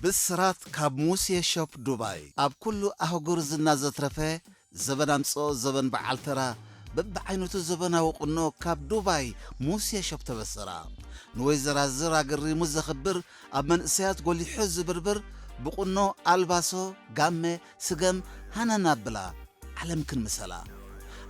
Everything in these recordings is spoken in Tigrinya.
ብስራት ካብ ሙሴ ሾፕ ዱባይ። ኣብ ኩሉ ኣህጉር ዝና ዘትረፈ፣ ዘበን ኣምጽኦ ዘበን በዓል ተራ፣ በብዓይነቱ ዘበናዊ ቁኖ ካብ ዱባይ ሙሴ ሾፕ ተበሰራ። ንወይዘራዝር ኣገሪሙ ዘኽብር፣ ኣብ መንእሰያት ጎሊሑ ዝብርብር፣ ብቁኖ ኣልባሶ፣ ጋመ፣ ስገም፣ ሃነን ኣብላ። ዓለም ክንምሰላ።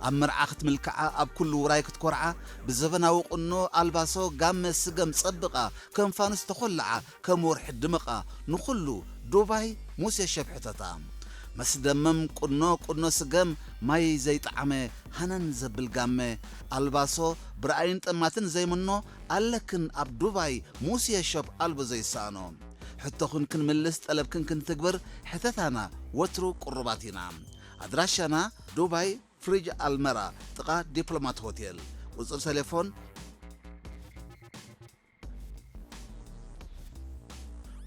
ኣብ መርዓ ክትምልክዓ፣ ኣብ ኩሉ ውራይ ክትኮርዓ፣ ብዘበናዊ ቁኖ ኣልባሶ ጋመ ስገም ጸብቓ፣ ከም ፋኑስ ተኾልዓ፣ ከም ወርሒ ድምቓ፣ ንኹሉ ዱባይ ሙሴ ሸብሕተታ። መስደመም ቁኖ፣ ቁኖ ስገም፣ ማይ ዘይጠዓመ፣ ሃነን ዘብል ጋመ፣ ኣልባሶ ብርኣይን ጠማትን ዘይምኖ፣ ኣለክን ኣብ ዱባይ ሙሴ ሸብ ኣልቦ ዘይሰኣኖ። ሕቶኽን ክንምልስ፣ ጠለብክን ክንትግብር፣ ሕተታና ወትሩ ቅሩባት ኢና። ኣድራሻና ዱባይ ፍሪጅ ኣልመራ ጥቓ ዲፕሎማት ሆቴል። ቁጽሪ ቴሌፎን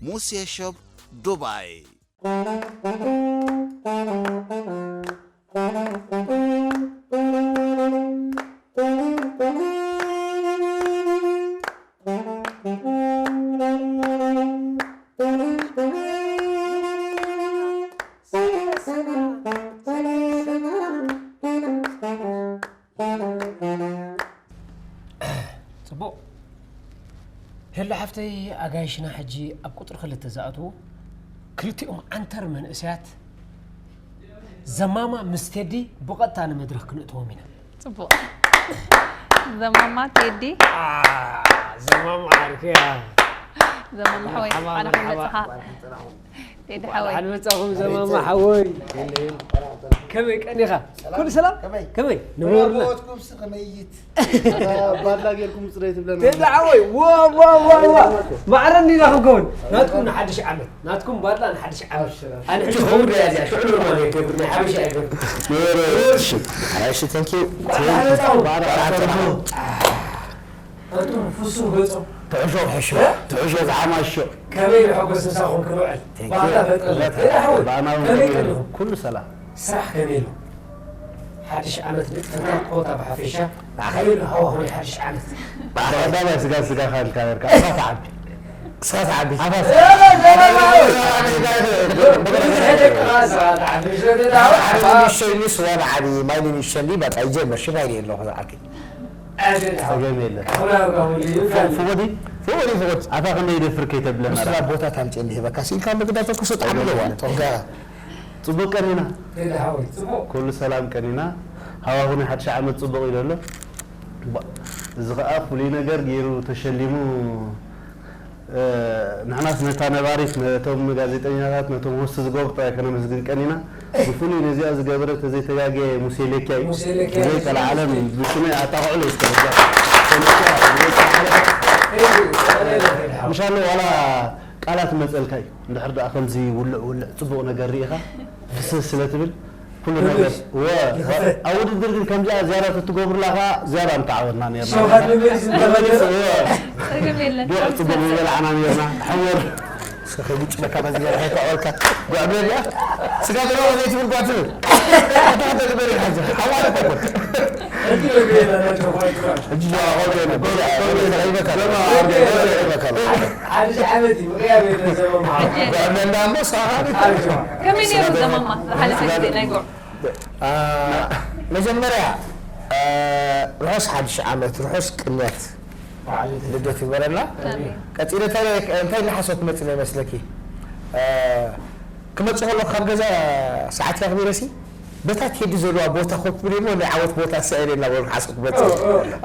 ሙሴ ሾፕ ዱባይ። ጽቡቕ። ሄሎ ሓፍተይ፣ ኣጋይሽና ሕጂ ኣብ ቁጽሪ ክልተ ዝኣትዉ ክልቲኦም ዓንተር መንእሰያት ዘማማ ምስ ቴዲ ብቐጥታ ንመድረኽ ክነእትዎም ኢና። ጽቡቕ። ዘማማ ቴዲ። አ፣ ዘማማ ዓርከያ። ዘማማ ሓወይ፣ መርሓባ፣ እንኳዕ ደሓን መርሓባ። መጻኻ። ቴዲ ሓወይ። ደሓን መጻኹም ዘማማ ሓወይ። ከመይ ቀኒኻ? ኩሉ ሰላም? ከመይ? ከመይ? ንበሩልና። ሞትኩም ስኽመይት። ባድላ ጌርኩም ጽረይ ትብለና። ቴዲ ሓወይ፣ ዋ፣ ዋ፣ ዋ፣ ዋ። ማዕረ እንዲና ክንከውን። ናትኩም ንሓድሽ ዓመት። ናትኩም ባድላ ንሓድሽ ዓመት። ኣነ ሕጂ ክኸውን እያ እዚኣ። ሽዑ ኖርማል እየ ክገብር፣ ናይ ሓበሻ እየ ክገብር። እሺ፣ እሺ፣ thank you። ባዕላ፣ ባዕላ፣ ኣቱም ፍሱህ ገጾም። ትሕሾ፣ ትሕሾ፣ ትሕሾ፣ ዝዓማሾ። ከመይ ንሐጎስ ምሳኹም ክንውዕል? Thank you። ባዕላ ፈጠረ። ቴዲ ሓወይ፣ ባዕና እውን ከመይ ከመይ ቀኒኹም? ኩሉ ሰላም። ስራሕ ከመይ ኣሎ? ሓድሽ ዓመት ንጥፈታት ኮታ ብሓፈሻ። ከመይ ኣሎ ሃዋሁ ናይ ሓድሽ ዓመት? ቀዳማይ ስጋ ስጋ ካልካ ነርካ። ኣታ ተዓቢ። ስኻ ተዓቢ። ኣታ ብዙሕ ደቂ ቓ ስኻ ተዓቢ። ሽረተ ተዓቢ። ዓቢ ንእሽተይ ምስ ዋላ ዓቢ ማይ ንእሽተይ በቃ ይጀምር። ሽማይ ኣለኹ ዝዓቢ። ጸገም የለን። ፍቑድ እዩ፣ ፍቑድ እዩ፣ ፍቑድ። ኣታ ከመይ ይደፍር ከይተብለና ምስላ ደኣ። ቦታ ታምጽእ እንዲህ በካ ሲልካ ምግዳ ተኩሶ ጣዕሚ ጸገም ኣለዋ። የለን። ጦጋ። ጽቡቕ ቀኒና። ቴዲ ሓወይ፣ ጽቡቕ። ኩሉ ሰላም ቀኒና። ሃዋሁ ናይ ሓድሽ ዓመት ጽቡቕ ኢሉ ኣሎ። ባ-፣ እዚ ኸኣ ፍሉይ ነገር ገይሩ ተሸሊሙ። እ፣ ንሕናስ ነታ ነባሪት፣ ነቶም ጋዜጠኛታት፣ ነቶም ሆስት ዝገብሩ ጥራይ ከነመስግን ቀኒና። ብፍሉይ ነዚኣ ዝገበረ ተዘይተጋግየ ሙሴ ሌክያ እዩ። ሙሴ ሌክያ እዩ። ብዘይ ቀልዓለም ብሽመይ ኣጣቕዕሎ እዩ ዝተበገረ። ተመኪያ ብዘይ ቀልዓለም። ቴንክ ዩ። ምሻሎ ዋላ ቃላት መጸልካ እዩ። እንድሕር ደኣ ከምዚ ውልዕ ውልዕ ጽቡቕ ነገር ርኢኻ ፍስስ ስለ ትብል ኩሉ ነገር ወ-፣ ይኽፈት። ኣብ ውድድር ግን ከምዚኣ ዝያዳ ተትገብሩላ ከኣ ዝያዳ ምተዓወትና ነርና። ሸውሃት መመሊስ እንተመለሰ። ወ-፣ ጸገም የለን። ጉዕ ጽቡቕ ምበላዕና ነርና። ሕወር። እስከ ከይጉጭ በካ በዚ ገርሐ ይተዓወልካ። ጉዕ ብለል እያ። ስጋ ገረባ ዘይትብል ጓል ትብል። ኣታ ተግበር ኢኻ ሕጂ። ሓዋር እኮ እኮ። ሕጂ ጀዋባ ይበካ። ሓድሽ ዓመት እዩ፣ ምቕያር የለን ዘመን መሓሪ። ጉዕ ብለልና እሞ፣ ስኻ ከኣ ከመይ ነይሩ ዘማማ ዝሓለፈ ግዜ ናይ ጉዕ? አ፣ መጀመርያ፣ አ፣ ርሑስ ሓድሽ ዓመት፣ ርሑስ ቅንያት ልደት ይግበረልና። ኣሜን። ቀጺለ እንታይ፣ እንታይ እናሓሰብኩ መጺነ ይመስለኪ? አ፣ ክመጽእ ከለኹ ካብ ገዛ ሰዓት ኣኽቢረሲ፣ በታ ቴዲ ዘለዋ ቦታ ኮፍ ክብል እሞ ናይ ዓወት ቦታ እሳ እየ እናበልኩ ሓሰብኩ መጺእ።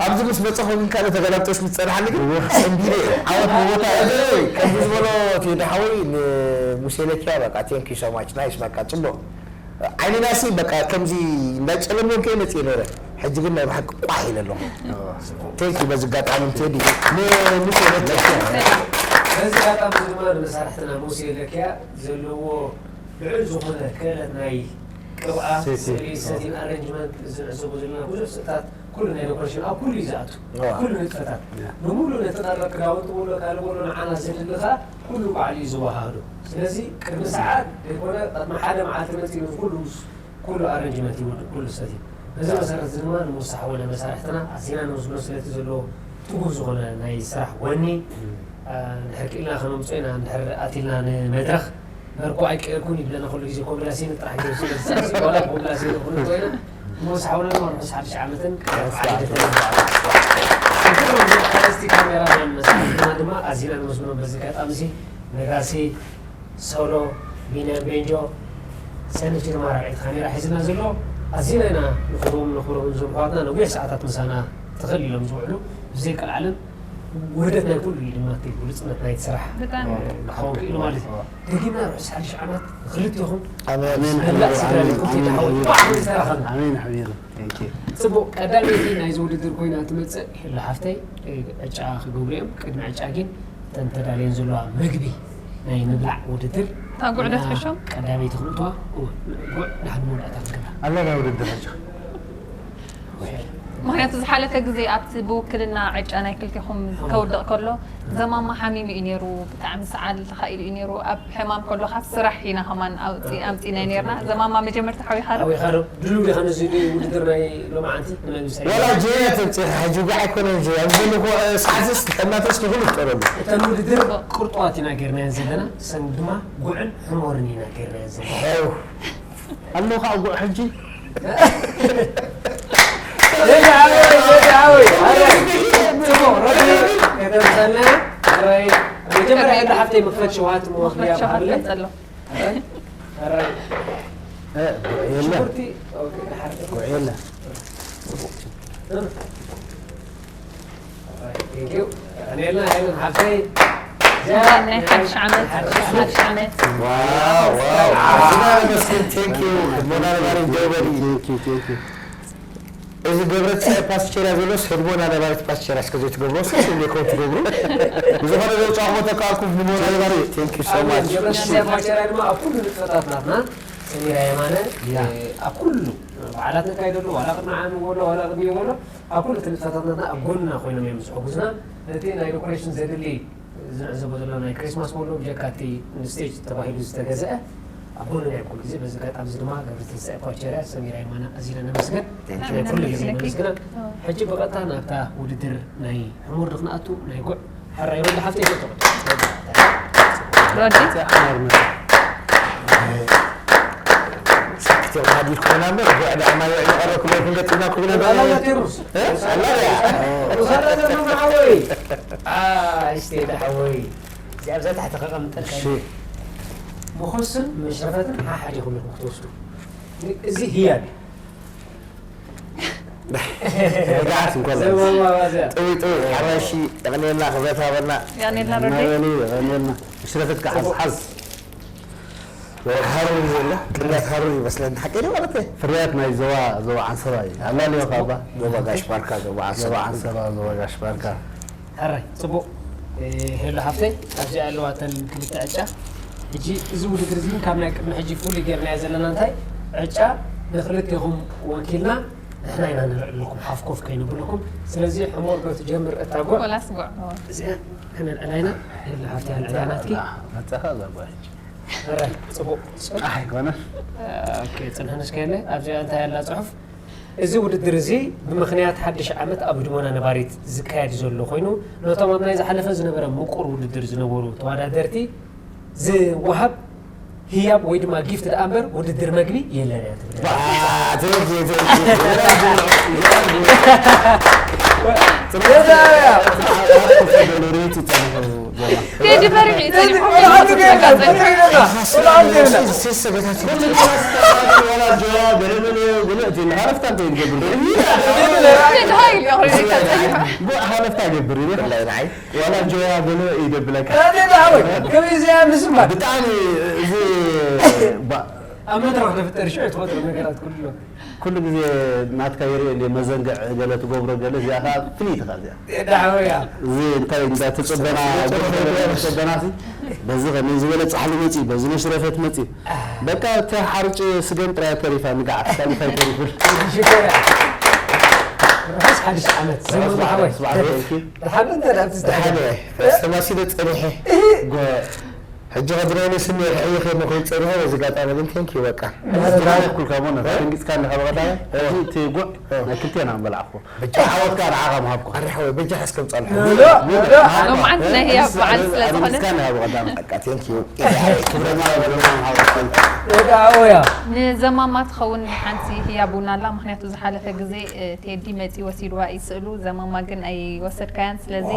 ኣብዚ ምስ መጻኹ ግን ካልእ ተገላብጦሽ ምስ ጸንሓኒ ግን ሰንቢደ እየ። ዓወት ብቦታ እየ። ከምዚ ዝበሎ ቴዲ ሓወይ ንሙሴ ለኪያ በቃ thank you so much nice በቃ ጽቡቕ። ዓይንና ሲ በቃ ከምዚ እንዳጨለምዮም ከየ መጺእ ነይረ። ሕጂ ግን ናይ ብሓቂ ቋሕ ኢለ ኣለኹ። Thank you በዚ ኣጋጣሚ ቴዲ ንሙሴ ለኪያ። በዚ ኣጋጣሚ ድማ ንመሳርሕትና ሙሴ ለኪያ ዘለዎ ልዑል ዝኾነ ክእለት ናይ ቅብኣ፣ ሰቲ። ስእሊ፣ ሰቲን ኣረንጅመንት እዚ ንዕዘቦ ዘለና ብዙሕ ስእልታት ኩሉ ናይ ዶኮሬሽን ኣብ ኩሉ እዩ ዝኣቱ። እዋ። ኩሉ ንጥፈታት። ያ። ብምሉእ ነቲ ቀረብ ክዳውንቲ በሎ ካልእ በሎ ንዓና ዘድሊ ከኣ ኩሉ ባዕሉ እዩ ዝወሃህዶ። ስለዚ ቅድሚ ሰዓት ዘይኮነ ቅድሚ ሓደ መዓልቲ መጺኡ ኩሉ ምስ ኩሉ ኣረንጅመንት ይወድእ ኩሉ ሰቲ። በዚ መሰረት እዚ ድማ ንሙሳ ሓወነ መሳርሕትና ኣዚና ነመስግኖ ስለቲ ዘለዎ ትጉህ ዝኾነ ናይ ስራሕ ወኒ፣ እ፣ እንድሕር ክኢልና ከነምፅኦ ኢና፣ እንድሕር ኣቲልና ንመድረኽ። መርኮ ኣይቀየርኩን ይብለና ኩሉ ግዜ፣ ኮብላሲን ጥራሕ ገይሩ ስለ ዝሰርሕ፣ ዋላ ኮብላሲን ይኹን ኮይና፣ ንወስሓውና ድማ ርሑስ ሓድሽ ዓመትን ዓመት በዓል ልደትን። ንኩሎም ኣርእስቲ ካሜራ መሳርሕትና ድማ ኣዚና ነመስግኖም። በዚ ኣጋጣሚ እዚ ነጋሲ፣ ሶሎ፣ ቢንያም ቤንጆ፣ ሰኒ ድማ ራብዒት ካሜራ ሒዝና ዘሎ፣ ኣዚና ኢና ንኽብሮም፣ ንኽብሮም እዞም ኣሕዋትና ነዊሕ ሰዓታት ምሳና ተኸሊሎም ዝውዕሉ። ብዘይ ቀልዓለም ውህደት ናይ ኩሉ እዩ ድማ እቲ ብሉጽነት ናይቲ ስራሕ ብጣዕሚ። ክኸውን ክኢሉ ማለት እዩ። ደጊምና ርሑስ ሓድሽ ዓመት ንኽልቴኹም። ኣሜን። መላእ ስድራ ቤትኩም ኣሜን። ተተሓወሉ። ባዕሉ ዝተረኸብና። ኣሜን ሓቢሩ። Thank you። ጽቡቕ፣ ቀዳመይቲ ናይዚ ውድድር ኮይና ትመጽእ ሄሎ ሓፍተይ፣ እ፣ ዕጫ ክገብሩ እዮም። ቅድሚ ዕጫ ግን እተን ተዳልየን ዘለዋ ምግቢ፣ ናይ ምብላዕ ውድድር እታ ጉዕ ኢና ዶ ትሕሾም? ቀዳመይቲ ክንእትዋ፣ እ፣ ጉዕ ናሕዲ መወዳእታ ክንገብራ። ኣለና ውድድር ዕጫ። ምኽንያቱ ዝሓለፈ ግዜ ኣብቲ ብውክልና ዕጫ ናይ ክልቴኹም ከውድቕ ከሎ፣ ዘማማ ሓሚሙ እዩ ነይሩ፣ ብጣዕሚ ሰዓል ተኻኢሉ እዩ ነይሩ። ኣብ ሕማም ከሎ ካብ ስራሕ ኢና ከማን ኣውፂ-፣ ኣምፂእና ነይርና። ዘማማ መጀመርታ ሓዊኻ ዶ? ሓዊኻ ዶ? ድሉው ዲኻ ነዚ ውድድር ናይ ሎማዓንቲ ንመልምሳይ? ዋላ ጀያ ተብፂኻ ሕጂ ጉዕ ኣይኮነን ጀያ። ኣብዚ ዘለኹ ሰዓትስ ተናተስ ንኹሉ ትጠረሉ። እተን ውድድር ቁርጡዋት ኢና ጌርናየን ዘለና፣ ሰን ድማ ጉዕን ሕሞርን ኢና ጌርናየን ዘለና። ሄው። ኣለኻ ጉዕ ሕጂ? ደቂ ሓወይ፣ ደቂ ሓወይ፣ ኣረ፣ ጽቡቕ፣ ረቢ ከተምሰና፣ ኣረ፣ መጀመርያ ኢላ ሓፍተይ መኽፈት ሸውሃት መወኽልያ መኽፈት ሸውሃት በሃብለይ። ቀጸሎ። ኣረ፣ ኣረ፣ እ፣ ጉዕ የለ። ሽጉርቲ፣ ኦኬ፣ ድሓር። ጉዕ የለ። እ። Thank you። ቀንየልና ሄለን ሓፍተይ። ናይ ሓድሽ ዓመት፣ ሓድሽ ዓመት። ዋው፣ ዋው። ኣዝና ነመስግን። Thank you። ህድሞና ነባሪ ጀበሊ። Thank you፣ thank you። እዚ ገብረ ትንሳኤ ፓስቸርያ ዘሎስ ህድሞና ነባሪት ፓስቸርያ እስከ ዘይትገብሮ፣ እስከ ዘይኮን ትገብሩ። ብዝኾነ ዘውጻኹሞ ተካእልኩም ህድሞና ነባሪ። Thank you so ኣሜን። much። ገብረ ትንሳኤ ፓስቸርያ ድማ ኣብ ኩሉ ንጥፈታት ናትና ሰሚራ የማነ፣ ያ። እ፣ ኣብ ኩሉ በዓላት ነካይደሉ፣ ዋላ ቅድሚ ዓሚ ወሎ፣ ዋላ ቅድሚ ወሎ፣ ኣብ ኩሉ እቲ ንጥፈታትና ኣብ ጎንና ኮይኖም እዮም ዝሕጉዝና። ነቲ ናይ ዶኮሬሽን ዘድሊ ዝንዕዘቦ ዘሎ ናይ ክሪስማስ ወሎ ብጀካ እቲ ንስቴጅ ተባሂሉ ዝተገዝአ ኣብ ጎንና እዮም ኩሉ ግዜ። በዚ ኣጋጣሚ እዚ ድማ ገብረ ትንሳኤ ፓቸርያ፣ ሰሚራ የማነ ኣዚና ነመስግን። Thank you። ናይ ኩሉ ግዜ ነመስግና። ሕጂ ብቐጥታ ናብታ ውድድር ናይ ሕሙር ድኽንኣቱ ናይ ጉዕ ሕራይ ወዲ ሓፍተይ ይፈትዎ። ሮዲ። ሰክቲ ሃዲር ኮይና እምበር፣ ጉዕ ደኣ ማይ ውዒ ቀረብኩም ኣይኩን ገጢምናኩም ኢና። ኣላ ቴድሮስ። እ? ኣላ እያ። ሩሳዳ ዘመን ሓወይ። ኣይ፣ ስቴዳ ሓወይ። እዚኣ ኣብዛ ታሕቲ ከቐምጠልካ እሺ። እዩ። መኾስን መሽረፈትን ሓሓደ ይኹን ክትወስዱ። እዚ ህያብ እዩ። ርግኣት እንኮ ዘማማ ባዛ። ጥውይ ጥውይ፣ ሓራይሺ፣ የቕንየልና፣ ክብረት ሃበና። የቕንየልና ሮዲ። የቕንየልና። ምሽረፈትካ ሓዝ፣ ሓዝ። ሃሩር እዩ ዘሎ፣ ቅንያት ሃሩር ይመስለኒ። ሓቀይ ድዩ ማለት እዩ? ፍርያት ናይ ዞባ፣ ዞባ ዓንሰባ እዩ። ኣላልዮ ካባ? ዞባ ጋሽ ባርካ፣ ዞባ ዓንሰባ። ዞባ ዓንሰባ፣ ዞባ ጋሽ ባርካ። ሕራይ፣ ጽቡቕ። እ፣ ሄሎ ሓፍተይ፣ ኣብዚ ኣለዋ እተን ክልተ ዕጫ። ሕጂ እዚ ውድድር እዚ ካብ ናይ ቅድሚ ሕጂ ፍሉይ ጌርናዮ ዘለና እንታይ? ዕጫ ንክልቴኹም ወኪልና ንሕና ኢና ንልዕለኩም፣ ሓፍ ኮፍ ከይንብለኩም። ስለዚ ሕሞር ዶ ትጀምር እታ ጓል? ወላስ ጓል? እዚኣ ከነልዕላ ኢና። ሄሎ ሓፍተይ፣ ኣልዕላ ናትኪ። መጻኻ እዛ ጓል ሕጂ። ሕራይ፣ ጽቡቕ። ጽባሕ ኣይኮነን። ኦኬ፣ ጽንሕንሽ ከየለ፣ ኣብዚኣ እንታይ ኣላ ጽሑፍ? እዚ ውድድር እዚ ብምኽንያት ሓድሽ ዓመት ኣብ ህድሞና ነባሪት ዝካየድ ዘሎ ኮይኑ፣ ነቶም ኣብ ናይ ዝሓለፈ ዝነበረ ምቁር ውድድር ዝነበሩ ተወዳደርቲ ዝወሃብ ህያብ ወይ ድማ ጊፍት ደኣ እምበር ውድድር መግቢ የለን እያ ትብል። ባ፣ ተወጂ፣ ተወጂ። ቴዲ ፈሪሑ እዩ፣ ቴዲ ፈሪሑ እዩ። ቴዲ ሃይል እዩ፣ ኣኽሪዱ ይካተል። ሃለፍታ ገብር እዩ። ብፍላይ ንዓይ። ዋላ ጆያ ገለ ይደብለካ። ከመይ እዚኣ ምስማ? ብጣዕሚ እዚ ባ-፣ ኣብ መድረኽ ዝፍጠር ሽዑ ትፈጥሮ ነገራት ኩሉ። ኩሉ ግዜ ናትካ ይርኢ እንደ መዘንግዕ ገለ ትገብሮ ገለ፣ እዚኣ ኸዓ ፍልይቲ ኸዓ እዚኣ። ዳሕወያ። እዚ እንታይ እንዳ ተጸበና፣ ተጸበና ሲ፣ በዚ ኸመይ ዝበለ ጻሕሊ መጺ፣ በዚ መሽረፈት መጺ። በቃ እታ ሓርጭ ስገም ጥራይ ተሪፋ፣ ንግዓት ሳልፋይ ተሪፉ። ሽኮር። ርሑስ ሓድሽ ዓመት። ዘመኑ ሓወይ። ጽባሕ፣ ጽባሕ፣ ደሓን እንተ ደኣ ትዝተሓገ። ደሓን እየ። ተማሲለ ጸኒሐ። ጎ-፣ ሕጂ ከድረኒ ስኒ ርሕይ ከይሞ ከይጸንሐ በዚ ኣጋጣሚ ግን ቴንክ ዩ በቃ። ዝሓለፍኩልካ ቦነ ደንጊጽካ እንዲኻ ብቐዳመ፣ ሕጂ እቲ ጉዕ ናይ ክልቴና ምበላዕኩ። ብቻ ዓወትካ ንዓኻ ምሃብኩ። ኣሪ ሓወይ በጃ ሓስከም ጻልሑ። ሎማዓንቲ ናይ ህያብ በዓል ስለ ዝኾነ። ደንጊጽካ እንዲኻ ብቐዳመ። በቃ ቴንክ ዩ። ክብረና በለና ምሃብኩ። ወዳኦያ ንዘማማ ትኸውን ሓንቲ ህያብ ቡና ኣላ። ምኽንያቱ ዝሓለፈ ግዜ ቴዲ መጺኡ ወሲድዋ እዩ ስእሉ። ዘማማ ግን ኣይወሰድካያን። ስለዚ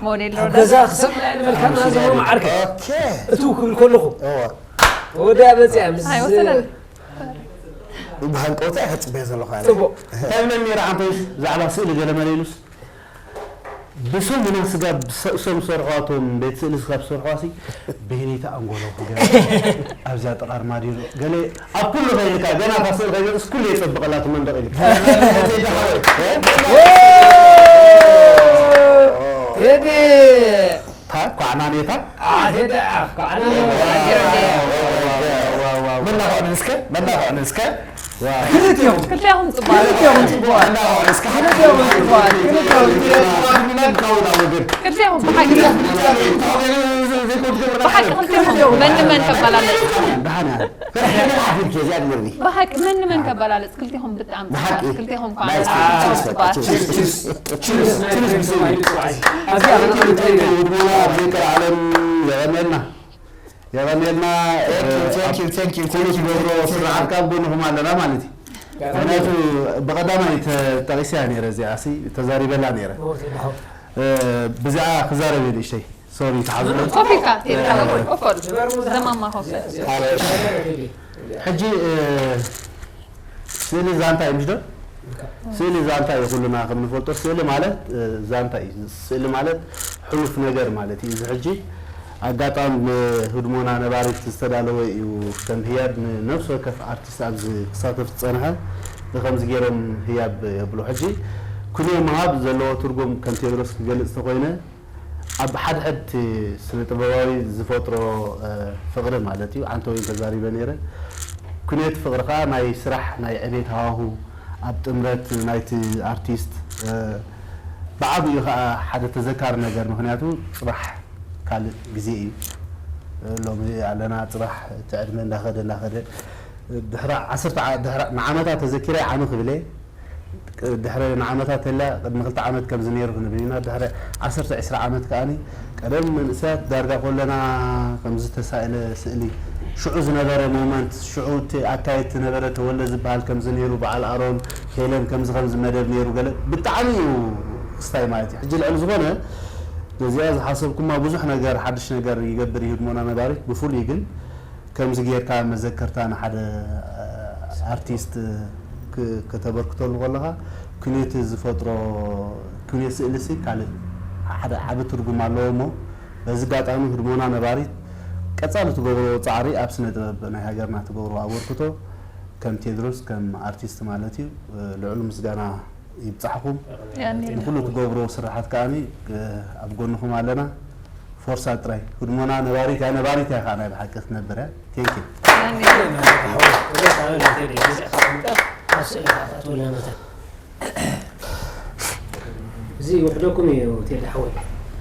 ሞዴል ኣብ ገዛ ክሰምዕ ንበልካና ዘማማ ዓርከይ። እቱ ክብል ከለኹ ወዳ መጽያ ምስ ኣይወሰደን። ብሃንቀውታ እየ ከጽበዮ ዘለኹ ኣነ። ጽቡቕ። እንታይ ብለን ነይረ ዓንቶይስ ብዛዕባ ስእሊ ገለ መለ ኢሉስ ብስሙና ስጋብ ሰእሶም ዝሰርሕዋ እቶም ቤት ስእሊ ስጋብ ዝሰርሕዋ ሲ ብሄነይቲ ኣንጎሎ ክገ ኣብዚኣ ጥቓ ኣርማድዮ ገለ ኣብ ኩሉ ከይድካ ገና እታ ስእሊ ከይገጽስ ኩሉ የጸብቐላ እቲ መንደቕ ኢሉ ቴዲ ኳዕናኔታ መናኸዕኒ እስከ መናኸዕኒ እስከ ክልቲኦም ክልቲኦም ጽቡቃት ክልቲኦም ጽቡቃት ክልቲኦም ጽቡቃት ክልቲኦም ክልቲኦም ብሓቂ ብሓቂ ክልቲኦም መን መን ከባላለጽ ብሓቂ መን መን ከባላለጽ ክልቲኹም ብጣዕሚ ጽቡቃት ክልቲኹም ከዓ ጽቡቃት ዓለም የቐመልና የቐንየልና። ቴንክ ዩ ቴንክ ዩ ቴንክ ዩ ቴንክ ዩ ገብሮ ስርዓት ካብ ጎንኹም ኣለና ማለት እዩ። ምክንያቱ ብቐዳማይ ተጠቂሰያ ነይረ እዚኣ ሲ ተዛሪበላ ነይረ። ብዚኣ ክዛረብ እየ ንእሽተይ ሶሪ ተሓዝሎ። ኮፍ ኢልካ ቴዲ ሓወይ ኮፍ በል። ዘማማ ኮፍ በል። ሕጂ ስእሊ ዛንታ እዩ ምሽ ዶ? ስእሊ ዛንታ እዩ ኩልና ከም ንፈልጦ ስእሊ ማለት ዛንታ እዩ። ስእሊ ማለት ሕሉፍ ነገር ማለት እዩ። እዚ ሕጂ ኣጋጣሚ ብህድሞና ነባሪት ዝተዳለወ እዩ። ከም ህያብ ንነፍሲ ወከፍ ኣርቲስት ኣብዚ ክሳተፍ ዝጸንሐ ብከምዚ ገይሮም ህያብ የብሉ። ሕጂ ኩነ ምሃብ ዘለዎ ትርጉም ከም ቴድሮስ ክገልጽ ተኮይነ ኣብ ሓድሕድ እቲ ስነ ጥበባዊ ዝፈጥሮ ፍቕሪ ማለት እዩ። ዓንተ ወይን ተዛሪበ ነይረ። ኩነት ፍቕሪ ከዓ ናይ ስራሕ ናይ ዕቤት ሃዋሁ ኣብ ጥምረት ናይቲ ኣርቲስት ብዓብኡ ከዓ ሓደ ተዘካሪ ነገር ምክንያቱ ፅባሕ ካልእ ግዜ እዩ። ሎሚ ኣለና ፅባሕ እቲ ዕድመ እንዳኸደ እንዳኸደ ድሕሪ ዓሰርተ ንዓመታት ተዘኪረ ዓሚ ክብለ ድሕሪ ንዓመታት ተላ ቅድሚ ክልተ ዓመት ከምዚ ነይሩ ክንብል ኢና ድሕሪ ዓሰርተ ዕስራ ዓመት ከኣኒ ቀደም መንእሰያት ዳርጋ ኮለና ከምዚ ተሳእለ ስእሊ ሽዑ ዝነበረ ሞመንት ሽዑ እቲ ኣካየድ ዝነበረ ተወልደ ዝበሃል ከምዚ ነይሩ በዓል ኣሮን ሄለን ከምዚ ከምዚ መደብ ነይሩ ገለ ብጣዕሚ እዩ ክስታይ ማለት እዩ ሕጂ ልዕሊ ዝኾነ ነዚኣ ዝሓሰብኩማ ብዙሕ ነገር ሓድሽ ነገር ይገብር ይህድሞና ነባሪት ብፍሉይ ግን ከምዚ ጌርካ መዘከርታ ንሓደ ኣርቲስት ከተበርክተሉ ከለኻ ኩኔት ዝፈጥሮ ኩኔት ስእሊ ሲ ካልእ ሓደ ዓቢ ትርጉም ኣለዎ እሞ በዚ ኣጋጣሚ ህድሞና ነባሪት ቀጻሊ ትገብሮ ጻዕሪ ኣብ ስነ ጥበብ ናይ ሃገርና ትገብሮ ኣበርክቶ ከም ቴድሮስ ከም ኣርቲስት ማለት እዩ ልዑል ምስጋና ይብጻሕኩም። ንኩሉ ትገብርዎ ስራሓት ከኣ ኣብ ጎንኹም ኣለና። ፎርሳ ጥራይ። ህድሞና ነባሪት እያ፣ ነባሪት እያ ከኣ ናይ ብሓቂ ክትነብር እያ። Thank you። እዚ ይውሕደኩም እዩ ቴዲ ሓወይ።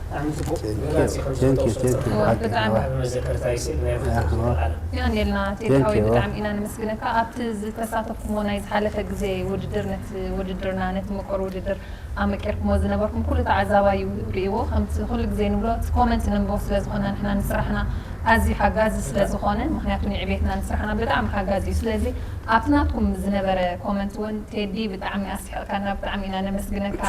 ብጣዕሚ ጽቡቅ መግለጺ ከም ዝፈተው ሰብሰብ ብሓቂ ብጣዕሚ መዘከርታ ይስእል ናይ ውሕደት ዝበሃል ዓለም። የቐንየልና ቴዲ ሓወይ ብጣዕሚ ኢና ነመስግነካ ኣብቲ ዝተሳተፍኩሞ ናይ ዝሓለፈ ግዜ ውድድር ነቲ ውድድርና ነቲ ምቁር ውድድር ኣመቂርኩሞ ዝነበርኩም ኩሉ ተዓዛባይ እዩ ርእይዎ ከምቲ ኩሉ ግዜ ንብሎ እቲ ኮመንት ነንብቦ ስለ ዝኾና ንሕና ንስራሕና ኣዝዩ ሓጋዚ ስለ ዝኾነ ምኽንያቱ ንዕቤትና ንስራሕና ብጣዕሚ ሓጋዚ እዩ ስለዚ ኣብቲ ናትኩም ዝነበረ ኮመንት እውን ቴዲ ብጣዕሚ ኣስሒቕካና ብጣዕሚ ኢና ነመስግነካ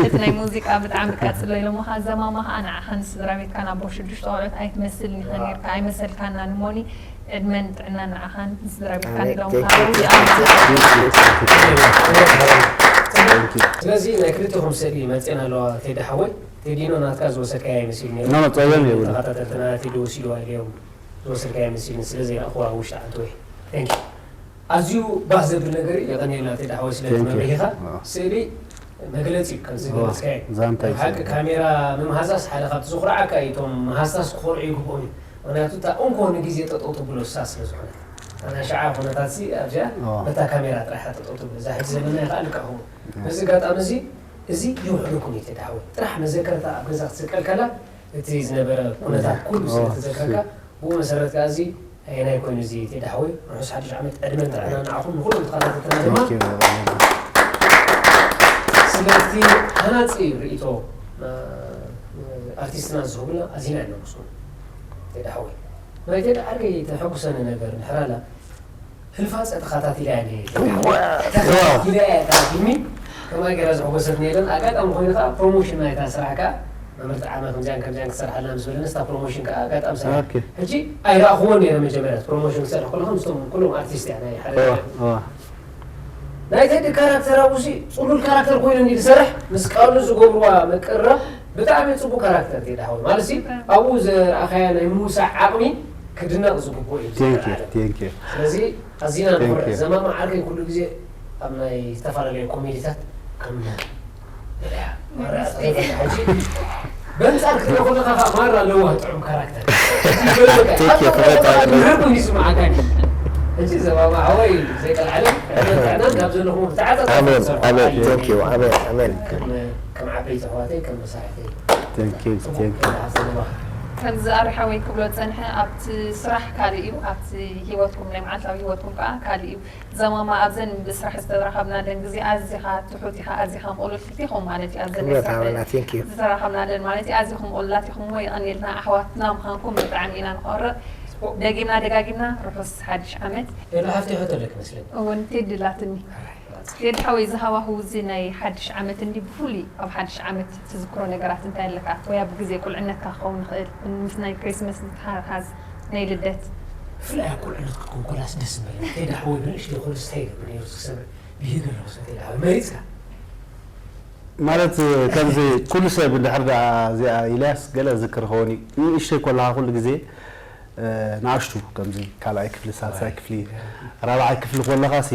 እቲ ናይ ሙዚቃ ብጣዕሚ ቀጽሎ ኢሎምኻ ዘማማ ኸዓ ንዓኻን ንስድራ ቤትካን ኣቦ ሽዱሽተ ቆልዑት ኣይትመስልን ኢኻ ነርካ ኣይመሰልካናን እሞኒ ዕድመን ጥዕናን ንዓኻን ንስድራ ቤትካን ኢሎም ስለዚ ናይ ክልቴኹም ስእሊ መፅኤን ኣለዋ ቴዲ ሓወይ ቴዲኖ ናትካ ዝወሰድካያ ይመስል ነይሩ ኖ ጸገም የብሉ ተኸታተልትና ቴዲ ወሲድዋ ኢለዮም ዝወሰድካያ ይመስል ስለ ዘይረእኽዋ ውሽጢ ዓንተወይ ኣዝዩ ባህ ዘብል ነገር እዩ የቐንየልና ቴዲ ሓወይ ስለ መብርሂኻ ስእሊ መግለጺ እዩ ከም ዝገለጽካዮ ዛንታ እዩ ሓቂ ካሜራ ምምሃዛስ ሓደ ካብቲ ዝኹርዓካ እዩ እቶም መሃዝታስ ክኾርዑ ይግብኦም እዩ ምኽንያቱ እታ እንኮ ንግዜ ጠጠው ተብሎ እሳ ስለ ዝኾነት ኣና ሸዓ ኩነታት ሲ ኣብዚኣ በታ ካሜራ ጥራሕ እያ ጠጠው ተብሎ እዛ ሕጂ ዘለና እያ ከዓ ልክዕኹም በዚ ኣጋጣሚ እዚ እዚ ይውሕደኩም እዩ ቴዲ ሓወይ ጥራሕ መዘከርታ ኣብ ገዛ ክትስቀል ከላ እቲ ዝነበረ ኩነታት ኩሉ ስለ ተዘከርካ ብኡ መሰረት ከኣ እዚ ኣየናይ ኮይኑ እዚ ቴዲ ሓወይ፣ ርሑስ ሓድሽ ዓመት፣ ዕድመን ጥዕናን ንዓኹም ንኹሎም ተኸታተልትና ድማ። ስለቲ ሃናጺ ርእይቶ ኣርቲስትና ዝህቡና ኣዚና ኢና ነመስግኖ። ቴዲ ሓወይ፣ ናይ ቴዲ ዓርከይ ተሐጉሰኒ ነገር እንድሕር ኣላ፣ ህልፋፀ ተኸታቲላ እያ እንድየ ተኸታቲላ እያ እታ ፊልሚ። ከማይ ገይራ ዘሐጎሰትኒ የለን። ኣጋጣሚ ኮይኑ ከዓ ፕሮሞሽን ናይታ ስራሕ ከዓ መምህር ጣዕመ ከምዚኣን ከምዚኣን ክትሰርሓልና ምስ በለኒ፣ ስታ ፕሮሞሽን ከዓ ኣጋጣሚ ሰሪሐ። ሕጂ ኣይረኣኽዎን ነይረ መጀመርያ። ፕሮሞሽን ክሰርሕ ከለኹ ምስቶም ኩሎም ኣርቲስት እያ ናይ ሓደ ናይ ቴዲ ካራክተር ኣብኡ ሲ ፅሉል ካራክተር ኮይኑ እንዲ ዝሰርሕ ምስ ቃሉ ዝገብርዋ መቅረብ ብጣዕሚ ፅቡቅ ካራክተር ቴዲ ሓወይ ማለት ሲ ኣብኡ ዝረኣኻያ ናይ ምውሳዕ ዓቕሚ ክድነቕ ዝግብኦ እዩ። ስለዚ ኣዚና ንኾርዕ። ዘማማ ዓርከይ ኩሉ ግዜ ኣብ ናይ ዝተፈላለዩ ኮሜዲታት ከም በንጻር ክትሪኦ ከለኻ ከዓ ማራ ኣለዋ ጥዑም ካራክተር። ይስምዓካ። ሕጂ ዘማማ ሓወይ ዘይቀልዓለም ዕድመን ጥዕናን ናብ ዘለኹም ተዓጻጻ ኣሜን ኣሜን። Thank you ኣሜን ኣሜን። ከም ዓበይቲ ኣሕዋተይ ከም መሳርሕተይ Thank you thank you። ከምዚ ኣሪ ሓወይ ክብሎ ዝጸንሐ ኣብቲ ስራሕ ካልእ እዩ፣ ኣብቲ ህይወትኩም ናይ መዓልታዊ ህይወትኩም ከዓ ካልእ እዩ። ዘማማ ኣብዘን ብስራሕ ዝተራኸብናለን ግዜ ኣዚኻ ትሑት ኢኻ፣ ኣዚኻ ምቕሉል ክልቲኹም ማለት እዩ። ኣብዘን ናይ ክብረት ስራሕ ሓበና thank you። ዝተራኸብናለን ማለት እዩ። ኣዚኹም ምቕሉላት ኢኹም እሞ የቐንየልና። ኣሕዋትና ምዃንኩም ብጣዕሚ ኢና ንኾርዕ። ደጊምና ደጋጊምና ርሑስ ሓድሽ ዓመት። ቴዲ ሓፍቲ ሕቶ ኣለክ መስለኒ። እውን ቴዲ ላትኒ። ቴዲ ሓወይ፣ እዚ ሃዋህው እዚ ናይ ሓድሽ ዓመት እንዲ ብፍሉይ ኣብ ሓድሽ ዓመት ትዝክሮ ነገራት እንታይ ኣለካ? ወይ ኣብ ግዜ ቁልዕነትካ ክኸውን ይኽእል፣ ምስ ናይ ክሪስመስ ዝተሓሓዝ ናይ ልደት። ብፍላይ ኣብ ቁልዕነት ክትኮን ኮላስ ደስ ምበለኒ። ቴዲ ሓወይ ብንእሽተይ ኮሉ ስታይ ይገብር ነይሩ ዝክሰብ ብሂግ ኣለኹ ስለ ቴዲ ሓወይ መሪፅካ። ማለት ከምዚ ኩሉ ሰብ እንድሕር ደኣ እዚኣ ኢልያስ ገለ ዝክር ኸውን እዩ። ንእሽተይ ኮለኻ ኩሉ ግዜ ንኣሽቱ ከምዚ ካልኣይ ክፍሊ ሳልሳይ ክፍሊ ራብዓይ ክፍሊ ኮለኻ ሲ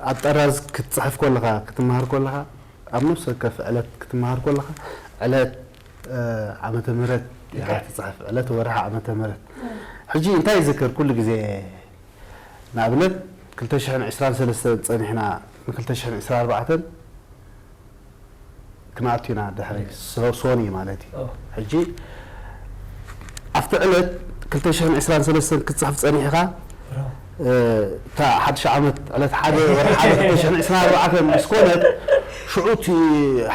ኣብ ጠራዝ ክትፅሕፍ ኮለኻ ክትመሃር ኮለኻ ኣብ ነፍሲ ወከፍ ዕለት ክትመሃር ኮለኻ ዕለት ዓመተ ምህረት ኢኻ ትፅሕፍ ዕለት ወርሒ ዓመተ ምህረት ሕጂ እንታይ ይዝክር ኩሉ ግዜ ንኣብነት ክልተ ሽሕን ዕስራን ሰለስተን ፀኒሕና ን ክልተ ሽሕን ዕስራን ኣርባዕተን ክንኣቱ ኢና ድሕሪ ሶኒ ማለት እዩ ሕጂ ኣብቲ ዕለት ክልተ ሽሕን ዕስራን ሰለስተን ክትፅሕፍ ፀኒሕኻ እታ ሓድሽ ዓመት ዕለት ሓደ ወርሒ ሓደ ክልተ ሽሕን ዕስራን ኣርባዕተን ምስ ኮነት ሽዑ እቲ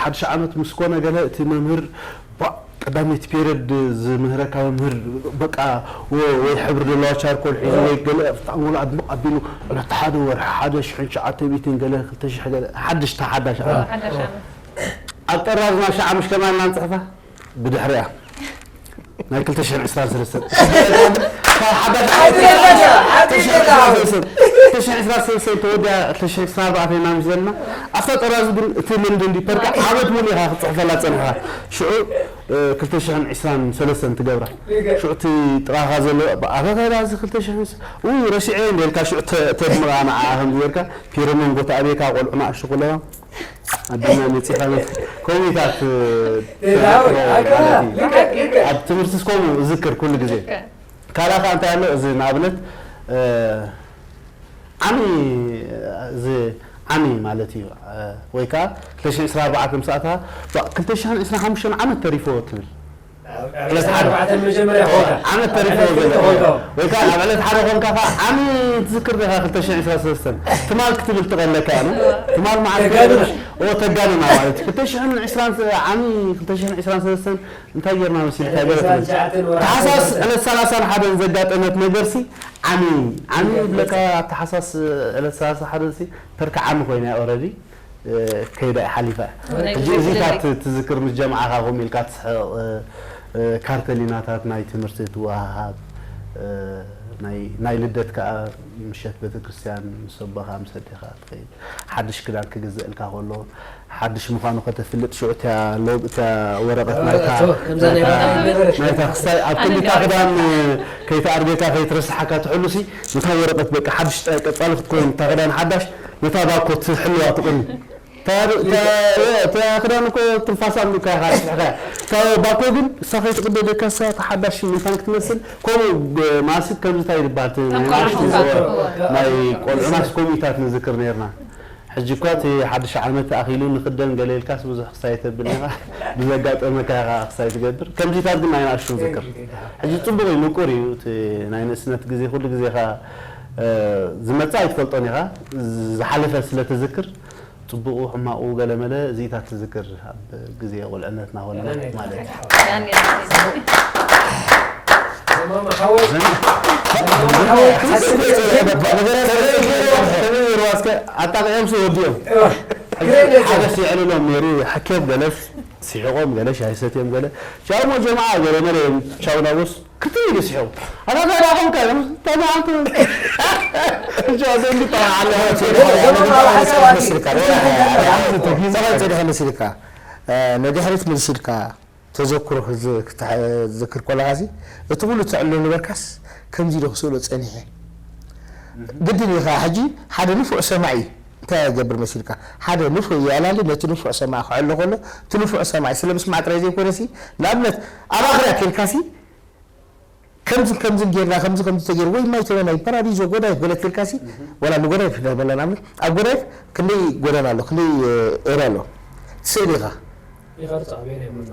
ሓድሽ ዓመት ምስ ኮነ ገለ እቲ መምህር ቀዳመይቲ ፔርየድ ዝምህረካ መምህር በቃ ወይ ሕብሪ ዘለዋ ቻርኮል ሒዙ ወይ ገለ ብጣዕሚ ወላ ኣድምቕ ኣቢሉ ዕለት ሓደ ወርሒ ሓደ ሽሕን ትሽዓተ ሚእትን ገለ ክልተ ሽሕ ገለ ሓድሽ እታ ሓዳሽ ዓመት ኣብ ጠራዝና ሽዓ ምሽ ከማና ንፅሕፋ ብድሕሪኣ ናይ ክልተ ሽሕን ዕስራን ሰለስተን ክልተ ሽሕን ዕስራን ሰለስተን ተወዲኣ ክልተ ሽሕን ዕስራን ኣርባዕተን ኢና ምስ ዘለና ኣብታ ጠራዙ ግን እቲ ልምዲ እንዲ ፐርካ ዓመት ሙሉ ኢኻ ክትፅሕፈላ ፀኒሕኻ ሽዑ ክልተ ሽሕን ዕስራን ሰለስተን ትገብራ ሽዑ እቲ ጥቓኻ ዘሎ ኣታ ታይ እዚ ክልተ ሽሕን ው ረሲዐ እንደ ኢልካ ሽዑ ተድምቓ ንዓኣ ከምዚ ጌርካ ፒረመንጎ ተኣብየካ ቆልዑ ንኣሽቱ ኩለዋ ኣቢልና መፂኻ ከምኡታት ኣብ ትምህርትስ ከምኡ እዝክር ኩሉ ግዜ ካልኣ ከዓ እንታይ ኣሎ እዚ ንኣብነት ዓሚ እዚ ዓሚ ማለት እዩ ወይ ከዓ ክልተ ሽሕን ዕስራን ኣርባዕተን ምስ ኣተኻ ክልተ ሽሕን ዕስራን ሓሙሽተን ዓመት ተሪፎ ትብል ዕለት ሓደ ዓመት ተሪፎ ዘሎ ወይ ከዓ ኣብ ዕለት ሓደ ኮንካ ከዓ ዓሚ ትዝክር ዲኻ ክልተ ሽሕን ዕስራን ሰለስተን ትማል ክትብል ትቐለካ እያ ትማል መዓልቲ ተጋንና ማለት ክልተ ሽሕን ዕስራን ዓሚ ክልተ ሽሕን ዕስራን ሰለስተን እንታይ ጌርና መሲልካ ገለ ተሓሳስ ዕለት ሰላሳን ሓደን ዘጋጠመት ነገርሲ ዓሚ ዓሚ ይብለካ ኣብ ተሓሳስ ዕለት ሰላሳ ሓደ ሲ ተርካ ዓሚ ኮይና እያ ኦረዲ ከይዳ እያ ሓሊፋ ሕጂ እዚታት ትዝክር ምስ ጀምዓኻ ከምኡ ኢልካ ትስሕቕ ካርተሊናታት ናይ ትምህርቲ ትወሃሃብ ናይ ልደት ከዓ ምሸት ቤተክርስትያን ምስ ኣቦኻ ምስ ኣዴኻ ትኸይድ ሓድሽ ክዳን ክግዘእልካ ከሎ ሓድሽ ምዃኑ ከተፍልጥ ሽዑ እቲያ ሎብ እቲያ ወረቐት ናይታ ናይታ ክስታይ ኣብ ክንዲታ ክዳን ከይተኣርገካ ከይትረስሓካ ትሕሉሲ ነታ ወረቐት በቃ ሓድሽ ቀጻሊ ክትከውን እታ ክዳን ሓዳሽ ነታ ባኮ ትሕልዋ ትቕኒ እታ ክዳን እኮ ትንፋሳ ምልካ ኢኻ ስሕኻ እታ ባኮ ግን እሳ ከይትቅደደካ እሳ ተሓዳሽ ምንታን ክትመስል ከምኡ ማስክ ከምዚ እንታይ ይባሃል ናይ ቆልዑናስ ኮሚታት ንዝክር ነርና ሕጂ እኳ እቲ ሓድሽ ዓመት ኣኺሉ ንኽደን ገለ ኢልካስ ብዙሕ ክሳይ ተብል ኢኻ። ብዘጋጠመካ ኢኻ ክሳይ ትገብር። ከምዚታት ግን ኣይንኣሽቱን ዝክር። ሕጂ ጽቡቕ እዩ፣ ምቁር እዩ። እቲ ናይ ንእስነት ግዜ ኩሉ ግዜ ኢኻ፣ እ፣ ዝመጽእ ኣይትፈልጦን ኢኻ። ዝሓለፈ ስለ ትዝክር፣ ጽቡቑ፣ ሕማቑ፣ ገለ መለ እዚታት ትዝክር። ኣብ ግዜ ቁልዕነትና ኮለና ማለት እዩ። ዘማማ ሓወይ፣ ዘማማ ሓወይ፣ ሓሰብ እስከ ኣጣቂዖም ሲ ወዲኦም። ሓደ ሲዕልሎም ነይሩ፣ ሓኬብ ገለስ ሲሕቆም ገለ ሻሂ ሰትዮም ገለ ቻው ሞ ጀማዓ ገለ መለ ቻው ናጎስ ክትም ኢሉ ሲሕቆም። ኣታ ታዲያ ኾንካ ተባዕልቲ ቻው ደንጊ ተባዓለ። መሲልካ ንድሕሪት መሲልካ ተዘክሮ ክትዝክር ከለካ እቲ ኩሉ ተዕሎ ነበርካስ ከምዚ ኢሉ ክስእሎ ፀኒሐ። ግድን ኢኻ ሕጂ ሓደ ንፉዕ ሰማዒ እንታይ ይገብር መሲልካ ሓደ ንፉዕ ይዕላሊ ነቲ ንፉዕ ሰማዒ ክዕሎ ከሎ እቲ ንፉዕ ሰማዒ ስለ ምስማዕ ጥራይ ዘይኮነሲ ንኣብነት ኣብ ኣኽርያ ኬልካሲ ከምዚ ከምዚ ጌርና ከምዚ ከምዚ ተገይሩ ወይ ማይ ተበናይ ፓራዲዞ ጎዳይፍ ገለ ኬልካሲ ወላ ንጎዳይፍ እንዳበላ ንኣብነት ኣብ ጎዳይፍ ክንደይ ጎደና ኣሎ ክንደይ ኤርያ ኣሎ ትስእል ኢኻ።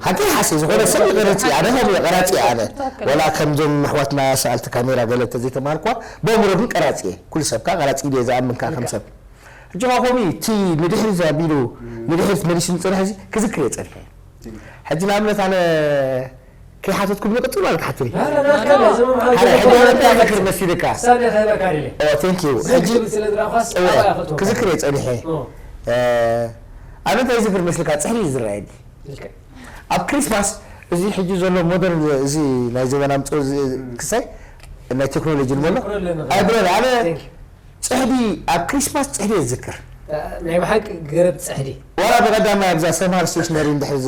ሓቂ ሓሰይ ዝኾነ ሰብ ይቐርጽ እየ ኣነ ሰብ ይቐራጽ እየ ኣነ ወላ ከምዞም ኣሕዋትና ሰኣልቲ ካሜራ ገለ እንተዘይተማሃርኳ በእምሮ ግን ቀራጺ እየ ኩሉ ሰብ ከዓ ቀራጺ ኢለ እየ ዝኣምን ከዓ ከም ሰብ ሕጂ ኸ ከምኡ እቲ ንድሕሪት ኣቢሉ ንድሕሪት መሊሱ ዝፅንሕ እዚ ክዝክር እየ ፀኒሐ ሕጂ ንኣብነት ኣነ ከይሓተትኩም ንቅፅል ማለት ሓትኒ ሓደ ሕጂ ኣነ እንታይ ዝክር መሲልካ ሳለ ከበካ ድለ ቴንክ ዩ ሕጂ ሕጂ ስለ ዝረእኳስ እወ ኣባይ ኣኸቶ ክዝክር እየ ፀኒሐ ኣነ እንታይ ዝክር መስልካ ፅሕሪ እዩ ዝረኣየኒ ኣብ ክሪስማስ እዚ ሕጂ ዘሎ ሞደርን እዚ ናይ ዘበን ኣምፅኦ እዚ ክሳይ ናይ ቴክኖሎጂ ንበሎ ኣይብረር ኣነ ፅሕዲ ኣብ ክሪስማስ ፅሕዲ እየ ዝዝክር ናይ ብሓቂ ገረብ ፅሕዲ ዋላ ብቀዳማይ ኣብዛ ሰምሃር ስቴሽነሪ እንድሕር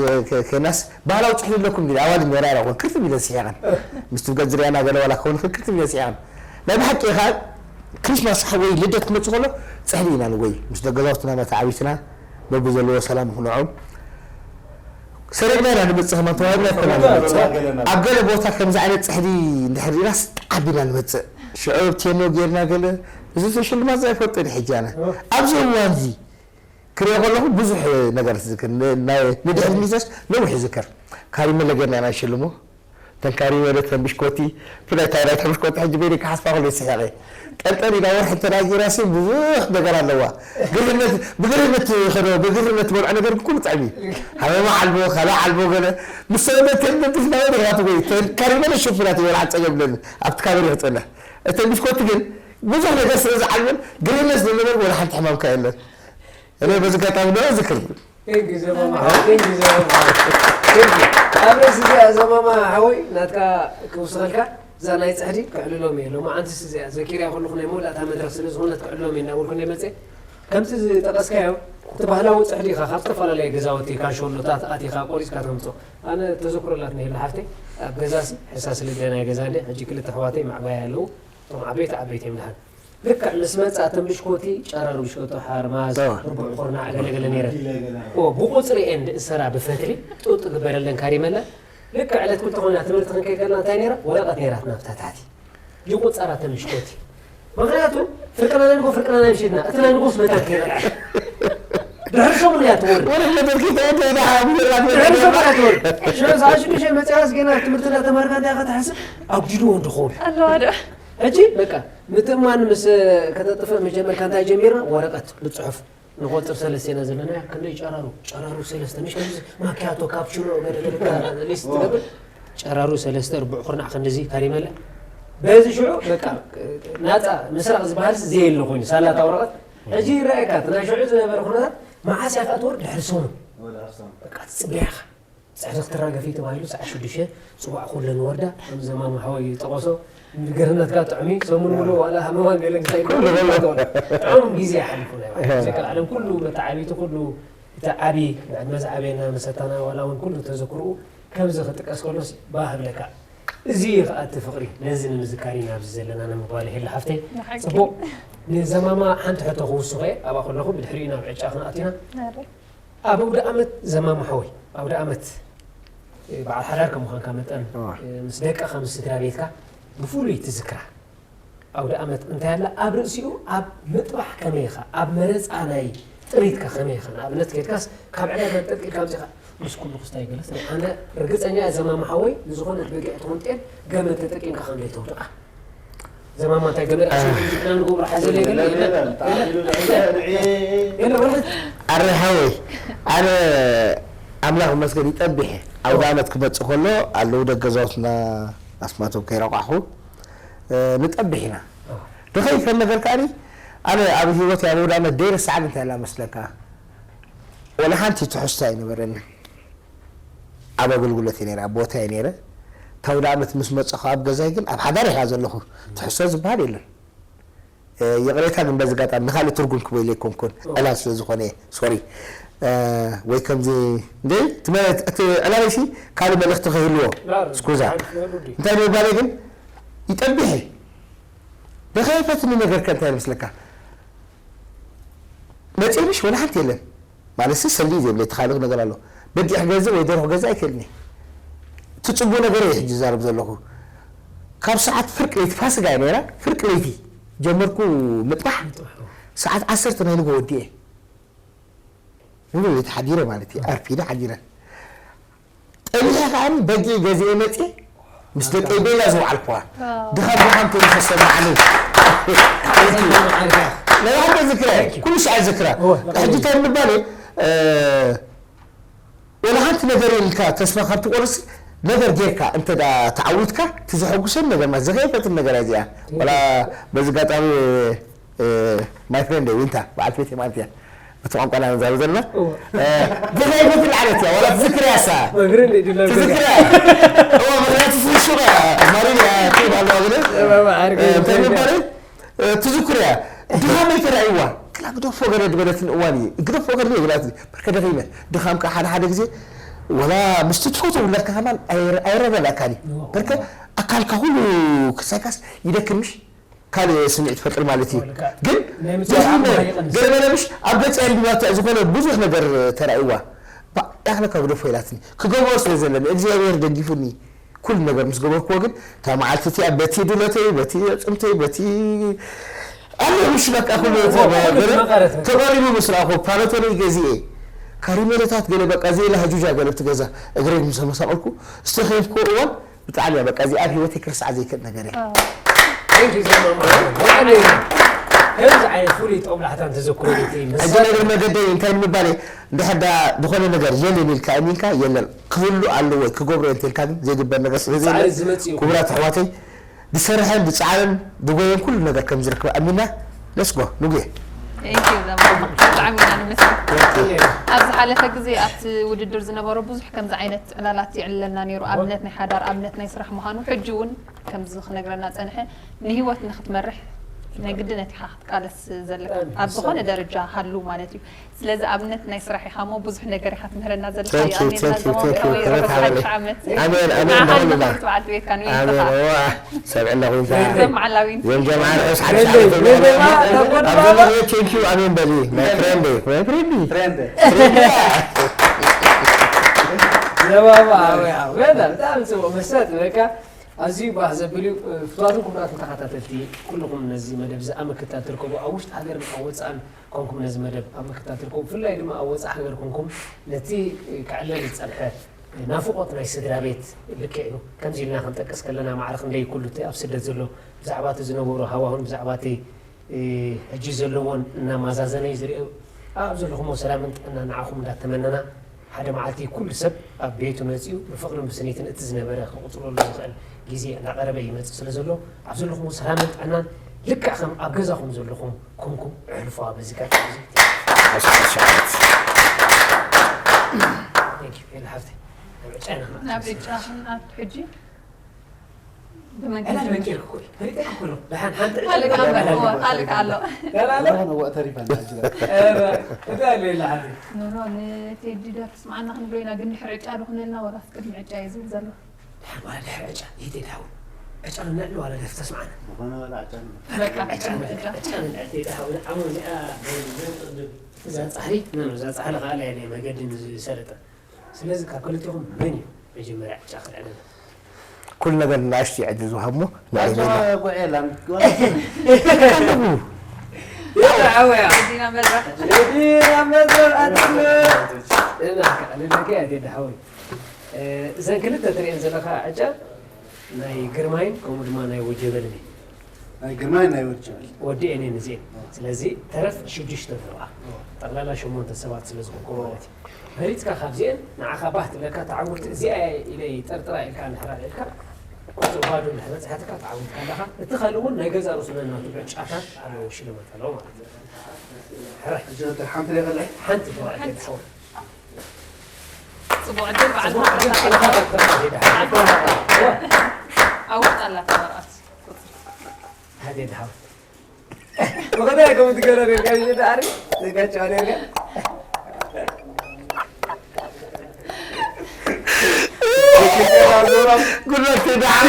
ከናስ ባህላዊ ፅሕዲ ኣለኩም ዲ ኣዋል ነራ ራ ኮን ክርትም ኢለን ስሒቐን ምስ ትብገት ዝሪኣና ገለ ዋላ ክኸውን ክል ክርትም ኢለን ስሒቐን ናይ ብሓቂ ኢኻ ክሪስማስ ወይ ልደት ክመፅእ ከሎ ፅሕዲ ኢና ንጎይ ምስ ደገዛውትና መተዓቢትና በቢ ዘለዎ ሰላም ንክንዖም ሰሪቕና ኢና ንመፅእ ከማን ተዋሂብና ኣይኮና ንመፅእ ኣብ ገለ ቦታ ከምዚ ዓይነት ፅሕዲ እንድሕር ሪናስ ጣዕብ ኢና ንመፅእ ሽዑ ቴኖ ጌርና ገለ እዚ ሽልማት ዘይፈልጦ ዲ ሕጂ ኣነ ኣብዚ እዋን እዚ ክሪኦ ከለኹ ብዙሕ ነገር ዝዝክር ንድሕሪ ሚሰስ ነዊሕ ይዝከር ካሪመለ ጌርና ኢና ንሽልሞ ተንካሪ ወደ ተንብሽኮቲ ብፍላይ ታይላይ ተንብሽኮቲ ሕጂ በይነ ክሓስባ ከሎ ይስሕቀ ጠልጠል ኢላ ወርሒ ተናጊራ ሲ ብዙሕ ነገር ኣለዋ ግርህነት ብግርህነት ኸዶ ብግርህነት በልዖ ነገር ኩሉ ጥዕሚ ሃመማ ዓልቦ ካልእ ዓልቦ ገለ ምስ ሰበበት ተንደብስ ናበ ዲኻ ትጎይ ተንካሪ መለ ሽፉናት ይበልዓ ፀገም ለኒ ኣብቲ ካበሪ ክፀንሕ እተን ብሽኮቲ ግን ብዙሕ ነገር ስለ ዝዓልበን ግርህነት ዝነበሩ ወላ ሓንቲ ሕማምካ የለን እኔ በዚ ጋጣሚ ዶ ዝክር Thank you ዘማማ ሓወይ thank you ዘማማ ሓወይ thank you ኣብ ርእሲ እዚኣ ዘማማ ሓወይ ናትካ ክውስኸልካ እዛ ናይ ፅሕዲ ክዕልሎም እየ ሎማዓንትስ እዚኣ ዘኪርያ ከለኹ ናይ መወዳእታ መድረኽ ስለ ዝኾነት ክዕልሎም እየ እናበልኩ ናይ መፅእ ከምቲ ዝጠቐስካዮ እቲ ባህላዊ ፅሕዲ ኢኻ ካብ ዝተፈላለየ ገዛውቲ ካሾሎታት ኣቲኻ ቆሪፅካ ተምፅኦ ኣነ ተዘክሮላት ነሄላ ሓፍተይ ኣብ ገዛሲ ሕሳስ ልደ ናይ ገዛ እንደ ሕጂ ክልተ ኣሕዋተይ ማዕባያ ኣለዉ እቶም ዓበይቲ ዓበይቲ እዮም ድሓን ልክዕ ምስ መጻ እተን ብሽኮቲ ጨረር ብሽኮቲ ሓርማዝ ርቡዕ ኩርናዕ ገለገለ ነይረን ብቁፅሪ ኤን ድእሰራ ብፈትሊ ጡጥ ግበረለን ካሪመለ ልክዕ ዕለት ክልተ ኮይና ትምህርቲ ክንከይድ ከለና እንታይ ነይራ ወረቐት ነይራትና ኣብታ ታሕቲ ይቁፀራ እተን ብሽኮቲ ምክንያቱ ፍርቅና ናይ ንጎ ፍርቅና ናይ ምሽትና እቲ ናይ ንጎስ መታን ከይበልዐ ድሕሪ ሰሙን እያ ትወርድ ድሕሪ ሰሙን እያ ትወርድ ሽዑ ሰዓት ሽዱሽተ መፅያስ ገና ትምህርቲ እንዳተማርካ እንታይ ከተሓስብ ኣጉዲልዎ እንድኸውን ኣለዋ ዶ ሕጂ በቃ ምትእማን ምስ ከተጥፍእ ምስ ጀመርካ እንታይ ጀሚርና ወረቀት ብፅሑፍ ንቆፅር ሰለስተ ኢና ዘለና ክንደይ ጨራሩ ጨራሩ ሰለስተ ምሽ ከምዚ ማኪያቶ ካፕቹኖ ገደገደ ሊስት ትገብር ጨራሩ ሰለስተ ርቡዕ ኩርናዕ ክንድዚ ካሪመለ በዚ ሽዑ በቃ ናፃ ምስራቅ ዝበሃልስ ዘየለ ኮይኑ ሳላታ ወረቀት ሕጂ ይረኣየካ እቲ ናይ ሽዑ ዝነበረ ኩነታት መዓስ እያ ከዓ ትወርድ ድሕሪ ሰሙን በቃ ትፅበያ ኢኻ ፅሕዲ ክትራገፊ ተባሂሉ ሰዓት ሽዱሽተ ፅዋዕ ኩለን ወርዳ ከም ዘማም ሓወይ ዝጠቐሶ ግርህነትካ ጥዑሚ ሰሙን ሙሉእ ዋላ ሃመማን ገለን ክሳይ ጥዑም ግዜ ሓሊፉ ናይ ባዕሉ ዘከል ዓለም ኩሉ መተዓቢቲ ኩሉ እቲ ዓቢ ብዕድመ ዝዓበየና መሰታና ዋላ እውን ኩሉ ተዘክርኡ ከምዚ ክጥቀስ ከሎስ ባህ ብለካ እዚ እዩ ከዓ እቲ ፍቅሪ ነዚ ንምዝካር ኢና ኣብዚ ዘለና ንምባል ይሄለ ሓፍተይ ብሓቂ። ፅቡቅ ንዘማማ ሓንቲ ሕቶ ክውስኸ ኣብኣ ከለኹ ብድሕሪኡ ናብ ዕጫ ክንኣቲና ኣብ ኣውደ ኣመት ዘማሙ ሓወይ ኣውደ ኣመት በዓል ሓዳር ከም ምዃንካ መጠን ምስ ደቅኻ ምስ ስድራ ቤትካ ብፍሉይ ትዝክራ ኣውደ ኣመት እንታይ ኣላ ኣብ ርእሲኡ ኣብ ምጥባሕ ከመይ ኢኻ ኣብ መረፃ ናይ ጥሪትካ ከመይ ኢኻ? ንኣብነት ኬድካስ ካብ ዕዳጋ ጠጥቂልካ ኣምጺኻ ምስ ኩሉ ክስታይ ገለስ ኣነ ርግጸኛ እየ ዘማማ ሓወይ ንዝኾነት በጊዕ ትኹን ጤል ገመድ ተጠቂምካ ከም ዘይተውድቓ። ዘማማ እንታይ ገመድ ኣሽሙ ኢልና ንገብሮ ሓዘለ ገለ የለን። የለን። የለን። የለን። ወላ ኣረ ሓወይ ኣነ ኣምላኽ ይመስገን ይጠቢሐ ኣውደ ዓመት ክመጽእ ከሎ ኣለዉ ደገዛውትና ኣስማቶም ከይረቋሑ ንጠብሕ ኢና። ድኸይፈል ነገር ከኣኒ ኣነ ኣብ ህይወት ኣብ ኣውደ ዓመት ደይረስዓ ግን እንታይ ኢላ መስለካ? ወላ ሓንቲ ትሕዝቶ ኣይነበረኒ። ኣብ ኣገልግሎት እየ ነይረ፣ ኣብ ቦታ እየ ነይረ። እታ ኣውደ ዓመት ምስ መጸኹ ኣብ ገዛይ ግን ኣብ ሓዳር ኢኻ ዘለኹ። ትሕዝቶ ዝበሃል የለን። ይቕሬታ ግን በዚ ኣጋጣሚ ንኻልእ ትርጉም ክበይለ ኣይኮንኩን፣ ዕላል ስለ ዝኾነ እየ። ሶሪ። ወይ ከምዚ እንደ እቲ ዕላል ሲ ካልእ መልእኽቲ ከይህልዎ ስኩዛ። እንታይ ንምባል ግን ይጠብሕ። ደኸይፈትኒ ነገር ከ እንታይ ይመስለካ? መጺ ምሽ ወላ ሓንቲ የለን። ማለት ሲ ሰልዲ ዘይብለ እቲ ካልእ ነገር ኣሎ። በጊዕ ክገዝእ ወይ ደርሆ ክገዝእ ኣይክእልን እየ። እቲ ጽቡቕ ነገር እየ ሕጂ ዝዛረብ ዘለኹ። ካብ ሰዓት ፍርቂ ለይቲ ፋሲጋ እያ ነይራ፣ ፍርቂ ለይቲ ጀመርኩ ምጥባሕ፣ ሰዓት ዓሰርተ ናይ ንጎ ወዲኤ። ንጎ ለይቲ ሓዲረ ማለት እዩ፣ ኣርፊደ ሓዲረ። ጠሊሐ ከኣ በጊዕ ገዚኤ መጺኤ፣ ምስ ደቀይ ቤላ ዝወዓልኩዋ። ድኻም ድኻም ኮይኑ ተሰማዓኒ። ነባር ዝክረ፣ ኩሉ ሰዓት ዝክረ። ሕጂ እንታይ ምባል እየ፣ ወላ ሓንቲ ነገር ኢልካ ተስፋ ካብ ትቆርጽ ነገር ጌርካ እንተ ደኣ ተዓዊትካ እቲ ዘሐጉሰኒ ነገር ማለት ዘኸየፈትኒ ነገር እያ እዚኣ። ወላ በዚ ኣጋጣሚ my friend ዊንታ በዓልቲ ቤተይ ማለት እያ። በቲ ቋንቋና ንዛረብ ዘለና ዘኸየፈትኒ ዓለት እያ። ወላ ትዝክርያ እሳ ትዝክርያ። እዋ ምክንያቱ ፍሹ ማሪን እያ ትብል ኣለዋ ብለ እንታይ ምባል ትዝክርያ ድኻመይ ተራእይዋ ክላ ግደፎ ገለ ዝበለትን እዋን እዩ። ግደፎ ገለ ይብላት በርከ ደኺመ። ድኻምካ ሓደ ሓደ ግዜ ወላ ምስቲ ትፈትዎ ውላድካ ከማን ኣይረ- ኣይረዳዳእካን እዩ። በርከ ኣካልካ ኩሉ ክሳይካስ ይደክም ምሽ ካልእ ስምዒት ትፈጥር ማለት እዩ። ግን ናይ ምጽዋር ዓቕምኻ ይቐንስ። ገለ ገለ ምሽ ኣብ ገጽ ኣንቢባቶ ዝኾነ ብዙሕ ነገር ተራእይዋ። ባዕላ ክለካ ግደፎ ኢላትኒ። ክገብሮ ስለ ዘለኒ እግዚኣብሔር ደጊፉኒ ኩሉ ነገር ምስ ገበርክዎ ግን እታ መዓልቲ እቲኣ በቲ ድለተይ በቲ ኣዕጽምተይ በቲ ኣነ ምሽ በቃ ኩሉ ተቐሪቡ ምስ ረኣኹ ፓነቶነይ ገዚኤ ካሪሜለታት ገለ በቃ ዘይላ ህጁጃ ገለ ብቲ ገዛ እግረይ ምስ መሳቐልኩ ዝተኸየፍክዎ እዋን ብጣዕሚ እያ በቃ እዚኣ ኣብ ህይወተይ ክርስዓ ዘይክእል ነገር እያ። ከምዚ ዓይነት ፍሉይ ጦብላሕታን ተዘክሮ እቲ ሕጂ ነገር መገደይ እንታይ ንምባል እየ እንድሕር ዳ ዝኾነ ነገር የለን ኢልካ እሚንካ የለን ክህሉ ኣለዎ ወይ ክገብሮ እንተልካ ግን ዘይግበር ነገር ስለ ዘይለ ክቡራት ኣሕዋተይ ዝሰርሐን ዝፀዓረን ዝጎየን ኩሉ ነገር ከም ዝረክብ ኣሚና ለስጎ ንጉየ ኣብ ዝሓለፈ ግዜ ኣብቲ ውድድር ዝነበሮ ብዙሕ ከምዚ ዓይነት ዕላላት ይዕለልና ነይሩ ኣብነት ናይ ሓዳር ኣብነት ናይ ስራሕ ምዃኑ ሕጂ እውን ከምዚ ክነግረና ጸንሐ ንህይወት ንክትመርሕ ናይ ግድነት ኢኻ ክትቃለስ ዘለካ ኣብ ዝኾነ ደረጃ ሃሉ ማለት እዩ ስለዚ ኣብነት ናይ ስራሕ ኢኻ ሞ ብዙሕ ነገር ኢኻ ትምህረና ዘለካ ይኣሜና ዘማምሮ ዓመት ንዓኻ ንክብርቲ በዓልቲ ቤትካ ንወይንኻ ሰብዕና ኮይንካ ዘም መዓላዊ ዮም ጀማዓ ርሑስ ሓድሽ ዓመት ኣብ ዘለኹ ቴንኪዩ ኣሜን በሊ my friend my friend ዘባባ ኣወያ ወላ ብጣዕሚ ጽቡቕ መሳጥ በቃ ኣዝዩ ባህ ዘብል እዩ። ፍቱዋትን ክቡራትን ተኸታተልቲ ኩልኹም ነዚ መደብ እዚ ኣብ ምክትታል ትርከቡ ኣብ ውሽጢ ሃገርን ኣብ ወፃእን ኮንኩም ነዚ መደብ ኣብ ምክትታል ትርከቡ ብፍላይ ድማ ኣብ ወፃእ ሃገር ኮንኩም ነቲ ክዕለል ዝፀንሐ ናፍቖት ናይ ስድራ ቤት ልክዕ እዩ። ከምዚ ኢልና ክንጠቅስ ከለና ማዕረ ክንደይ ኩሉ እቲ ኣብ ስደት ዘሎ ብዛዕባ እቲ ዝነበሮ ሃዋሁን ብዛዕባ እቲ ሕጂ ዘለዎን እናማዛዘነ እዩ ዝሪኦ። ኣብ ዘለኹሞ ሰላምን ጥዕናን ንዓኹም እንዳተመነና ሓደ መዓልቲ ኩሉ ሰብ ኣብ ቤቱ መፂኡ ብፍቕርን ብስኒትን እቲ ዝነበረ ክቕፅለሉ ዝኽእል ግዜ እናቐረበ ይመፅእ ስለ ዘሎ ኣብ ዘለኹሞ ሰላምን ጥዕናን ልክዕ ከም ኣብ ገዛኹም ዘለኹም ኮንኩም ኣሕልፉዋ በዚ ጋር ናብ ዕጫ ክንኣቱ ሕጂ ብመንገዲ ዕላል መንገድ እኮ እዩ። ፈሊጠ እኮ ነው። ደሓን ሓንቲ ዕላል ካልእ ኣሎ። ካልእ ኣሎ። ደህና ነው። ደህና ነው። ወ- ተሪፋ እንዳ ዕጅላ። ኧረ፣ እንታይ ኣሎ ኢላ ሓንቲ? ኖ፣ ኖ፣ ንቴዲ ደርፊ ስምዓና ክንብሎ ኢና፣ ግን ድሕሪ ዕጫ ዶ ክነልና ወላስ ቅድሚ ዕጫ እዩ ዝብል ዘሎ? ደሓን ዋላ ድሕሪ ዕጫ፣ ይሄ ቴዲ ሓው። ዕጫ ንብላ ዋላ ደርፊ ተስምዓና? ዝኾነ ዋላ ዕጫ ንብላ። በቃ፣ ዕጫ ንብላ፣ ዕጫ። ዕጫ ንብላ፣ ቴዲ ሓው። ንዓሞ እዚኣ፣ እዛ ጻሕሊ፣ ኖ፣ ኖ፣ እዛ ጻሕሊ ከኣ ናይ መገዲ ዝሰለጠ። ስለዚ ካብ ክልቴኹም መን እዩ መጀመርያ ዕጫ ክልዕለና? ኩሉ ነገር ንኣሽቱ እዩ ዕድል ዝወሃብ እሞ ንዓይ ዕጫ ዜና። ጉዕ የላን። ኣለኹ። ያ ሓወያ ዲና መድረኽ ዲና መድረኽ ኣትለ ደናካ ደናካ ያ ዴዳ ሓወይ እዘን ክልተ ትሪኤን ዘለኻ ዕጫ ናይ ግርማይን ከምኡ ድማ ናይ ወጀበልን እዩ ናይ ግርማይ ናይ ወጀበል ወዲኤን እየን እዚኤን ስለዚ ተረፍ ሽዱሽተ ኣለዋ ጠቕላላ ሸሞንተ ሰባት ስለ ዝኾንኩ ማለት እዩ መሪፅካ ካብዚኤን ንዓኻ ባህ ትብለካ ተዓውርቲ እዚኣ ኢለ ይጠርጥራ ኢልካ እንድሕር ኣልዒልካ ቁፅሪ ባዶ እንድሕር በፅሓትካ ተዓዊትካ ኣለኻ እቲ ካልእ እውን ናይ ገዛ ርእሱ ነናቱ ዕጫታት ኣለዎ ሽልማት ኣለዎ ማለት እዩ ሕራይ ሕጂ ሓንቲ ሪኣ ከላ ሓንቲ ተባዕት ሓወ ፅቡቅ ዕድል በዓል ኣውጣላታ ወረቐት ሓደ ድሃው ብኸመይ ከም ትገረ ነርካ እዩ ደኣሪ ዘጋጭዋ ነርካ ጉልበት ደሓን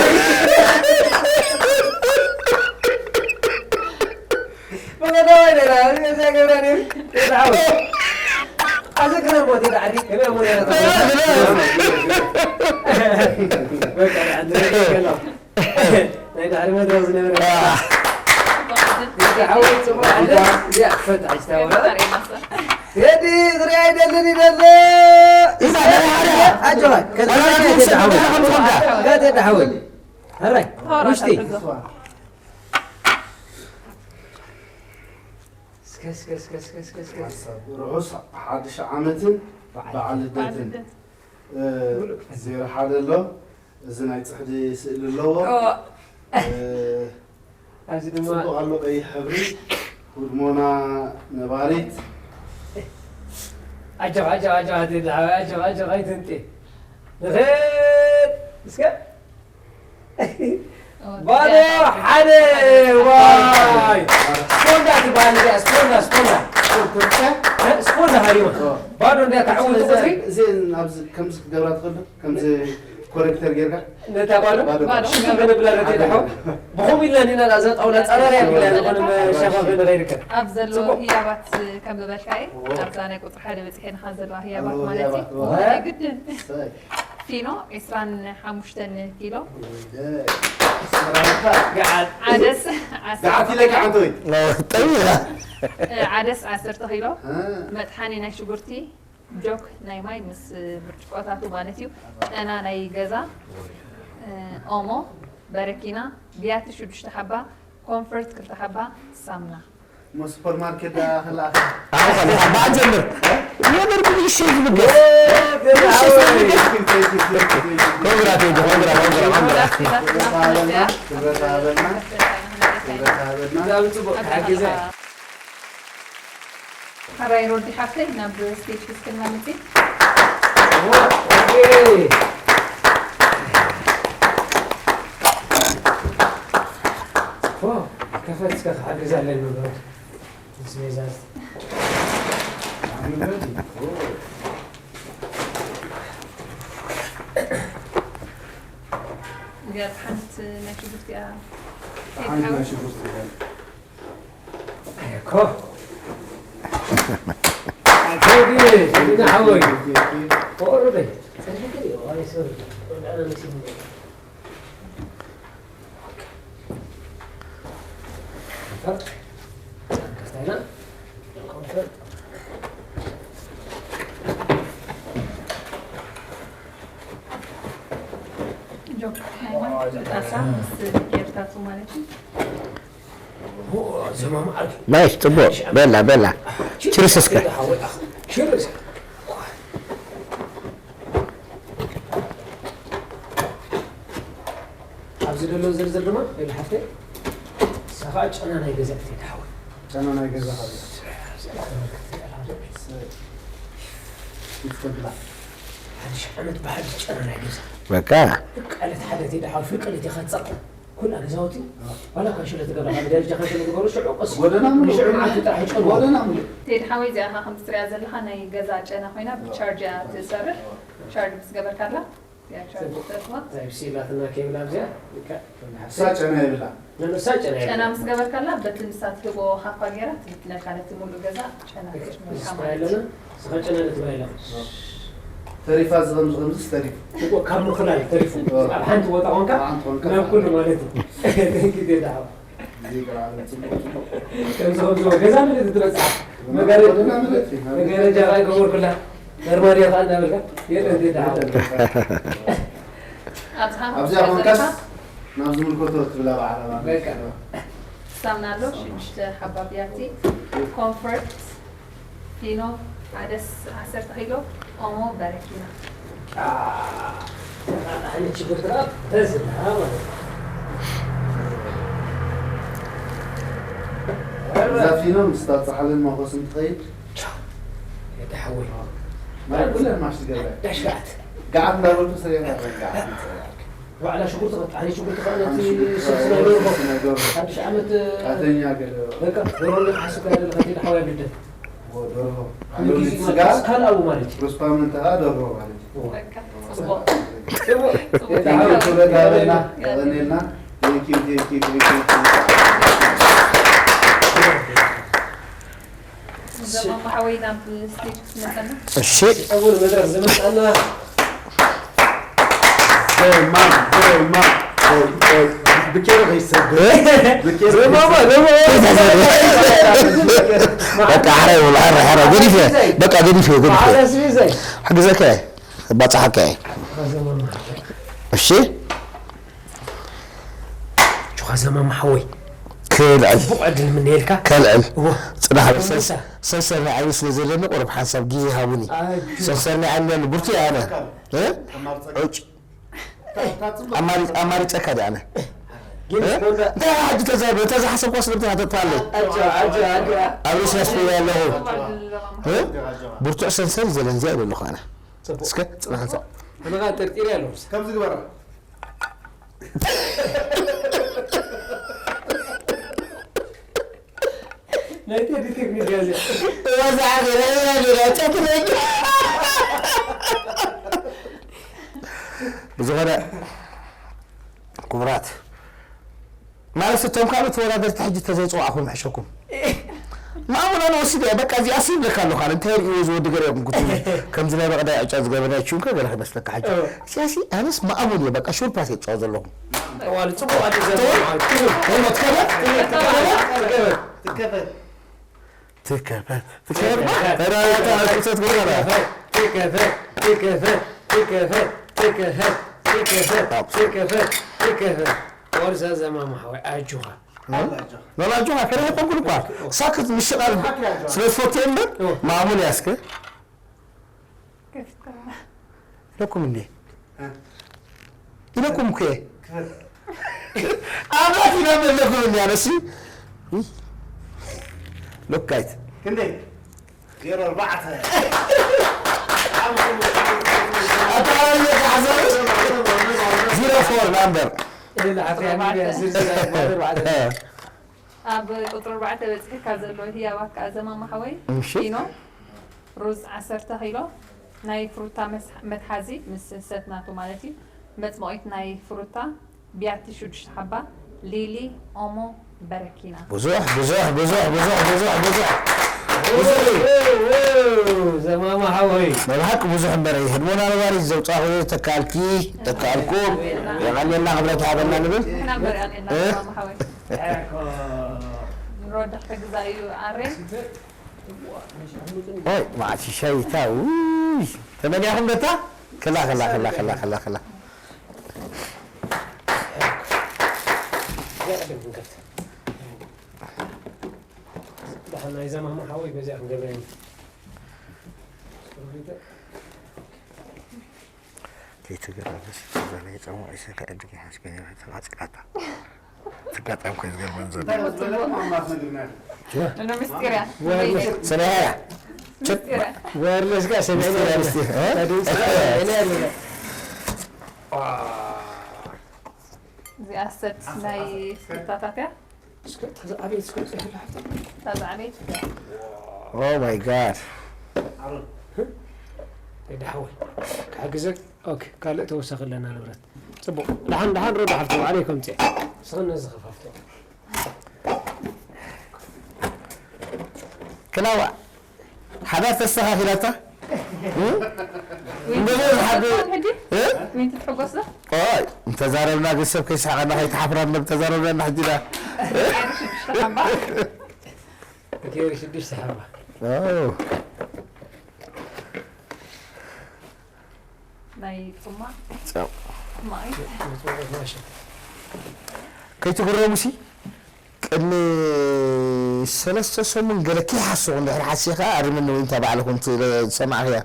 ብኸመይ ነራ ዘገብራ ነር ተዛዓወ ኣዘክረ ሞት ደኣሪ ከመይ ሞ ነራ ናይ ዳዕሪ መድረኽ ዝነበረ ሓወይ ፅቡቅ ኣለ እዚኣ ክፈት ኣጅታወራ ቴዲ ክሪኣ ይደልን ይደለ ኣጆኻ ከቴዲ ሓወይ ከቴዲ ሓወይ ሕራይ ውሽጢ እስከ እስከ እስከ እስከ እስከ እስከ ርሑስ ሓድሽ ዓመትን በዓል ልደትን ዜሮ ሓደ ኣሎ እዚ ናይ ፅሕዲ ስእሊ ኣለዎ ኣብዚ ድማ ፅቡቅ ኣሎ ቀይሕ ሕብሪ ህድሞና ነባሪት ኣጆኻ ኣጆኻ ኣጆኻ ቴዲ ሓወይ ኣጆኻ ኣጆኻ ኣይትንጤ ንኽድ እስከ ባዶ ሓደ ዋይ ስፖንዳ ትበሃል እዚኣ ስፖንዳ ስፖንዳ ስፖንዳ ሃሪማ ባዶ እንዲያ ተዓወቱ ቁፅሪ እዚ ኣብዚ ከምዚ ክትገብራ ትኽእል ዶ? ከምዚ ኮሬክተር ጌርካ ነታ ባዶ ባዶ። ሽም ከነብላ ረቴ ድሓው ብኸምኡ ኢልና ኒና እዛ ጣውላ ፃራርያ ቢላ ዝኾነ መሻፋፈ ንኸይርከብ ኣብ ዘለዎ ህያባት ከም ዝበልካ እዩ ኣብዛ ናይ ቁፅሪ ሓደ በፂሐ ንኻ ዘለዋ ህያባት ማለት እዩ ግድን ፊኖ ዕስራን ሓሙሽተን ኪሎ ገዓት ዓደስ ገዓት ኢለካ ዓንተ ወይ ጠይኻ ዓደስ ዓሰርተ ኪሎ መጥሓኒ ናይ ሽጉርቲ ጆክ ናይ ማይ ምስ ብርጭቆታቱ ማለት እዩ ጨና ናይ ገዛ ኦሞ በረኪና ቢያቲ ሽዱሽተ ሓባ ኮንፈርት ክልተ ሓባ ሳምና እሞ ሱፐርማርኬት ዳ ክልኣኸ በዓል ጀምር የምር ብልሽ ዝብገስ ኮንግራ ቴዲ ኮንግራ ኮንግራ ኮንግራ ክብረት ሃበልና ክብረት ሃበልና ክብረት ሃበልና ብጣዕሚ ፅቡቅ ክሓግዘ ሕራይ ሮዲ ሓፍተይ ናብ ስቴጅ ክስክልና ምፂ ከፈት እስከ ክሓግዝ ኣለኒ መብራት ምስ ሜዛት ገር ሓንቲ ናይ ሽጉርቲ እያ ሓንቲ ናይ ሽጉርቲ እያ እኮ ቴዲ ቴዲ ሓወይ ኦረደ ጸድቂ ሪኦ ኣይ ሶሪ ወላና ነሲቡ ጣሳ ምስ ጌርታቱ ማለት እዩ ዘማማዓል ናይስ ፅቡቅ ቤላ ቤላ ችርስ እስከ ሽርስ ኣብዚ ዘሎ ዝርዝር ድማ ሌላ ሓፍተይ ንሳ ከዓ ጨና ናይ ገዛ እትሄድ ሓወይ ጨና ናይ ገዛ ካብ ይትፈግላ ሓድሽ ዓመት ብሓድሽ ጨና ናይ ገዛ በቃ ፍቃለት ሓደ ትሄድ ሓወይ ፍቃለት ይኸፀቕ ኩላ ገዛውቲ ዋላ እኳ ሽለ ትገብራ ካብ ደረጃ ከንተ ንግበሩ ሽዑ ቀስ ጎደና ሙሉእ። ሽዑ መዓልቲ ጥራሕ ይጨንዎ ጎደና ሙሉእ። ቴዲ ሓወይ እዚኣ ኸዓ ከምቲ ትሪኣ ዘለኻ ናይ ገዛ ጨና ኮይና ብቻርጅ እያ ትሰርሕ ቻርጅ ምስ ገበርካላ እዚኣ ቻርጅ ትጠፍዋ ታይፕሲ ላትና ኬብል ኣብዚኣ እሳ ጨና የብላ ነንሳ ጨና ጨና የብላ ምስ ገበርካላ በቲ ንሳ ትህቦ ሃፋ ገይራ ትልክለካ ነቲ ሙሉእ ገዛ ጨና ክትመልካ ስፓ ማለት ኣለና እዩ ስኻ ጨና ንትባይላ ተሪፋ እዚ ከምዚ ከምዚ ተሪፉ እኮ ካብ ምኽላል ተሪፉ ኣብ ሓንቲ ቦታ ኮንካ ኣብ ሓንቲ ኮንካ ናብ ኩሉ ማለት እዩ ግዜ ዳሓው ከምዚ ከምዚ ገዛ ምልእቲ ትበፅሕ። መጋረጃ፣ መጋረጃ ከዓ ይገበርኩላ። ኣርማድዮ ከዓ እናበልካ የለን፣ ዘይደሓን። ኣብዚኣ ኮንካስ ናብ ዝምልከቶ ክትብላ ብዓለማ በቃ። ክሳብና ኣሎ ሽዱሽተ ሓባ ቢያቲ፣ ኮንፈርት፣ ፊኖ፣ ሓደ ስ-፣ ዓሰርተ ኪሎ፣ ኦሞ፣ በረኪና። ኣነ ችግር ተራ ተዝና ማለት ነው። እዛ ፊኖ ምስታ ጸሓልን መኾስን ትኸይድ። የዳ ሓወይ። ማለት ኩለን ማሽ ትገብራ። ዳሽጋት። ገዓት እንዳበልኩ ሰሪዕና ገዓት ንጸርያ። ዋዕላ ሽጉርቲ ኸ-፣ ኣነ ሽጉርቲ ኸ-፣ ነቲ ኣነ ሽጉርቲ ስልሲ ኸ-፣ ናይ ደርሆ። ስልሲ ናይ ደርሆ። ሓድሽ ዓመት፣ ቃተኛ ገለ። በቃ፣ ደርሆ ሓስብ ያለ ኸቲ ሓዋይ ግደት። ደርሆ። ኩሉ ግዜ ስጋ፣ ካልኣዊ ማለት እዩ። ሩስፓ ምን ተኻ ደርሆ ማለት እዩ። በቃ፣ ጽቡቕ። ጽቡቕ። ጽቡቕ። የቀንየልና፣ የቀንየልና። Thank you, thank you, thank you, thank you. ዘማማ ሓወይ ናብ ስቴጅ ክትመጸና። እሺ። ጸጉር መድረኽ ዝመጻና ዘማ፣ ዘማ፣ ብኬሮ ከይሰብ። ብኬሮ ዘማማ፣ ከይሰብ። ዘማማ። በቃ፣ ሕራይ ወላ፣ ሕራይ፣ ሕራይ። ገዲፈ። በቃ፣ ገዲፈ፣ ገዲፈ። ሓገዘካ። ባጽሓካ። ዘማማ። እሺ። ጆኻ ዘማማ ሓወይ። ክልዕል። ጽቡቕ ዕድል ምነየልካ። ከልዕል። እወ። ጽናሕ። እወ። ሰንሰ-፣ ሰንሰር ናይ ዓይኒ ስለ ዘለኒ ቁሩብ ሓንሳብ ግዜ ሃቡኒ። ኣይ። ሰንሰር ናይ ዓይኒ ኣሎ፣ ብርቱዕ እየ ኣነ። እ? ዕጭ። ኣማሪ-፣ ኣማሪጸካ ድየ ኣነ? ግን እ? ስፖንዳ-፣ እንታይ ሕጂ ተዛ-፣ ተዛሓሰብኳ ስለምንታይ ተጥፋለይ? ኣጆ፣ ኣጆ፣ ኣጆ። ኣብ ርእሲ ኣስፈያ ኣለኹ። እ? ብርቱዕ ሰንሰር እዩ ዘለኒ፣ እዚኣ ይደለኹ ኣነ። ጽቡቕ። እስከ ጽናሕ ሓንሳብ። ኣነ ኸኣ ጠርጢረ ኣለኹ። ከምዚ ግበራ። ናይ ቴዲ ቴክኒክ እያ እዚኣ። እዛ ሃገር፣ እዛ ሃገር፣ ጨክነኛ። ብዝኾነ፣ ክቡራት፣ ማለት እቶም ካልኦት ተወዳደርቲ ሕጂ ተዘይፅዋዕኹም ይሕሸኩም። ማሙና ንወስድ እያ፣ በቃ እዚኣ ሲ ይብለካ ኣለኹ፣ ኣነ እንታይ ርእዩ እዚ ወዲ ገለ ይኹን ክትብሉ፣ ከምዚ ናይ በቐዳይ ዕጫ ዝገበርናዮ ችውንከ ገለ ክመስለካ ሕጂ። እወ። እዚኣ ሲ ኣነስ ማእሙን እየ፣ በቃ ሹር ፓስ እየ ዝፃወት ዘለኹ። ዋሉ ጽቡቕ ኣዲስ ዘመን። ትኸፈት፣ ትኸፈት፣ ትኸፈት፣ ትኸፈት። ትከፈት፣ ትከፈት። ትከፈት፣ ትከፈት፣ ትከፈት። ኧረ፣ ኧረ፣ ኧረ፣ ትከፈት፣ ትከፈት፣ ትከፈት፣ ትከፈት፣ ትከፈት፣ ትከፈት፣ ትከፈት፣ ትከፈት። ወርዛ ዘማማ ሓወይ፣ ኣጆኻ። ኖላ ኣጆኻ፣ ከነ ይቆንኩል እኳ። ሳክት ምሽቕ ኣልኩ። ስለ ዝፈቱ እምበር፣ ኦ። ማእሙን ያስከ። ከፊትካ። ኢለኩም እንዴ? እ? ኢለኩም እኮ እየ። ክፈት። ኣምላክ ኢና መለኩም እንዴ? ኣነሲ። ውይ። ሎክ ጋይት። ክንደይ? ዜሮ ኣርባዕተ። ኣታ ኣየ ተሓሳብ። ዜሮ ፎር ናምበር። ኢለ ሓፍያ ሚድያ ዝርዝር ኣርባዕተ። ኣብ ቁጽሪ ኣርባዕተ በጺሕካ ዘሎ ህያባት ከኣ ዘማማ ሓወይ፣ እሺ። ፊኖ፣ ሩዝ ዓሰርተ ኪሎ፣ ናይ ፍሩታ መስ-፣ መትሓዚ ምስ ሰት ናቱ ማለት እዩ። መጽሞቒት ናይ ፍሩታ፣ ቢያቲ ሽዱሽተ ሓባ፣ ሊሊ፣ ኦሞ፣ በረኪና። ብዙሕ፣ ብዙሕ፣ ብዙሕ፣ ብዙሕ፣ ብዙሕ፣ ብዙሕ። ብዙሕ እዩ። ዘማማ ሓወይ። ናይ ብሓቂ ብዙሕ እምበር እዩ። ህድሞና ነባሪት ዘውጻእኹ ተካልኪ፣ ተካልኩም፣ የቐንየልና ክብረት ይሃበልና ንብል። ንሕና እምበር የቐንየልና እ? ዘማማ ሓወይ። ንሮዳ ክሕግዛ እዩ ኣሬ። ኦይ፣ መዓት ሻይታ፣ ውይ። ተመንያኹም ነታ? ክላ፣ ክላ፣ ክላ፣ ክላ፣ ክላ፣ ክላ። ደሓን ናይ ዘማማ ሓወይ በዚኣ ክንገብረኒ። ከይትገረመስ፣ እዛ ናይ ጻማ ዒስካ ዕድል ምሓዝካ ነይራ፣ ተቓጺላታ። ትጋጣም ኮይኑ ዝገርመን ዘሎ። እንታይ ከም ዝበለ እኮ ኣምላኽ ነግርና። እኖ ምስጢር እያ። ወርልስ-፣ ሰናይ እያ። ምስጢር እያ። ወርልስ ጋር ሰናይ ምስጢር እያ፣ እያ። ምስጢር፣ እ? ታዲያ ምስጢር እያ፣ እኔ ያለኝ። እዚኣ ሰት ናይ ፍታታት እያ። እስከ ተዛ ኣቤት፣ እስከ ጽሑፍ ሓፍታ። ተዛ ኣቤት። Oh my God። ኣሮን። እ? ደሓወይ። ክሕግዘክ? ኦኬ፣ ካልእ ተወሳኺ ኣለና ንብረት። ጽቡቕ። ደሓን፣ ደሓን ሮዳ ሓፍቲ፣ ባዕለይ ከምጽእ። ንስኽን ነዚ ከፋፍቶ። ክላዋ፣ ሓዳር ተስተኻኺላታ? እ? ዊንቲ እንደዚ ዝሓደ-፣ ትሕጎስ ዶ? እ? ዊንቲ ትሕጎስ ዶ? ኦይ፣ ተዛረብና ግን ሰብ ከይስሕቐና ከይተሓፍረና ተዛረብና ሕጂ ዳ ገይሩ ሽዱሽተ ሓባ ኦ ናይ ጽማቕ ጸው ማይ ከይትግረሙ ሲ ቅድሚ ሰለስተ ሰሙን ገለ ከይሓሰኹ እንድሕር ሓሲኻ ኣርምኒ ወይ እንታይ ባዕልኹም ዝሰማዕኽያ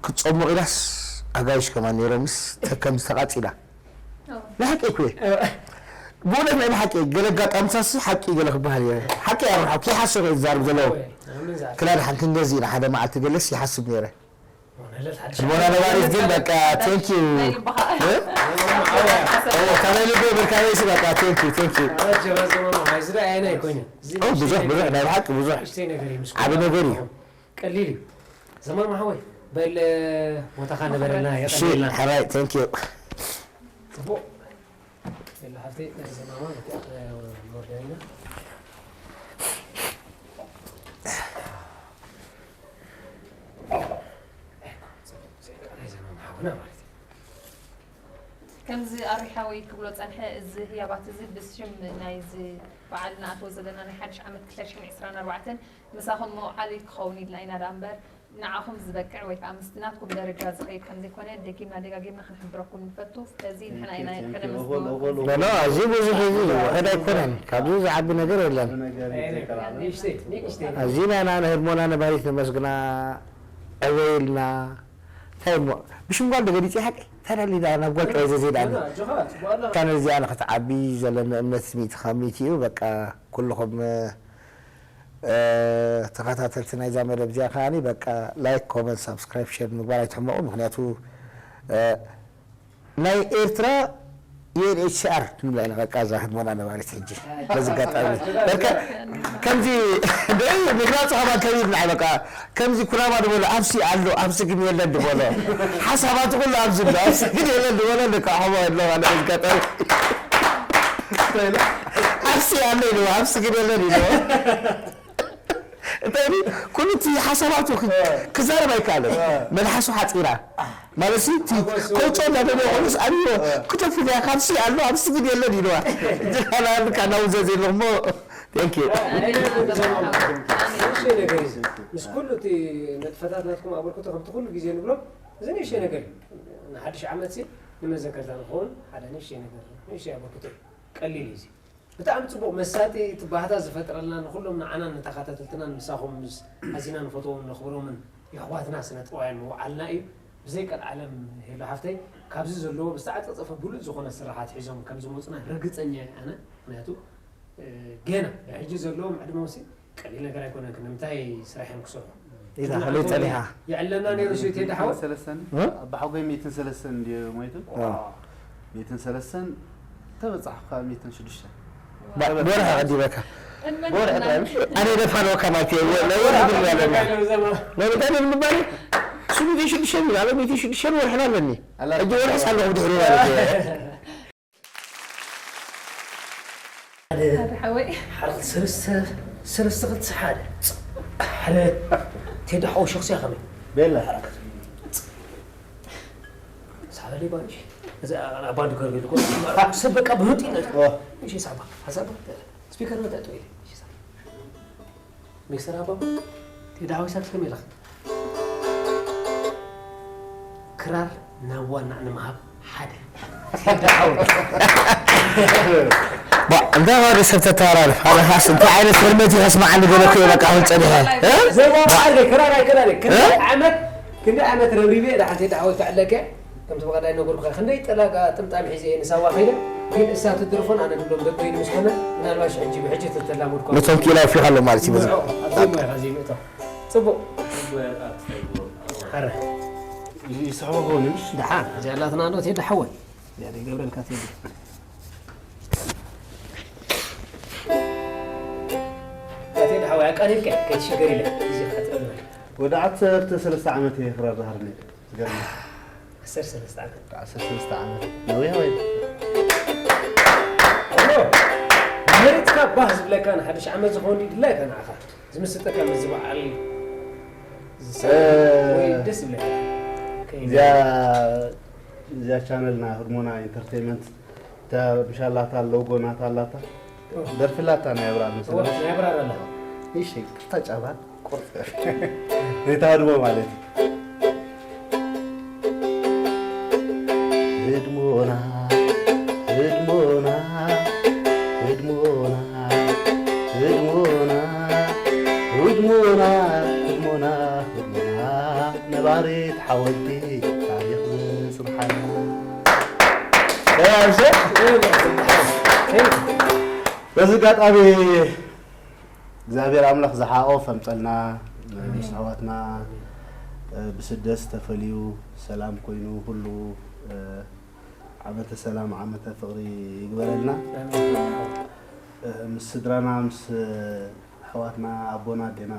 ክትፀሙቕ ኢላስ ኣጋይሽ ከማን ነይሮምስ ተከምዚ ተቓፂላ ንሓቂ እኮ ብእውነት ናይ ብሓቂ ገለ ኣጋጣምታሲ ሓቂ ገለ ክበሃል እየ ሓቂ ኣርሓ ከይሓሰኹ እየ ዝዛርብ ዘለኹ ክላድ ሓንቲ እንደዚ ኢና ሓደ መዓልቲ ገለስ ይሓስብ ነይረ ሕድሞና ነባሪት ግን በቃ thank you ካበይ ልቢ ብርካቤሲ በቃ thank you thank you ዝረኣየና ኣይኮይነ ብዙሕ ብዙሕ ናይ ብሓቂ ብዙሕ ዓቢ ነገር እዩ ቀሊል እዩ ዘማን ማሓወይ በል ቦታኻ ነበረልና እሺ የቀልና ሕራይ thank you ጽቡቕ የለ ሃብተይ ናይ ዘማማ ወርዳይና ከምዚ ኣሪሓ ወይ ክብሎ ጸንሐ እዚ ህያባት እዚ ብሽም ናይዚ በዓል ንኣትዎ ዘለና ናይ ሓድሽ ዓመት ክልተ ሽሕን ዕስራን ኣርባዕተን ምሳኹም መውዓሊ ክኸውን ኢልና ኢና ደኣ እምበር ንዓኹም ዝበቅዕ ወይ ከዓ ምስቲ ናትኩም ደረጃ ዝኸይድ ከምዘይኮነ ደጊምና ደጋጊምና ክንሕብረኩም ንፈቱ። ስለዚ ንሕና ኢና ቀደም ኖ እዚ ብዙሕ እዚ ውሕድ ኣይኮነን ካብዚ ዝዓቢ ነገር የለን ኣዚና ኢና ንህድሞና ነባሪት ነመስግና ዕወይልና እንታይ እሞ ብሽም ጓል ዶ ገሊፀ ሓቂ ተደሊዳ ናብ ጓል ጥራይ ዘዘይዳ እታ ነዚኣ ንክትዓቢ ዘለኒ እምነት ሚእቲ ካብ ሚእቲ እዩ በቃ ኩልኹም ተኸታተልቲ ናይዛ መደብ እዚኣ ከዓኒ በቃ like comment subscribe share ምግባር ኣይትሕመቑ ምክንያቱ ናይ ኤርትራ ዩኤንኤችሲኣር ንብላ ኢና በቃ እዛ ህድሞና ነባሪት ሕጂ በዚ ኣጋጣሚ በርከ ከምዚ ደይ ምግላፁ ከማን ከቢድ ንዓይ በቃ ከምዚ ኩናማ ዝበሎ ኣብዚ ኣሎ ኣብዚ ግን የለን ዝበሎ ሓሳባቱ ኩሉ ኣብዚ ኣሎ ኣብዚ ግን የለን ዝበሎ ደቂ ኣሕቦ ኣሎ ኣነ በዚ ኣጋጣሚ ኣብዚ ኣሎ ኢሉ ኣብዚ ግን የለን ኢሉ እንታይ ኩሉ እቲ ሓሳባቱ ክዛረብ ኣይከኣለን መልሓሱ ሓፂራ ማለት ሲ ከውፅኦ እናደለየ ኮኑስ ኣብዮ ክተፍት እያ ካብሲ ኣሎ ኣብዚ ግን የለን ኢልዋ ጅኻና ልካ ናውዘዝ የለ እሞ thank you ንእሽተይ ነገር እዩ ምስ ኩሉ እቲ ነጥፈታት ናትኩም ኣበርክቶ ከምቲ ኩሉ ግዜ ንብሎ እዚ ንእሽተይ ነገር እዩ ንሓድሽ ዓመት ሲ ንመዘከርታ ንኸውን ሓደ ንእሽተይ ነገር ንእሽተይ ኣበርክቶ እዩ ቀሊል እዩ እዚ ብጣዕሚ ፅቡቕ መሳጢ እቲ ባህታ ዝፈጥረልና ንኩሎም ንዓናን ንተኸታተልትናን ምሳኹም ምስ ኣዚና ንፈትዎም ነኽብሮምን የሕዋትና ስነ ጥበባውያን ምውዓልና እዩ ብዘይ ቀልዓለም ሄሎ ሓፍተይ ካብዚ ዘለዎ ብዝተዓፀፀፈ ብሉፅ ዝኾነ ስራሓት ሒዞም ከም ዝመፁና ርግፀኛ እየ ኣነ ምክንያቱ ገና ብሕጂ ዘለዎም ዕድመ ውሲ ቀሊል ነገር ኣይኮነን ንምንታይ ስራሕ እዮም ክሰርሑ ኢዛ ከመይ ጸኒሓ የዕለና ነይሩ ሲ ቴዲ ሓወት ሰለስተን ኣባሓጎይ ሚእትን ሰለስተን እንድዩ ሞይቱ ሚእትን ሰለስተን ተበጻሕኩ ካብ ሚእትን ሽዱሽተን ወርሒ ቀዲመካ ኣነ ደፋንወካ ማለት እዩ ናይ ወርሒ ትብል ኣለና ናይ ወርሒ ትብል ባለ እሱ ሚእትን ሽዱሽተን እዩ ኣነ ሚእትን ሽዱሽተን ወርሕና ኣለኒ ሕጂ ወርሒ ሳለኹ ብድሕሪ ማለት እዩ ሓደ ሓወይ ሓደ ክልተ ሰለስተ ሰለስተ ክልተ ሓደ ሓደ ቴዲ ሓወ ሸኽስያ ከመይ ቤላ ሳበለይ ባንሽ እዚ ኣባንድ ገርቤል እኮ ሰብ በቃ ብህጢ እሺ ሳባ ሓሳብ ስፒከር መጣጥ ወይ እሺ ሳባ ሚክሰር ኣባ ቴዲ ሓወይ ሳክስ ከመይ ኢለኻ ክራር ናብ ዋና ንምሃብ ሓደ ቴዲ ሓወይ እንታይ ወደ ሰብ ተተራርፍ ኣነ ካስ እንታይ ዓይነት ህልመት ይኸስማዓኒ ገለ ክዮ በቃ ኣሁን ጸኒሐ ዘማዓርገ ክራር ኣይከራር ክንደይ ዓመት ክንደይ ዓመት ረብሪበ ዳሓን ቴዲ ሓወይ ክዕለከ ከምቲ ብቐዳይ ነገርኩኻ ክንደይ ጠላጋ ጥምጣም ሒዘ እየ ንሳዋ ከይደ ግን እሳ ትድርፎን ኣነ ድብሎም በበይኑ ምስ ኮነ ምናልባሽ ሕጂ ብሕጂ ተተላመድኳ ነቶም ኪኢላ ኣፍሪኻ ኣሎ ማለት እዩ በዚ ኣብዘይ ሞያኻ ዘይምእቶ ጽቡቕ ሓረ ይስሕቦ ከውን ምሽ ደሓን እዚኣ ኣላትና ኣሎ ቴዲ ሓወይ እዚኣ ዶ ይገብረልካ ቴዲ ቴዲ ሓወይ ኣቃሊልካ ከይትሽገር ኢለ ግዜ ክሓጥረልና ወደ ዓሰርተ ሰለስተ ዓመት እየ ክራር ዝሃርኒ ዝገርም ዓሰርተ ሰለስተ ዓመት ዓሰርተ ሰለስተ ዓመት ነዊሕ ወይ መሬትካ ባህ ዝብለካ ንሓድሽ ዓመት ዝኸውን ድላይካ ንዓኻ ዝምስጠካ ምስ ዝበዓል ዝሰ- ወይ ደስ ይብለካ ከይነ- እዚኣ እዚኣ ቻነልና ህድሞና ኢንተርቴይንመንት፣ እታ ምሻላታ ሎጎ ናታ ኣላታ። ደርፊ ኣላታ ናይ ኣብራር መሰለሽ? ናይ ኣብራር ኣላ። እሺ፣ ቅርታ ጫባ ቁርጥ። ናይታ ህድሞ ማለት እዩ። ህድሞና፣ ህድሞና፣ ህድሞና፣ ህድሞና፣ ህድሞና፣ ህድሞና፣ ህድሞና፣ ነባሪት ሓወልቲ ታሪኽ ዘስርሓና። ሰላም ሸ? በዚ ኣጋጣሚ እግዚኣብሔር ኣምላኽ ዝሓቆ ፈምጠልና። ምስ ኣሕዋትና ብስደት ዝተፈልዩ ሰላም ኮይኑ ኩሉ ዓመተ ሰላም ዓመተ ፍቕሪ ይግበረልና። ምስ ስድራና ምስ ኣሕዋትና ኣቦና ኣዴና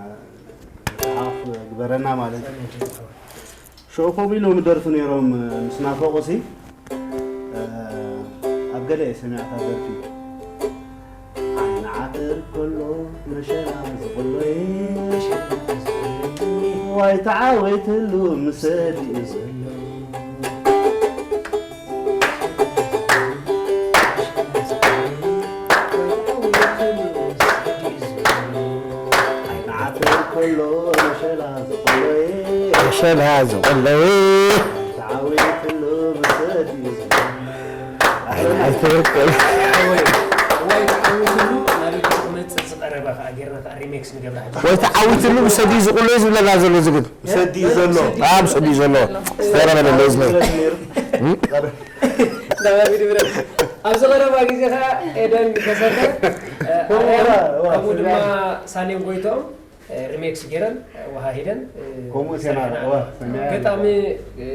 ዝሓቁፍ ግበረና ማለት እዩ። ሽዑ ከምኡ ኢሎም ይደርፉ ነይሮም ምስ ናፈቑሲ። ኣብ ገለ እየ ሰሚዓታ ደርፊ። ዓይኒ ዓተር ከሎ መሸላ ዝቕሎይ፣ ዋይ ተዓወይትሉ ምሰ ድዩ ዘሎ። ዓይኒ ዓተር ከሎ መሸላ ዝቕሎይ፣ መሸላ ዝቕሎይ፣ ተዓወይትሉ ምሰ ድዩ ዘሎ። ዓይኒ ዓተር ከሎ ወይ ተዓዊትሉ ናበይ ክመጽእ ዝቐረበ ከኣ ጌርና ከኣ ሪሜክስ ንገብራ። ወይ ተዓዊትሉ ምሰ ድዩ ዝቕሎይ ዝብለና ዘሎ ዝብል። ምሰ ድዩ ዘሎ። አ፣ ምሰ ድዩ ዘሎ። ዘረበለለይ ዝነ። ዳባቢ ድብረ። ኣብዚ ቀረባ ግዜ ከኣ ኤደን ተሰፈ፣ እ፣ ኣርያም፣ ዋ፣ ከምኡ ድማ ስሚያ። ሳሌም ጎይትኦም፣ እ፣ ሪሜክስ ጌረን፣ እ፣ ወሃሂደን፣ እ፣ ከምኡ ሴና፣ ሰሪሐን ዋ፣ ኣለዋ። ስሚያ። ገጣሚ፣ እ፣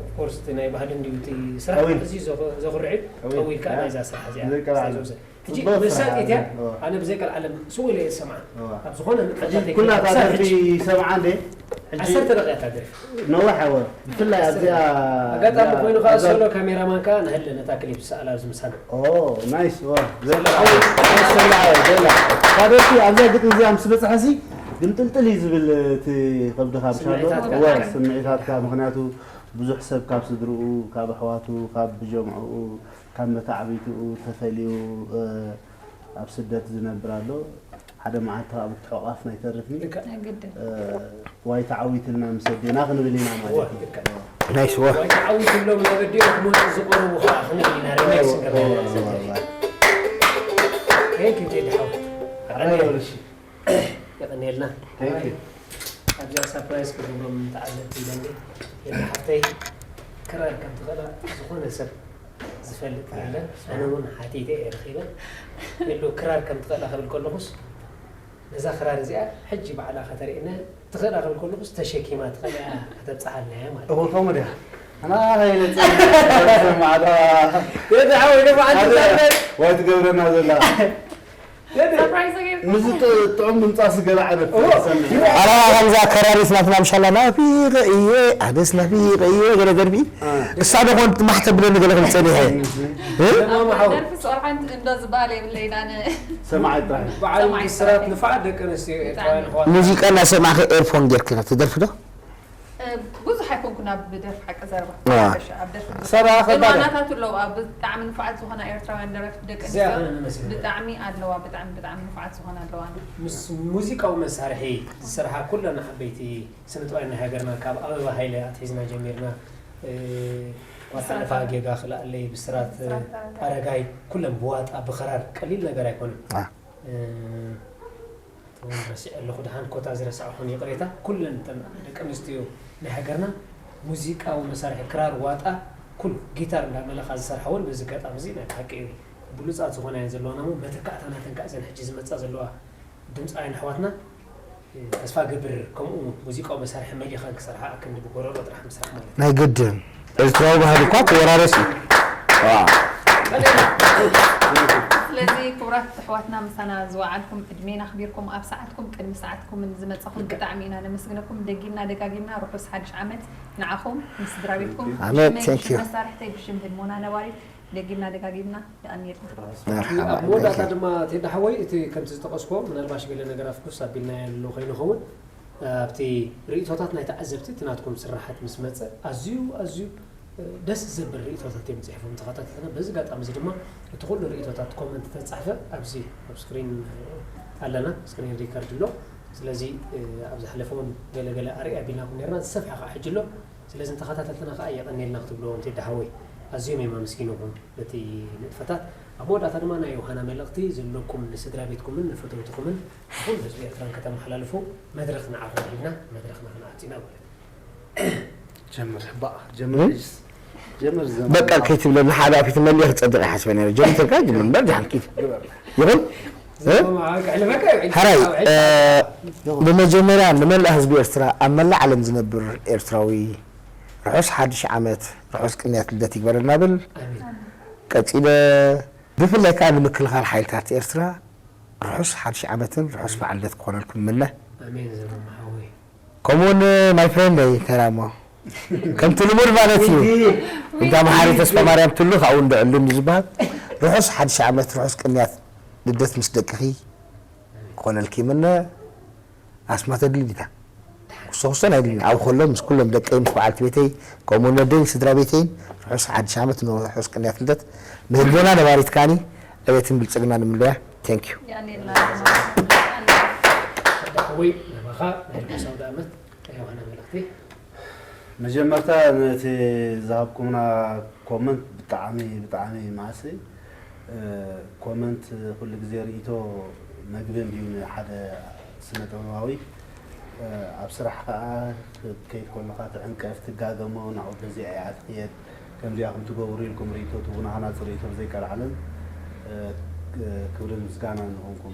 ኦፍኮርስ፣ እቲ ናይ ባህሊ እንድዩ እቲ ስራሕ ኣዊን። ኣዝዩ ዘኹ-፣ ዘኹርዕ እዩ። ኣዊን። ጠዊልካ ያ። ናይዛ ስራሕ እዚኣ ብዘይ ቀልዓለም። ስለ ዝወሰድ። ሕጂ ጽቡቅ መሳጢት እያ። ስራሕ። እዋ። ኣነ ብዘይ ቀልዓለም ስውእ ኢለ እየ ዝሰምዓ። እዋ። ኣብ ዝኾነ ሕጂ መድረኽ ኩላታ ክሳብ ደርፊ ሕጂ ይሰምዓ እንዴ? ሕጂ ዓሰርተ ደቂቃ እታ ደርፊ። ነዋሕ እወ። ብፍላይ ዓሰርተ ኣብዚኣ፣ ደቂቃ። ኣጋጣሚ ኣብዚኣ፣ ኮይኑ ከኣ ኣብዛ ሶሎ ካሜራማን ከኣ ንሃለ ነታ ክሊፕ ዝሰኣላ ኣብዚ ምሳና። ኦ፣ ናይስ፣ እወ። ዘላ ዓወት፣ ናይስ፣ ዘላ ዓወት፣ ዘላ። እታ ደርፊ ኣብዛ ግጥሚ እዚኣ ምስ በጽሐሲ ግምጥልጥል እዩ ዝብል እቲ ከብድኻ ብሻሎ። ስምዒታትካ። እወ፣ ስምዒታትካ፣ ምኽንያቱ ብዙሕ ሰብ ካብ ስድርኡ፣ ካብ ኣሕዋቱ፣ ካብ ጀምዕኡ፣ ካብ መታዕብይትኡ ተፈልዩ፣ እ፣ ኣብ ስደት ዝነብር ኣሎ። ሓደ መዓልቲ ካብኡ ክትሕቋፍ ናይ ተርፍኒ። ልክዕ። ግድን። እ፣ ዋይ ተዓዊትልና ምስ ኣዴና ክንብል ኢና ማለት እዩ። ልክዕ። ናይስ ወ። ዋይ ተዓዊትሎም ናብ ኣዴኦም ክመጹ ዝቐረቡ ኸዓ ክንብል ኢና። ሪላክስ እወ፣ ንገብር እወ፣ ዘለና። እወ፣ እወ። ቴንክ ዩ ቴዲ ሓወይ። ኣረ፣ የቐንየልና። የቐንየልና። ቴንክ ዩ። ኣብዚኣ ሳፕራይዝ ክገብሮም ተዓዘብቲ ኢለ እንዴ። የለ ሓፍተይ፣ ክራር ከም ትኽእላ ዝኾነ ሰብ ዝፈልጥ የለን። ኣነ እውን ሓቲተ እየ ረኺበ። የሉ ክራር ከም ትኽእላ ክብል ከለኹስ፣ ነዛ ክራር እዚኣ ሕጂ ባዕላ ከተርእየና፣ ትኽእላ ክብል ከለኹስ፣ ተሸኪማ ትኽእላ እያ ከተብጽሓልና እያ ማለት እዩ። እወ፣ ከምኡ ድያ? ኣና ኸይነ ጽ-፣ ሰማዕታ። የለ ሓወይ፣ ደሞ ሓንቲ ኣደ፣ ዛንታ። ዋይ ትገብረና ዘላ። ሰርፕራይዝ ጌርኩም። ምስዚ ጥ-፣ ጥዑም ድምጻ ስገላ ዓይነት እዎ። ሰሚዕ። ኣላ ከምዛ ከራሪት ናትና ምሻላ ናፊቐ እየ፣ ኣነስ ናፊቐ እየ፣ ገለ ደርፊ። እ። እሳ ዶ ኮን ማሕተብ ብለኒ ገለ ክብል ጸኒሐ። እ? እ? ደማም ሓው። ደርፊ ስራሕ እንዶ ዝበሃል የብለይን ኣነ። ሰማዒ ጥራሕ። በዓል ሰማዒ ብስራት ጥራሕ። ንፋዕ ደቂ ኣንስትዮ ኤርትራውያን ብጣዕሚ። ኣሕዋት። ሙዚቃ እናሰማዕኸ ኤርፎን ጌርክና ትደርፊ ዶ? እ፣ ብዙሕ ኣይኮንኩን ኣብ ደርፊ ሓቂ ዘረባ። ዋ። ሓበሻ ኣብ ደርፊ ብዙሕ። ሰራ ግን ከበደ። ዋናታት ኣለዉ፣ ኣብ ብጣዕሚ ንፉዓት ዝኾና ኤርትራውያን ደረፍቲ ደቂ እዚኣ ኣንስትዮ ኣነ ንመስል። ብጣዕሚ ኣለዋ፣ ብጣዕሚ፣ ብጣዕሚ ንፉዓት ዝኾና ኣለዋ። ምስ ሙዚቃዊ መሳርሒ ዝሰርሓ ኩለን ዓበይቲ ስነ ጥበባውያን ናይ ሃገርና፣ ካብ ኣበባ ሃይለ ኣትሒዝና ጀሚርና፣ እ፣ ዋልሓለፋ ጌጋ ክልኣለይ፣ ብስራት፣ ብስራት ኣረጋይ። ኣረጋይ፣ ኩለን ብዋጣ፣ ብኽራር፣ ቀሊል ነገር ኣይኮነን። አ። እ፣ እቶም ረሲዐ ኣለኹ፣ ደሓን ኮታ ዝረሳዕኹን ይቕሬታ። ኩለን እተን ደቂ ኣንስትዮ ናይ ሃገርና ሙዚቃዊ መሳርሒ ክራር፣ ዋጣ፣ ኩሉ ጊታር እንዳመለኻ ዝሰርሓ እውን በዚ ኣጋጣሚ እዚ ናይ ብሓቂ ብሉጻት ዝኾና እየን ዘለዋና እሞ መተካእታ ናተን ከዓ እዘን ሕጂ ዝመጻ ዘለዋ ድምጻውያን ኣሕዋትና፣ እ፣ ተስፋ ገብር ከምኡ ሙዚቃዊ መሳርሒ መሊኸን ክሰርሓ ኣክንዲ ብጎረሮ ጥራሕ ምስራሕ ማለት እዩ። ናይ ግድን። ኤርትራዊ ባህሊ እኳ ክወራረስ እዩ። ዋ። ስለዚ ክቡራት ኣሕዋትና ምሳና ዝወዓልኩም ዕድሜና ኣኽቢርኩም ኣብ ሰዓትኩም ቅድሚ ሰዓትኩምን ዝመጻኹም ብጣዕሚ ኢና ነመስግነኩም። ደጊምና ደጋጊምና ርሑስ ሓድሽ ዓመት ንዓኹም ንስድራ ቤትኩም። ኣሜን። ብሽመይ፣ thank you። ብሽም መሳርሕተይ፣ ብሽም ህድሞና ነባሪት ደጊምና ደጋጊምና የቐንየልና። መርሓባ፣ ኣብ መወዳእታ thank you። ድማ ቴዲ ሓወይ፣ እቲ ከምቲ ዝጠቐስኩዎ ምናልባሽ ገለ ነገራት ፍኩስ ኣቢልናዮ ኣሎ ኮይኑ ይኸውን። ኣብቲ ርእይቶታት ናይ ተዓዘብቲ እቲ ናትኩም ስርሓት ምስ መጸ ኣዝዩ፣ ኣዝዩ ደስ ዘብል ርእቶታት እዮም ጽሒፎም ተኸታተልና። በዚ ኣጋጣሚ እዚ ድማ እቲ ኩሉ ርእቶታት ኮመንት ተጻሕፈ ኣብዚ ኣብ ስክሪን ኣለና፣ ስክሪን ሪከርድ ኣሎ። ስለዚ ኣብ ዝሓለፈ እውን ገለገለ ኣርኢ ኣቢልናኩም ነርና፣ ዝሰፍሐ ከዓ ሕጂ ኣሎ። ስለዚ ንተኸታተልትና ከዓ የቐንየልና ክትብልዎም ቴዲ ሓወይ ኣዝዮም እዮም ኣመስጊኖም በቲ ንጥፈታት። ኣብ መወዳእታ ድማ ናይ ዮሃና መልእኽቲ ዘለኩም ንስድራ ቤትኩምን ንፈተውትኹምን ንኹሉ ህዝቢ ኤርትራን ከተመሓላልፉ መድረኽ ንዓኹም ሂብና መድረኽና ክንዓጽ ኢና ማለት እዩ። ጀምር ባእ ጀምር ጀምር ዘመን በቃ ከይትብለኒ ሓደ ኣፊት መሊእ ክፀድቕ ይሓስበ ነረ ጀምር ተልካ ጅምር እምበር ድሓን ኪድ ይኹን እ? ሕራይ እ፣ ብመጀመርያ ንመላእ ህዝቢ ኤርትራ ኣብ መላእ ዓለም ዝነብር ኤርትራዊ ርሑስ ሓድሽ ዓመት ርሑስ ቅንያት ልደት ይግበረልና ብል ቀፂለ ብፍላይ ከዓ ንምክልኻል ሓይልታት ኤርትራ ርሑስ ሓድሽ ዓመትን ርሑስ በዓል ልደት ክኾነልኩም ምነ ኣሜን ዘመን ሓወይ ከምኡውን my friend ይ ተራሞ ከምቲ ልሙድ ማለት እዩ እንዳ መሓሪ ተስፋ ማርያም ትሉ ካብኡ እንድዕሉን እዩ ዝበሃል ርሑስ ሓድሽ ዓመት ርሑስ ቅንያት ልደት ምስ ደቅኺ ክኾነልኪ ምነ ኣስማተ ድልድታ ክሶ ክሶ ናይ ድልኒ ኣብ ከሎ ምስ ኩሎም ደቀይ ምስ በዓልቲ ቤተይ ከምኡ ነደይ ስድራ ቤተይን ርሑስ ሓድሽ ዓመት ንርሑስ ቅንያት ልደት ንህልቦና ነባሪት ካኒ ዕቤትን ብልጽግና ንምለያ thank you የቀንየልና ሓወይ ናባኻ ናይ ርሑስ ኣውደ ዓመት ናይ ዮሃና መልእኽቲ መጀመርታ ነቲ ዝሃብኩምና ኮመንት ብጣዕሚ ብጣዕሚ ማእሰይ ኮመንት ኩሉ ግዜ ርእይቶ መግቢ እንድዩ ንሓደ ስነ ጥበባዊ ኣብ ስራሕ ከዓ ክትከይድ ከለካ ትዕንቀፍ ትጋገሞ ናብኡ በዚኣ እያ ትክየድ ከምዚኣ ከም ትገብሩ ኢልኩም ርእይቶ ትቡና ሃናፂ ርእይቶ ብዘይቀልዓለም ክብርን ምስጋናን ንኹንኩም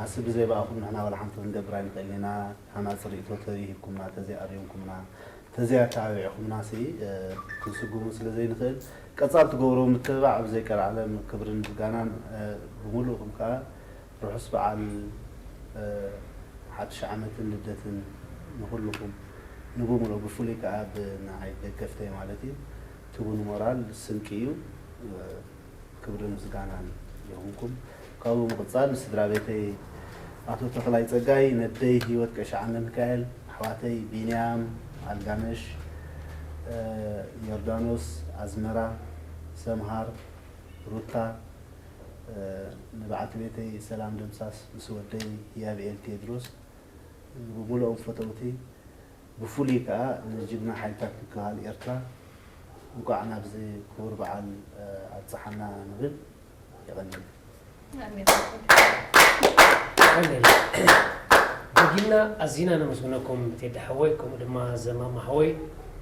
ኣስቢ ዘይበኣኹም ንሕና ዋላ ሓንቲ ክንገብር ኣይንኽእልን ኢና ሃናፂ ርእይቶ ተሂብኩምና ተዘይኣርምኩምና ተዘይኣተባቢዕኩምና ሲ ክንስጉሙ ስለ ዘይንኽእል ቀፃል ትገብርዎ ምትብባዕ ብዘይቀልዓለም ክብርን ምስጋናን ብምሉእኹም ከዓ ርሑስ በዓል ሓድሽ ዓመትን ልደትን ንኹልኹም ንብምልኡ ብፍሉይ ከዓ ብንዓይ ደገፍተይ ማለት እዩ ትቡን ሞራል ስንቂ እዩ ክብርን ምስጋናን ይኹንኩም። ካብኡ ብምቕጻል ንስድራ ቤተይ ኣቶ ተኽላይ ጸጋይ፣ ነደይ ህይወት ቀሺ ዓንደ ሚካኤል፣ ኣሕዋተይ ቢንያም፣ ኣልጋነሽ፣ ዮርዳኖስ፣ ኣዝመራ፣ ሰምሃር፣ ሩታ፣ ንበዓልቲ ቤተይ ሰላም ደምሳስ ምስ ወደይ ህያብኤል ቴድሮስ ብምልኦም ፈተውቲ ብፍሉይ ከኣ ንጅግና ሓይልታት ምክልኻል ኤርትራ እንቋዕ ናብዚ ክቡር በዓል ኣብጽሓና ንብል። የቐንየልና። ደጊምና ኣዚና ነመስግነኩም ቴዲ ሓወይ ከምኡ ድማ ዘማማ ሓወይ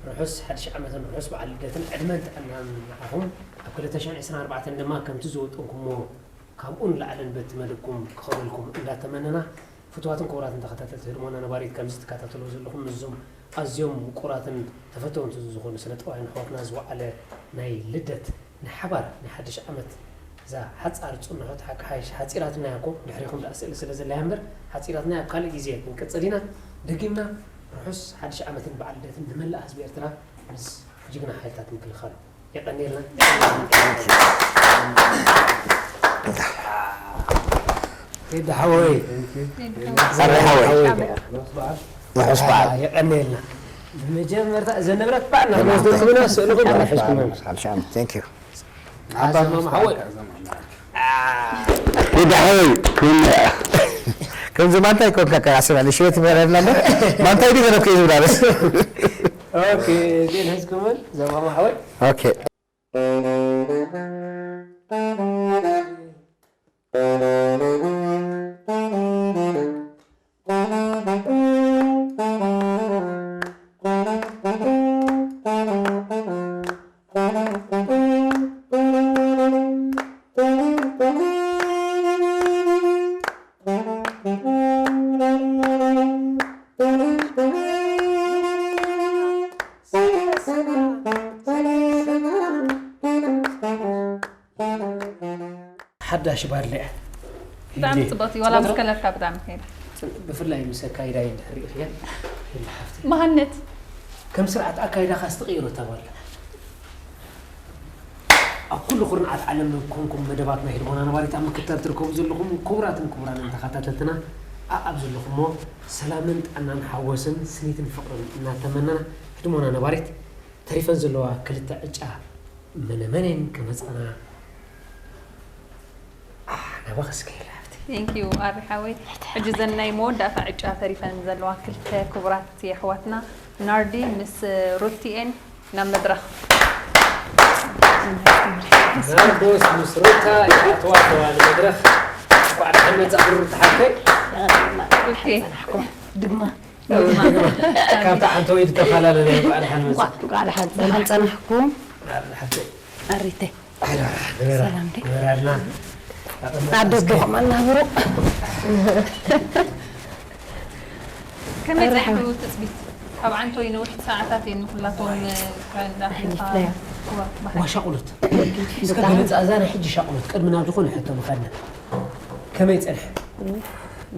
ርሑስ ሓድሽ ዓመትን ርሑስ በዓል ልደትን ዕድመን ጥዕናን ንዓኹም ኣብ ክልተ ሽሕን ዕስራን ኣርባዕተን ድማ ከምቲ ዝወጠንኩሞ ካብኡ ንላዕልን በቲ መደብኩም ክኸበልኩም እንዳተመነና ፍቱዋትን ክቡራትን ተኸታተልቲ ህድሞና ነባሪት ከምዚ ትከታተልዎ ዘለኹም ምስዞም ኣዝዮም ምቁራትን ተፈተውንትን ዝኾኑ ስነ ጥበባውያን ኣሕዋትና ዝወዓለ ናይ ልደት ናይ ሓባር ናይ ሓድሽ ዓመት እዛ ሓጻር ጽንሖት ሓቂ ሓይሽ ሓጺራትና እያ እኮ ድሕሪኹም ደኣ ስእሊ ስለ ዘላ እያ እምበር ሓጺራትና እያ ኣብ ካልእ ግዜ ክንቅጽል ኢና ደጊምና ርሑስ ሓድሽ ዓመትን በዓል ልደትን ንመላእ ህዝቢ ኤርትራ ምስ ጅግና ሓይልታት ምክልኻል የቐንየልና። ቴዲ ሓወይ ጸረ ሓወይ ርሑስ በዓል የቐንየልና። ብመጀመርታ እዘን ንብረት በዓልና ክንወስደልኩምና ስእልኹም ተረሒዝኩም ሓድሽ ዓመት thank you ኣሰማም ሓወይ ቴዲ ሓወይ ከምዚ ማንታይ ኮንካ ከቃስብ ኣለ ሽበት ይበረልና ኣሎ ማንታይ ዲ ገለኩ እዩ ዝብላለስ ኦኬ ዜን ሕዝኩምን ዘማማ ሓወይ okay ሓዳሽ ባርሊያ ብጣዕሚ ፅቡቅ እዩ ዋላ ምስ ከለርካ ብጣዕሚ ከይዳ ብፍላይ ምስ ኣካይዳ እንድሕር ሪእኽያ ሓፍቲ መሃነት ከም ስርዓት ኣካይዳኻ ዝተቐየሮ ተባለ ኣብ ኩሉ ኩርንዓት ዓለም ኮንኩም መደባት ናይ ህድሞና ነባሪት ኣብ ምክታል ትርከቡ ዘለኹም ክቡራትን ክቡራንን ተኸታተልትና ኣኣብ ዘለኹሞ ሰላምን ጥዕናን ሓጎስን ስኒትን ፍቕርን እናተመነና ህድሞና ነባሪት ተሪፈን ዘለዋ ክልተ ዕጫ መነ መን እየን ክመጻና? ኣሕ፣ ናባኺ እስከ ይላ ሃብቲ። Thank you ኣሪ ሓወይ። ሕጂ ዘን ናይ መወዳእታ ዕጫ ተሪፈን ዘለዋ ክልተ ክቡራት የሕዋትና ናርዲ ምስ ሩቲ እየን። ናብ መድረኽ። ናርዶስ ምስ ሩታ ይኣትዋ ኣለዋ ንመድረኽ። እንኳዕ ደሓን መጻእኺ ሩታ ሓፍተይ። ኦኬ። ድግማ ካብታ ዓንተወይ ዝተፈላለለ እንኳዕ ደሓን መጻእኺ። እንኳዕ ደሓን ደሓን ጸናሕኩም። ሓፍተይ። ኣሪተይ ኣይ፣ ንበራ፣ ንበራ፣ ሰላም ድዩ? ንበራ ኣልና። ኣብ ደገኹም ኣናብሩ። ከመይ ኣረ ጸኒሑ ትጽቢት? ካብ ዓንተወይ ነዊሕ ሰዓታት እየን ንኹላቶም ከንዳ ኣሕሊፍናዮ። ዋ ሻቕሎት። እስከ ገለጻ እዛ ናይ ሕጂ ሻቕሎት ቅድሚ ናብ ዝኾነ ሕቶ ምኻድና። ከመይ ጸንሐ?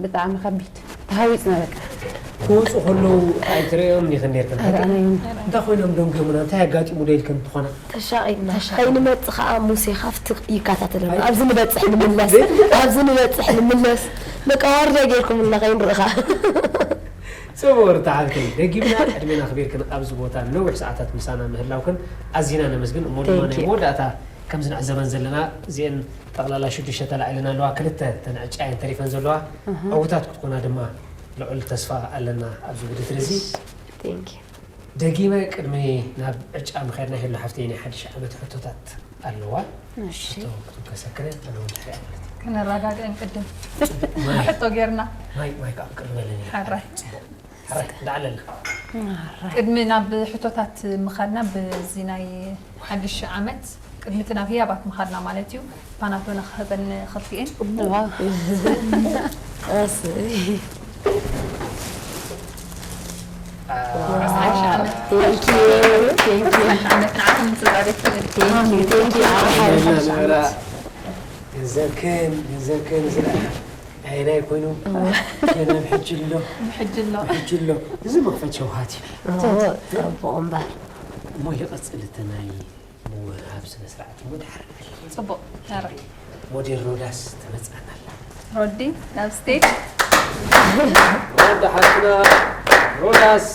ብጣዕሚ ከቢድ ተሃዊፅና በቃ ክወፁ ከለዉ ኣይትርእዮም ዲኽን ነርክን? ኣይረኣናዮም። እንታይ ኮይኖም ደንጎሙና? እንታይ ኣጋጢሙ ዶ ኢልክን ትኾና? ተሻቒልና ከይንመፅእ ከዓ ሙሴ ካብቲ ይከታተለና። ኣብዚ ንበፅሕ ንምለስ፣ ኣብዚ ንበፅሕ ንምለስ። በቃ ዋርድያ ጌርኩምልና ከይንርኢኻ። ጽቡቕ ሩታ ሓብተይ፣ ደጊምና ዕድሜን ኣኽቢርክን ኣብዚ ቦታ ነዊሕ ሰዓታት ምሳና ምህላውክን ኣዚና ነመስግን። እሞ ድማ ናይ መወዳእታ ከም ዝንዕዘበን ዘለና እዚአን ጠቕላላ ሽዱሽተ ተላዒለን ኣለዋ። ክልተ ተን ዕጫ እየን ተሪፈን ዘለዋ። ዕዉታት ክትኮና ድማ ልዑል ተስፋ ኣለና ኣብዚ ውድድር እዚ። Thank you። ደጊመ ቅድሚ ናብ ዕጫ ምኸድና ሄሉ ሓፍተይ ናይ ሓድሽ ዓመት ሕቶታት ኣለዋ። እሺ። ሕቶ ክትከሰክረ ኣነ እውን ድሕሪኣ ማለት እዩ። ከነረጋግአን ቅድም ማይ ሕቶ ጌርና ማይ ማይ ከዓ ቅርበለኒ። ሓራይ። ጽቡቕ። ሓራይ እንዳዓለልና። ቅድሚ ናብ ሕቶታት ምኻድና በዚ ናይ ሓድሽ ዓመት ቅድሚ እቲ ናብ ህያባት ምኻድና ማለት እዩ። ፓናቶነ ክህበን ክልቲኤን ዋው። እስ- ሓድሽ ዓመት Thank you። Thank you። ዓመት ንዓኹም ስድራ ቤት Thank you። Thank you። ገንዘብክን ገንዘብክን ዝለዓ ኣየናይ ኮይኑ ገንዘብ ሕጂ ኣሎ ሕጂ ኣሎ ሕጂ ኣሎ። እዚ መኽፈት ሸውሃት እዩ። ጽቡቕ እምበር እሞ ይቐጽል እቲ ናይ ምውህሃብ ስነ ስርዓት እሞ ድሓር ጽቡቕ። ሕራይ። ሞዴል ሮዳስ ትመጽኣና ኣላ። ሮዲ ናብ ስቴጅ። ሮዳ ሓፍትና ሮዳስ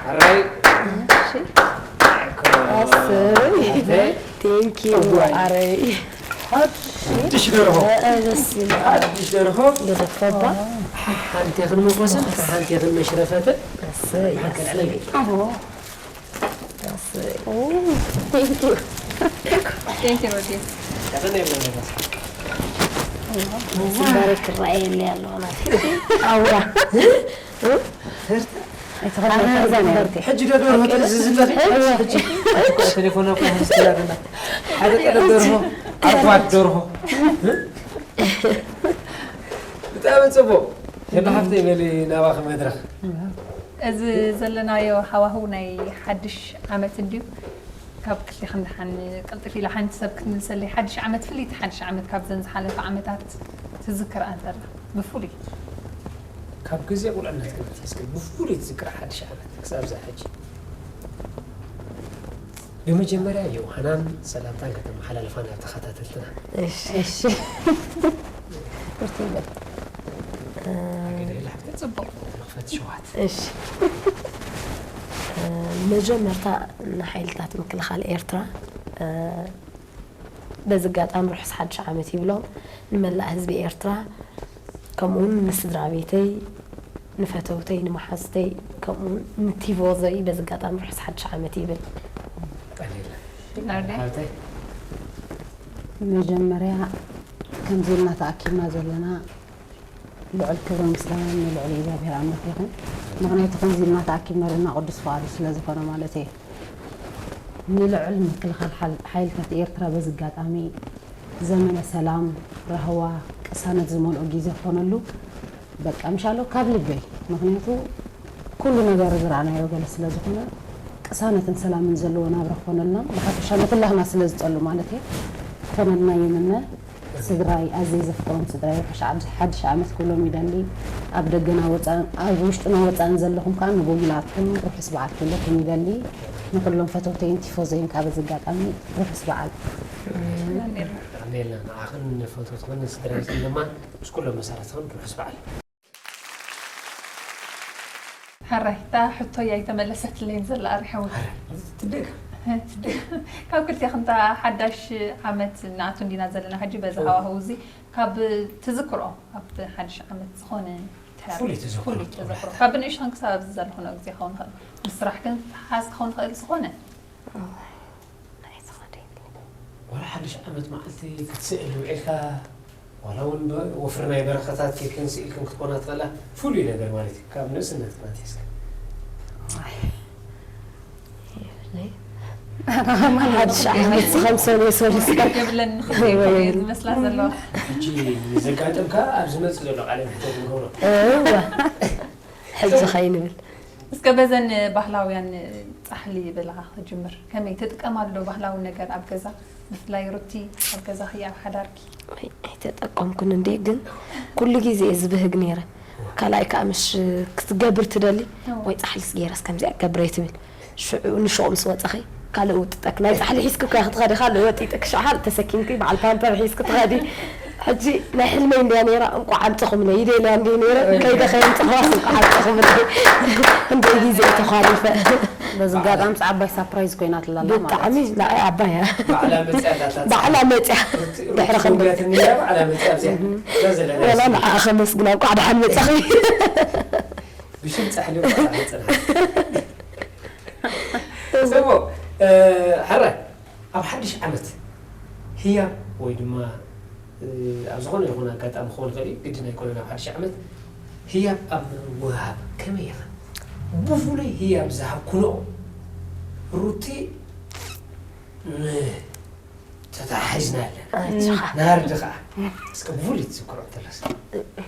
ሕራይ እሺ። ኣሰይ። Thank you። ኣረይ ሓድሽ ደርሆ ደስ ይብል። ሓድሽ ደርሆ ገደፈባ ሓንቲ ክንመቆሰን ሓንቲ ክንመሽረፈትን ኣሰይ። ሓንከልዕለይ ኣሰይ። Thank you። Thank you ሮዲ። ተፈነ ይብለና ዝንበረ ክረኣየኒ ኣለዎ ናተይ ኣውራ ሕጂ ዶ ደርሆ ትእዝዝ ኣለኺ? ሕጂ ቴሌፎን እኮ ምስላ ደላ ሓደ ጠለብ ደርሆ ኣጓት ደርሆ ብጣዕሚ ጽቡቕ። ሄሎ ሓፍተይ በሊ ናባኺ መድረኽ። እዚ ዘለናዮ ሃዋህው ናይ ሓድሽ ዓመት እንድዩ። ካብ ክልቲኽን ደሓን ቅልጥፍ ኢላ ሓንቲ ሰብ ክትምልሰለይ። ሓድሽ ዓመት ፍልይቲ ሓድሽ ዓመት ካብዘን ዝሓለፋ ዓመታት ትዝክር ኣንተላ ብፍሉይ ካብ ግዜ ቁልዕነት ክመት እስኪ ብፍሉይ ትዝክር ሓድሽ ዓመት ክሳብ ዛ ሕጂ። ብመጀመርያ ዮሃናን ሰላምታን ከተመሓላልፋ ናብ ተኸታተልትና። እሺ። እሺ። ብርትዕ በል። ኣገዳይላ ሓፍተይ ጽቡቕ መኽፈቲ ሸውሃት። እሺ። መጀመርታ ንሓይልታት ምክልኻል ኤርትራ በዚ ኣጋጣሚ ርሑስ ሓድሽ ዓመት ይብሎም ንመላእ ህዝቢ ኤርትራ ከምኡውን ንስድራ ቤተይ ንፈተውተይ ንመሓዝተይ ከምኡውን ንቲቮዞይ በዚ ኣጋጣሚ ርሑስ ሓድሽ ዓመት ይብል። ቀሊል ናርዲ ሓብተይ መጀመርያ ከምዚ ኢልና ተኣኪብና ዘለና ልዑል ክብርን ምስጋናን ንልዑል እግዚኣብሔር ኣምላኽ ይኹን። ምኽንያቱ ከምዚ ኢልና ተኣኪብና ዘለና ቅዱስ ፍቓዱ ስለ ዝኾነ ማለት እየ። ንልዑል ምክልኻል ሓል- ሓይልታት ኤርትራ በዚ ኣጋጣሚ ዘመነ ሰላም፣ ራህዋ፣ ቅሳነት ዝመልኦ ግዜ ክኾነሉ በቃ ምሻሎ ካብ ልበይ። ምኽንያቱ ኩሉ ነገር ዝረኣናዮ ገለ ስለ ዝኾነ ቅሳነትን ሰላምን ዘለዎ ናብራ ክኾነልና ብሓፈሻ ነቲ ኣምላኽና ስለ ዝጸሉ ማለት እየ ክኾነልና ይምነ። ስድራይ ኣዝየ ዘፍቅሮም ስድራይ ርሑስ ዓድ- ሓድሽ ዓመት ክብሎም ይደሊ። ኣብ ደገና ወፃእን ኣብ ውሽጥና ወፃእን ዘለኹም ከዓ ንጎይላትኩም ርሑስ በዓል ክብለኩም ይደሊ። ንኩሎም ፈተውተይን ቲፎዘይን ከዓ በዚ ኣጋጣሚ ርሑስ በዓል። ኣሜን። ንዓኽን ንፈተውትኽን ንስድራቤትክን ድማ ምስ ኩሎም መሳርሕትኽን ርሑስ በዓል። ሕራይ፣ እታ ሕቶይ ኣይተመለሰትለይን ዘላ ኣርሓዊ። ትደግ ትደግ ካብ ክልቴኽን እታ ሓዳሽ ዓመት ንኣቱ እንዲና ዘለና ሕጂ በዚ ሃዋህው እዚ ካብ ትዝክሮ ኣብቲ ሓድሽ ዓመት ዝኾነ ተራ- ፍሉይ ተዘክሮ ፍሉይ ትብሎ ተዘክሮ ሓታ። ካብ ብንእሽቶን ክሳብ ኣብዚ ዘሎ ክነው ግዜ ክኸውን ይኽእል ምስ ስራሕ ግን ተሓዝ ክኸውን ይኽእል ዝኾነ ናይ ዝኾነ ዋላ ሓድሽ ዓመት መዓልቲ ክትስእል ውዒልካ ዋላ እውን ብ- ወፍሪ ናይ በረኸታት ኬክን ስኢልክን ክትኮና ትኽእላ ፍሉይ ነገር ማለት እዩ ካብ ንእስነትካ ኣትሒዝካ ሓድሽ ዓመት ከም ሰሉስ ሰሉስ የብለን ወይ፣ ወይ። ዝመስላ ዘለዋ ሕጂ ንዘጋጥምካ ኣብ ዝመፅእ ዘሎ ቃለ መሕተት ንገብሮ እወ ሕጂ ከይንብል እስከ በዘን ባህላውያን ጻሕሊ በለኻ ክጅምር ከመይ ትጥቀማሉ ዶ ባህላዊ ነገር ኣብ ገዛ ብፍላይ ሩቲ ኣብ ገዛኺ ኣብ ሓዳርኪ ኣይተጠቀምኩን እንዴ ግን ኩሉ ግዜ እየ ዝብህግ ነይረ ካልኣይ ከዓ ምሽ ክትገብር ትደሊ ወይ ፃሕልስ ገይረስ ከምዚኣ ገብረ ትብል ሽዑ ንሽቑ ምስ ወፀኺ ካልእ ውጥጠክ ናይ ፃሕሊ ሒዝኪ ኮያ ክትኸዲ ካልእ ወጢጥክ ሽዓ ተሰኪምኪ በዓል ፓምፐር ሒዝኪ ትኸዲ ሕጂ ናይ ሕልመይ እንድያ ነይራ እንቋዕ ኣምፅኹምለይ ይደልያ እንዲ ነይረ ከይደ ከየምፅኽዋስ እንቋዕ ኣምፅኹምለይ እንደ ግዜ ተኳሊፈ በዚ ኣጋጣሚ ዓባይ ሳፕራይዝ ኮይናትላ ኣላ ማለት ብጣዕሚ እዩ። ንዓይ ዓባያ ባዕላ መፅያ ዳታ ባዕላ መፅያ ድሕሪ ክንብል ዳተኛ ባዕላ መፅያ ኣብዚኣ እዛ ዘለና ወላ ንዓኣ ከመስግና እንቋዕ ደሓን መፃኺ ብሽም ፃሕሊ ባዕላ መፅና ፅቡቅ ሕራይ ኣብ ሓድሽ ዓመት ህያብ ወይ ድማ ኣብ ዝኾነ ይኹን ኣጋጣሚ ክኾን ይኽእል እዩ ግድን ኣይኮነን ኣብ ሓድሽ ዓመት ህያብ ኣብ ምውሃብ ከመይ ኢኻ ብፍሉይ ህያብ ዝሃብኩኖ ሩቲ ተታሒዝና ኣለና ናርዲ ከዓ እስከ ብፍሉይ ትዝክሮ እንተለስ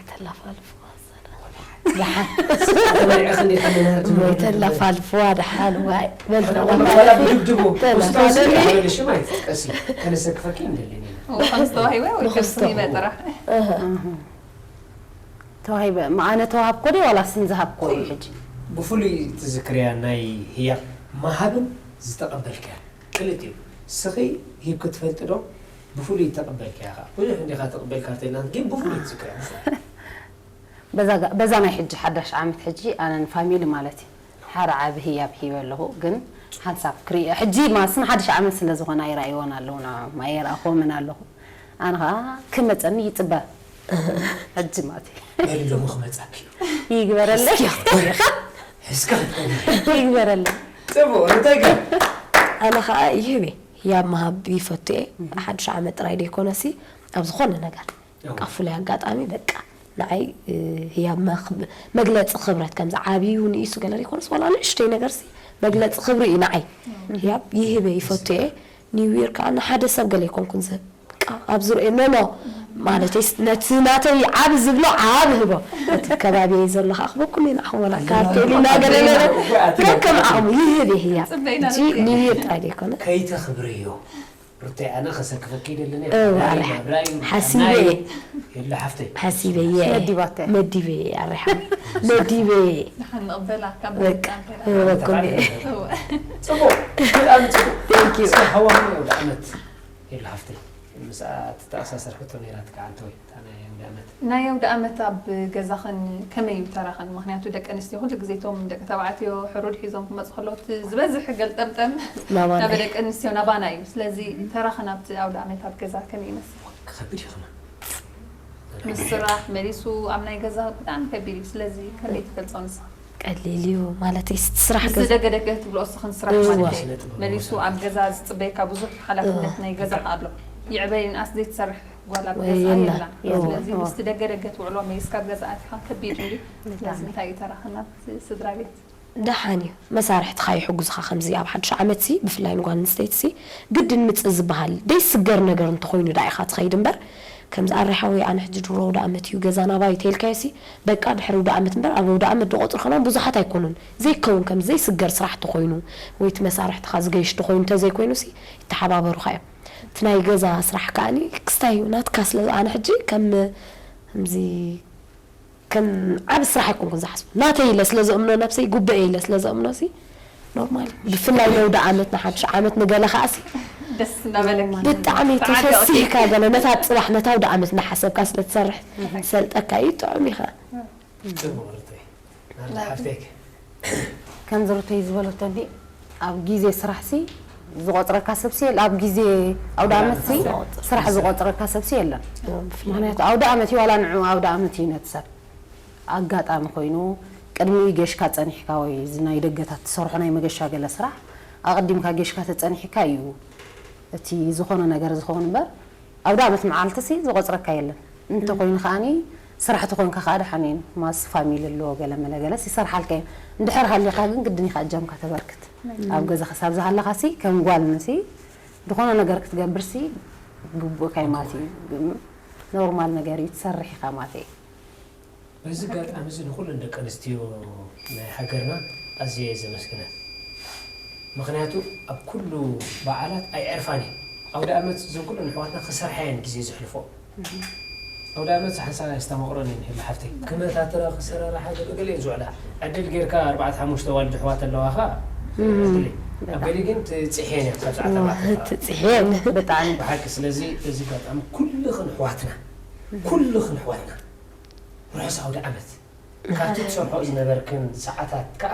ተላፋልፍ ተላፋልፍዋ ደሓን ዋይ ብድብድቡ ውስጣ ሽም ኣይትጥቀሲ ከነሰክፈኪ እንደለኒ ከምዝተዋሂበ ወይ ከምዝተዋሂበ ጥራሕ ተዋሂበ ኣነ ተዋሃብኮ ዲ ዋላ ስም ዝሃብኮ እዩ ሕጂ ብፍሉይ ትዝክርያ ናይ ህያብ መሃብን ዝተቐበልክያ ክልቲኡ ስኺ ሂብኪ ትፈልጢ ዶ ብፍሉይ ተቐበልክያ ኸዓ ብዙሕ እንዲኻ ተቐበልካ ተልና ግን ብፍሉይ ትዝክርያ በዛ ናይ ሕጂ ሓዳሽ ዓመት ሕጂ ኣነን ፋሚሊ ማለት እዩ ሓደ ዓቢ ህያብ ሂበ ኣለኹ ግን ሓንሳብ ክርኢ ሕጂ ማስን ሓድሽ ዓመት ስለ ዝኾነ ኣይረኣይዎን ኣለዉ ንዕኦም ኣይረኣኽዎምን ኣለኹ ኣነ ኸዓ ክመፀኒ ይፅበ ሕጂ ማለት እዩ በሊ ሎሚ ክመፃኪ ይግበረለይ ሕዝካ ይግበረለይ ፅቡቅ እንታይ ገር ኣነ ከዓ ይህብ እየ ህያብ ምሃብ ይፈቱ እየ ሓድሽ ዓመት ጥራይ ደይኮነሲ ኣብ ዝኾነ ነገር በቃ ፍሉይ ኣጋጣሚ በቃ ንዓይ ህያብ መግለፂ ክብረት ከምዚ ዓብዩ ንኢሱ ገለ ዘይኮነስ ዋላ ንእሽተይ ነገርሲ መግለፂ ክብሪ እዩ ንዓይ ህያብ ይህበ ይፈቱ እየ ኒው ይር ከዓ ንሓደ ሰብ ገለ ኣይኮንኩን ዝህብ በቃ ኣብ ዝርእዮ ኖ ኖ ማለተይ ነቲ ናተይ ዓብ ዝብሎ ዓብ ህቦ እቲ ከባቢየይ ዘሎ ከዓ ክበኩሉ ኢና ክሞላ ካርቴል ኢና ገለ ገለ ከከም ዓቕሙ ይህብ እየ ህያብ ፅበይና ኒው ይር ጥራይ ዘይኮነ ከይተኽብርዮ ሩተይ ኣነ ከሰክፈኪ ይደልን እው፣ ኣረ፣ ሓሲበ እየ። የለ ሓፍተይ ሓሲበ እየ መዲባተ መዲበ እየ ኣረ ሓ መዲበ እየ ንሓን ንቕበላ ካብ በቃ ምጣን ከላ እወኩም እየ እወ። ፅቡቅ ብጣዕሚ ፅቡቅ Thank you። እስኪ ሃዋህው ናይ ኣውደ ዓመት የለ ሓፍተይ ምስኣ ትተኣሳሰር ሕቶ ነይራ ትከዓልቲ ወይ እታ ናይ ኣውደ ዓመት ናይ ኣውደ ኣመት ኣብ ገዛኽን ከመይ እዩ ተራኽን? ምኽንያቱ ደቂ ኣንስትዮ ኩሉ ግዜ እቶም ደቂ ተባዕትዮ ሕሩድ ሒዞም ክመፁ ከለዉ እቲ ዝበዝሕ ገልጠምጠም ናባና ናብ ደቂ ኣንስትዮ ናባና እዩ። ስለዚ ተራኽን ኣብቲ ኣውደ ኣመት ኣብ ገዛ ከመይ ይመስል? ክኸብድ ይኽማ ምስ ስራሕ መሊሱ ኣብ ናይ ገዛ ብጣዕሚ ከቢድ እዩ። ስለዚ ከመይ ትገልፆ ንስኻ? ቀሊል እዩ ማለተይ ስራሕ ምስ ገዛ ደገ ደገ ትብሎ እስኽን ስራሕ እዋ። ማለት እዩ። መሊሱ ኣብ ገዛ ዝፅበየካ ብዙሕ ሓላፍነት ናይ ገዛ ኣሎ። ይዕበይ ንኣስ ዘይትሰርሕ ጓል ኣብ ወይ ገዛ የላ። የላ። እዋ። ስለዚ ምስቲ ደገ ደገ ትውዕሎ መሊስካ ኣብ ገዛ ኣቲኻ ከቢድ እዩ። ስለዚ እንታይ እዩ ተራኽን ኣብ ስድራ ቤት? ደሓን እዩ መሳርሕትኻ ይሕጉዝኻ ከምዚ ኣብ ሓድሽ ዓመት ሲ ብፍላይ ንጓል ኣንስተይቲ ሲ ግድን ምፅእ ዝበሃል ደይስገር ነገር እንተኾይኑ ዳ ኢኻ ትኸይድ እምበር ከምዚ ኣረ ሓወይ ኣነ ሕጂ ድሮ ኣውደ ኣመት እዩ ገዛ ናባይ ተይልካዮ ሲ በቃ ድሕሪ ኣውደ ኣመት እምበር ኣብ ኣውደ ኣመት ዶ ቆፅሪ ከማን ብዙሓት ኣይኮኑን ዘይከውን ከምዚ ዘይስገር ስራሕ ተኾይኑ ወይ እቲ መሳርሕትኻ ዝገይሽ ተኾይኑ እንተዘይኮይኑ ሲ ይተሓባበሩኻ እዮም እቲ ናይ ገዛ ስራሕ ከዓኒ ክስታይ እዩ ናትካ ስለ ኣነ ሕጂ ከም ከምዚ ከም ዓብ ስራሕ ኣይኮንኩን ዝሓስቡ ናተይ ኢለ ስለ ዘእምኖ ነብሰይ ጉበኤ ኢለ ስለ ዘእምኖ ሲ ኖርማል ብፍላይ ነውዲ ዓመት ንሓድሽ ዓመት ንገለ ከዓሲ ደስ እናበለኪ ብጣዕሚ ተፈሲህካ ገለ ነታ ፅባሕ ነታ ውዲ ዓመት እናሓሰብካ ስለ ትሰርሕ ሰልጠካ እዩ ጥዑም ኢኻ ፅቡቅ ርተይ ናርዳ ሓፍተይክ ከምዚ ሩተይ ዝበለቶ እንዲ ኣብ ግዜ ስራሕ ሲ ዝቆፅረካ ሰብ ሲ የለ፣ ኣብ ግዜ ኣውደ ዓመት ሲ ስራሕ ዝቆፅረካ ሰብ ሲ የለን። ምክንያቱ ኣውደ ዓመት እዩ፣ ዋላ ንዑ ኣውደ ዓመት እዩ ነቲ ሰብ ኣጋጣሚ ኮይኑ ቅድሚ ጌሽካ ጸኒሕካ ወይ እዚ ናይ ደገታት ትሰርሖ ናይ መገሻ ገለ ስራሕ ኣቐዲምካ ጌሽካ ተጸኒሕካ እዩ እቲ ዝኾነ ነገር ዝኸውን እምበር ኣውደ ዓመት መዓልቲ ሲ ዝቆጽረካ የለን። እንተኾይኑ ከኣኒ ስራሕ ተኾንካ ከኣ ደሓን እየን። ማስ ፋሚሊ ኣለዎ ገለ መለ ገለ ሲ ይሰርሓልካ እየን። እንድሕር ሃሊኻ ግን ግድን ኢኻ እጃምካ ተበርክት። ኣብ ገዛ ክሳብ ዝሃለኻ ሲ ከም ጓል ሲ ዝኾነ ነገር ክትገብር ሲ ግቡእካ እዩ ማለት እዩ። ግን ኖርማል ነገር እዩ ትሰርሕ ኢኻ ማለት እዩ። በዚ ኣጋጣሚ እዚ ንኹለን ደቂ ኣንስትዮ ናይ ሃገርና ኣዝየ እየ ዘመስግነን። ምኽንያቱ ኣብ ኩሉ በዓላት ኣይዕርፋን እየን። ኣውደ ኣመት እዘን ኩለን ኣሕዋትና ክሰርሓ እየን ግዜ ዘሕልፎ። ኣውደ ኣመት ሓንሳብ ኣየስተማቕሮን እየን ሄሉ ሓፍተይ። ክመታትራ ክሰራርሓ ገለ ገለ እየን ዝውዕላ። ዕድል ጌርካ ኣርባዕተ ሓሙሽተ ኣዋልድ ኣሕዋት ኣለዋኻ ዕድለይ። ኣብ ገሊኡ ግን ትጽሕየን እየን ክሳብ ሰዓት ኣርባዕተ። ትጽሕየን። ብጣዕሚ። ብሓቂ ስለዚ በዚ ኣጋጣሚ ኩልኽን ኣሕዋትና ኩልኽን ኣሕዋትና ርሑስ ኣውደ ዓመት። ካብቲ ትሰርሖ ዝነበርክን ሰዓታት ከኣ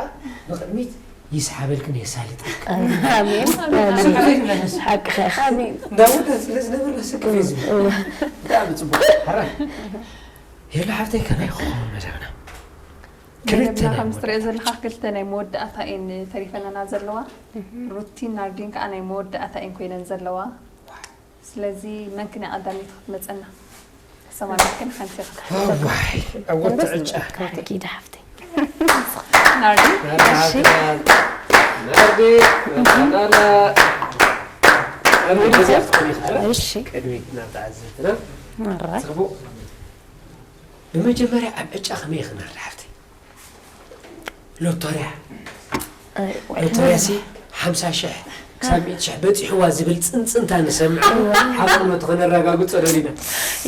ንቕድሚት ይስሓበልክን የሳልጠልክን። ኣሜን። ስለ ሓቅኻ። ኣሜን። እንዳወዳት ስለ ዝነበርና ስክፍ እዩ ዝብል። ብጣዕሚ ጽቡቕ። ሕራይ። ሄሉ ሓፍተይ ከመይ ክኸውን መደብና? ክልተ መደብና ናይ ከም መወዳእታ። ትሪኦ ዘለኻ ክልተ ናይ መወዳእታ እየን ተሪፈናና ዘለዋ። ሩቲን ናርዲን ከኣ ናይ መወዳእታ እየን ኮይነን ዘለዋ። ስለዚ መን ክን እያ ቀዳመይቲ ክትመጸና? ሰማዕና ግን ሓንቲ ኢኻ። እዋይ፣ ዕወት ትዕጫ። ክዳ ሓፍተይ። ናርዲ። ናርዲ፣ እሺ። ናርዲ፣ መጣናላ። ናርዲ፣ እሺ። ቅድሚት ናብ ተዓዘብትና። ማራ። ጽቡቕ። ብመጀመርያ ኣብ ዕጫ ከመይ ኢኺ ናርዲ ሓፍተይ? ሎቶርያ። ኣይ፣ ዋይ። ሎቶርያ ሲ ሓምሳ ሽሕ ክሳብ ሚእቲ ሽሕ በጺሕዋ ዝብል ጽንጽንታ ንሰምዕ። እዋ። ሓቕነቱ ከነረጋግጾ ደሊና።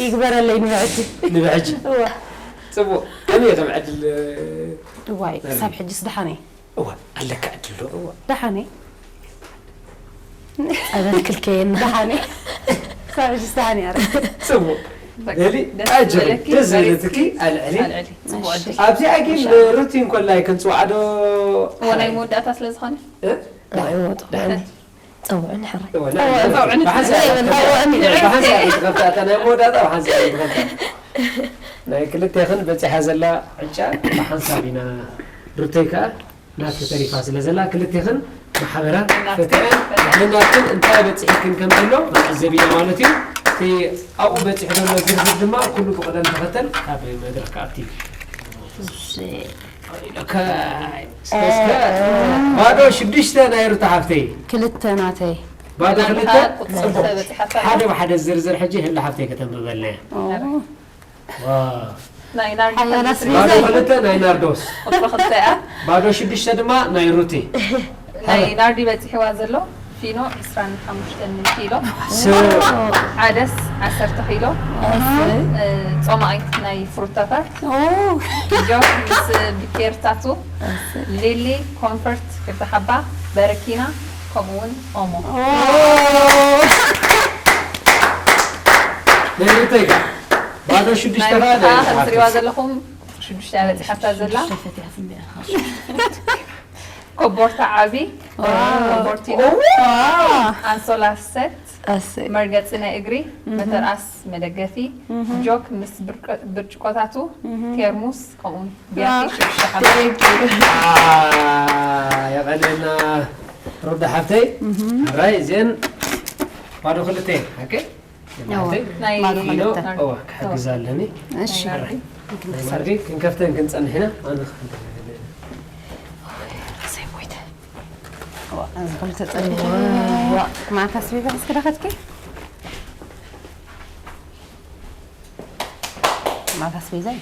ይግበረለይ ንብሕጂ። ንብሕጂ። እዋ። ጽቡቕ። ከመይ ከም ዕድል፣ እዋይ፣ ናርዲ? ክሳብ ሕጅስ ደሓነይ። እዋ፣ ኣለካ ዕድል ዶ? እዋ። ደሓነይ። ጸበል ክልከየና። ደሓነይ። ክሳብ ሕጅስ ደሓነይ ኣረ። ጽቡቕ። በቃ፣ ደሊ፣ ደስ ኣጀቢ፣ ዝበለኪ ደስ ዝበለትኪ መሪጽኪ ኣልዕሊ። ኣልዕሊ። ጽቡቕ ዕድል። ኣብዚኣ ግን ሩቲ እንኮላይ ክንጽውዓ ዶ? እዎ፣ ናይ መወዳእታ ስለ ዝኾነ። እ? እዎ፣ እዎ፣ ደሓን። ጸውዕኒ ሕራይ። እዎ፣ ና-፣ ጸውዕኒ። ብሓንሳብ፣ ብሓንሳብ፣ ብሓንሳብ እየ ዝኸፍታ፣ እታ ናይ መወዳእታ ብሓንሳብ እየ ዝኸፍታ። ናይ ክልቴኽን በጺሓ ዘላ ዕጫ ብሓንሳብ ኢና። ሩተይ ከኣ ናትኪ ተሪፋ ስለ ዘላ ክልቴኽን ብሓበራ እናትክን ፈቲሐን ፈቲሐን። ንናትክን እንታይ በጺሕክን ከም ዘሎ ክንዕዘብ ኢና ማለት እዩ። እቲ ኣብኡ በጺሑ ዘሎ ዝርዝር ድማ ኩሉ ብቕደም ተኸተል ኣብ መድረኽ ክኣቲ እዩ። እሺ። ኦኬ። እስከ ባዶ ሽዱሽተ ናይ ሩታ ሓፍተይ። ክልተ ናተይ። ባዶ ክልተ? ጽቡቕ። ሓደ ብሓደ ዝርዝር ሕጂ ህላ ሓፍተይ ከተንብበልና እያ። ኦ። ዋው። ናይ ናርዲ ሓያላት ቁጽሪ ባዶ ክልተ ናይ ናርዶስ። ቁጽሪ ክልተ እያ። ባዶ ሽዱሽተ ድማ ናይ ሩቲ። ናይ ናርዲ በጺሕዋ ዘሎ ፊኖ ዕስራን ሓሙሽተን ኪሎ። ስ- ዓደስ ዓሰርተ ኪሎ። እ፣ ጾማኣይት ናይ ፍሩታታት። ኦ። ጆክ ምስ ብኬርታቱ። ሊሊ ኮንፈርት ክልተ ሓባ። በረኪና ከምኡ እውን ኦሞ። ኦ። ናይ ሩተይ ከ? ባዶ ሽዱሽተ ናይ ከኣ ሩታ ከም ትሪእዋ ዘለኹም ሽዱሽተ እያ በጺሓታ ዘላ። ሽዱሽተ ፈቲሓ ስምቢያ። ኮቦርታ ዓቢ፣ ዋው። ኮቦርቲኖ፣ ዋው። ኣንሶላ ሰት፣ ኣሰይ። መርገጺ ናይ እግሪ፣ እህ። መተርኣስ መደገፊ፣ እህ። ጆክ ምስ ብርቀ-፣ ብርጭቆታቱ፣ እህ። ቴርሙስ፣ ከምኡውን ቢያቲ ዋው። ሽዱሽተ ሓባ። Thank you። ኣይ፣ የቐንየልና ሩዳ ሓብተይ። እህ። ሕራይ፣ እዚአን ባዶ ክልተ እየን፣ ሓቀይ? እዋ፣ ናይ ባዶ ኪሎ፣ ክልተ። እዋ፣ ክሕግዝ ኣለኒ። እሺ። ሕራይ። ክንከፍተን ክንጸንሕ ኢና። ኣነ ክሕግዝ ኣለኒ። ራሰይ ሞይተ። እዋ፣ እዚ ክልተ ጸኒሑ። እዋ። እዋ፣ ማታ ኣስቤዛ እስኪ ዳኸትኪ? ማታ ኣስቤዛ እዩ።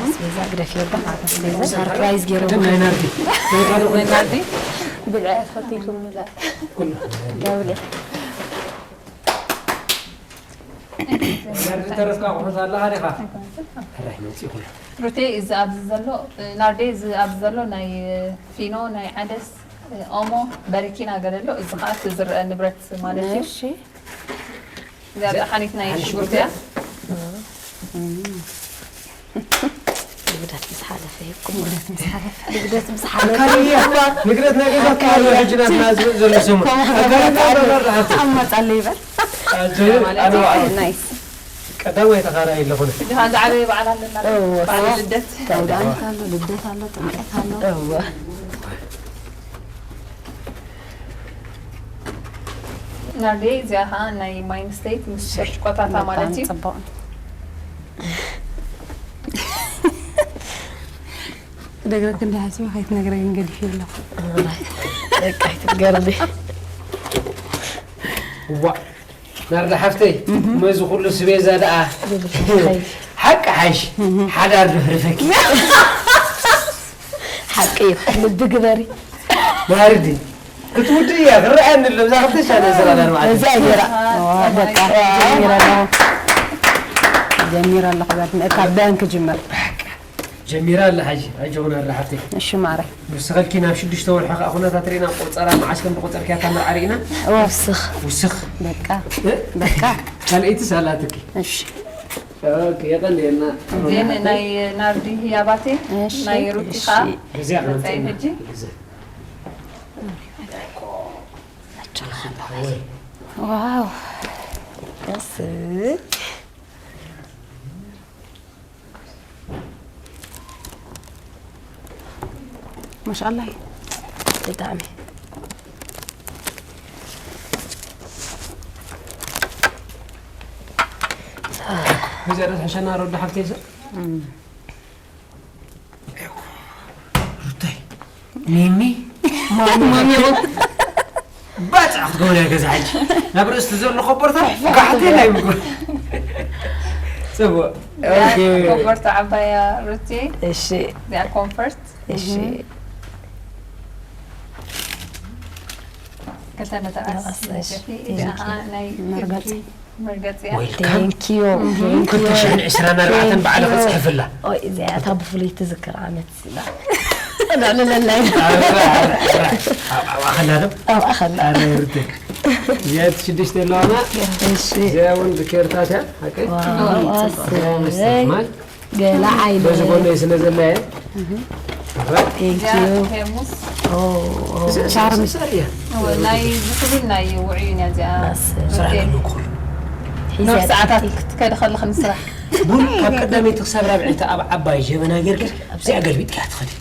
ኣስቤዛ ግደፍ የለ፣ ማታ ኣስቤዛ ሰርፕራይዝ ገይሮም። ቅድም ናይ ናርዲ። ናይ ባዶ ናይ ናርዲ። ብልዒ ኣትክልቲ ኢልኩም ምብላዕ። ኩሉ። ዳውለ። ናርዲ ተረፍካ ኣቑሑት ኣለኻ ዲኻ? ሕራይ መፂኡ ኩሉ። ሩቴ፣ እዚ ኣብዚ ዘሎ፣ ናርዴ፣ እዚ ኣብዚ ዘሎ ናይ ፊኖ፣ ናይ ዓደስ፣ ኦሞ፣ በረኪና ገለ ኣሎ። እዚ ኸዓ እቲ ዝረአ ንብረት ማለት እዩ። እሺ። እዚኣ ጠሓኒት ናይ ሓንቲ ሽጉርቲ እያ። ሽጉርቲ። ልደት ምስ ሓለፈ ይኩም። ልደት ምስ ሓለፈ። ልደት ምስ ሓለፈ ንግደት ናይ ገዛ ተማሪ ሕጂ ናትና ዝብል ዘሎ ስሙ ኣካሪና በመራሕቲ ኣማጻለ ይበል። ኣነ ናይስ ቀዳማይ ተኻራይ ኣለኹነ እዚ ከኣ ዝዓበየ በዓል ኣለና እወ። በዓል ልደት ኣውዳኣመት ኣሎ፣ ልደት ኣሎ፣ ጥምቀት ኣሎ። እወ። ናርዲ እዚኣ ከዓ ናይ ማይን ስቴት ምስ ሸርጭቆታታ ማለት እዩ ጽቡቕ። ነግረክ እንደ ሓሲበ ከይትነግረኝ ገዲፍ ኣለኹ። በቃ ኣይትገርሚ። ዋ ናርዳ ሓፍተይ መዚ ኩሉ ስቤዛ ደኣ ሓቂ ሓይሽ ሓዳር ድሕርፈኪ ሓቂ እዩ። ልቢ ግበሪ። ናርዲ ክትውድእ እያ ክረኣየኒ ኣሎ ብዛ ክልተ ሻነ ስራ ኣርባዕተ እዚኣ ገይራ በቃ ጀሚረ ኣለኹ። ጀሚረ ኣለኹ። በል ካብ ዳን ክጅመር። ጀሚራ ኣላ ሓጂ ኣጆኹ ናርዳ ሓፍተይ እሺ ማረ። ንስኸልኪ ናብ ሽዱሽተ ወርሒ ከዓ ኩነታት ርኢና ቆፀራ መዓስ ከም ዝቆፀርክያ እታ መርዓ ርኢና ወስኽ ውስኽ በቃ እ? በቃ ካልኣይቲ ሳላትኪ እሺ የቐንየልና ዜን ናይ ናርዲ ህያባቴ እሺ፣ ናይ ሩቲ እሺ። ከዓ በዚያ መጻኢ ሕጂ ዋው ደስ ማሻኣላ እዩ። ብጣዕሚ ብዚያዳ ትሕሸና ረዶ ሓፍተይ ሰብ ሩታይ ሚሚ ማሚ ባፅዕ ክትገብር እያ ገዛ ሕጂ ናብ ርእስቲ ዘሎ ኮቦርታ ጋሕቴ ናይ ምጉር ፅቡቅ ኦኬ ኮበርታ ዓባያ ሩቲ እሺ እዚኣ ኮንፈርት እሺ ክልተ መተዓስ መተዓስ፣ እሺ። እዚኣ ከዓ ናይ መርገፂ። መርገፂያ ዌልካም ቴንኪዩ ክልተ ሽሕን ዕስራን ኣርባዕተን በዓለ ክፅሕፍላ ኦይ እዚኣ እታ ብፍሉይ ትዝክር ዓመት እዚኣ ነዕልለላ ኢና ኣብኣኸላ ዶ ኣብኣ ከላ ኣረ ርትክ እዚኣት ሽዱሽተ ኣለዋና እሺ እዚኣ እውን ብኬርታት እያ ሓቀይ ዋው ኣሰይ ማይ ገላ ዓይነ በዚ ጎነይ ስለ ዘላ እየ ቴንኪዩ ሄርሙስ ሻርሚ ሰር እያ ናይ ዝክብል ናይ ውዕዩን እያ እዚኣ ስራሕ ኣለኩሉ ናብ ሰዓታት ክትከዲ ከለኽን ስራሕ ቡን ካብ ቀዳመይቲ ክሳብ ራብዐይቲ ኣብ ዓባይ ጀበና ጌርካ ኣብዚኣ ገልቢጥካ ትኸዲ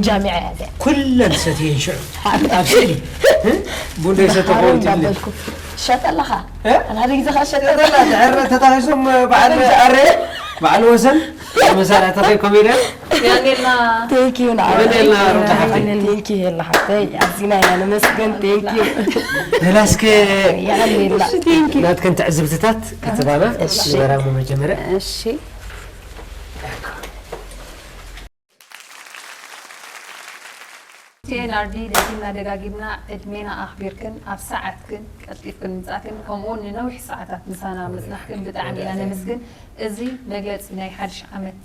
ጃሚዓ እያ እዚኣ ኩለን ሰትየን ሽዑ ኣብ ስእሊ ቡን ደይሰተ ሓሮን ኾውትለ እንዳበልኩ ትሸጥ ኣለኻ እ? ኣብ ሓደ ግዜ ከዓ ትሸጥ ተጣላ ድሕር ተታሒዞም በዓል ኣረ በዓል ወሰን መሳርያ ተኸይ ኮሜድያ ያኔልና ቴንኪዩ የቐንየልና ሩታ ሓፍተይ። ቴንኪዩ የላ ሓፍተይ ኣዚና ኢና ንመስገን ቴንኪዩ ደላስከ የቐንየልና ናትከን ትዕዝብትታት ክትባና እሺ። ንበራሞ መጀመርያ እሺ ቴናርዲ ደጊምና ደጋጊምና ዕድሜና ኣኽቢርክን ኣብ ሰዓትክን ቀልጢፍክን ምጻእክን ከምኡውን ንነዊሕ ሰዓታት ምሳና ምጽናሕክን ብጣዕሚ ኢና ነመስግን። እዚ መግለጺ ናይ ሓድሽ ዓመት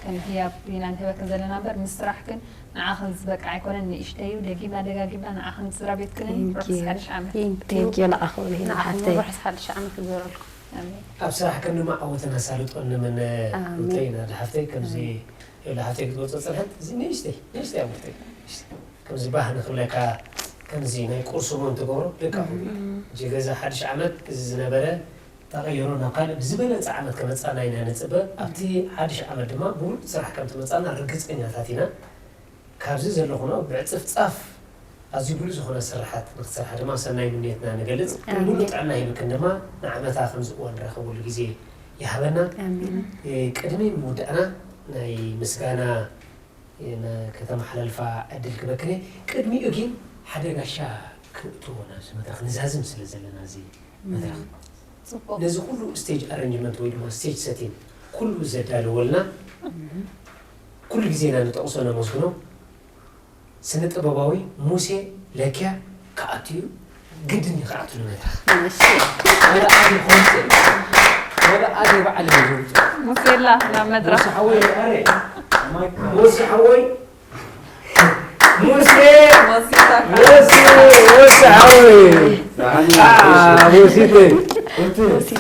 ከም ህያብ ኢና ንህበክን ዘለና እምበር ምስ ስራሕክን ንዓኽን ዝበቅዕ ኣይኮነን ንእሽተይ እዩ። ደጊምና ደጋጊምና ንዓኽን ስድራ ቤትክንን ርሑስ ሓድሽ ዓመት። ቴንኪዩ ንዓኹም ይህን ሓፍተይ ርሑስ ሓድሽ ዓመት ይግበረልኩም። ኣሜን። ኣብ ስራሕክን ድማ ዓወትን ኣሳልጦን ንምን ሩተይ ናዲ ሓፍተይ ከምዚ የብላ ሓፍተይ ክትገልጾ ዝጸንሐት እዚ ንእሽተይ ንእሽተይ ኣውርተይ ከምዚ ባህ ንክብለካ ከምዚ ናይ ቁርሲ እውን ትገብሮ ደቃ እዚ ገዛ ሓድሽ ዓመት እዚ ዝነበረ ተቐይሮ ናብ ካልእ ብዝበለፀ ዓመት ከመፃና ኢና ንፅበ ኣብቲ ሓድሽ ዓመት ድማ ብሉፅ ስራሕ ከም ትመፃና ርግፀኛታት ኢና ካብዚ ዘለኹኖ ብዕፅፍፃፍ ኣዝዩ ብሉፅ ዝኾነ ስርሓት ንክትሰርሓ ድማ ሰናይ ምንየትና ንገልፅ ሙሉእ ጥዕና ሂብክን ድማ ንዓመታ ከምዚ እዋን ንራኸበሉ ግዜ ይሃበና ቅድሚ ምውዳእና ናይ ምስጋና ከተመሓላልፋ ዕድል ክበክነ ቅድሚኡ ግን ሓደ ጋሻ ክእትዎ ናብዚ መድረክ ንዛዝም ስለ ዘለና እዚ መድረክ ነዚ ኩሉ ስቴጅ ኣረንጅመንት ወይ ድማ ስቴጅ ሰቲን ኩሉ ዘዳለወልና ኩሉ ግዜ ኢና ንጠቕሶ ነመስግኖ ስነ ጥበባዊ ሙሴ ለኪያ ክኣቱ እዩ ግድን እዩ ክኣቱ ንመድረኽ ወላ ኣነ ክወፅእ እዩ ወላ ኣነ ባዕለ እዩ ዘውፅእ ሙሴላ ናብ መድረኽ ሙሴ ሓወይ ሙሴ ሓወይ ሙሴ ወሲታ ሙሴ ሙሴ ሓወይ ሙሴ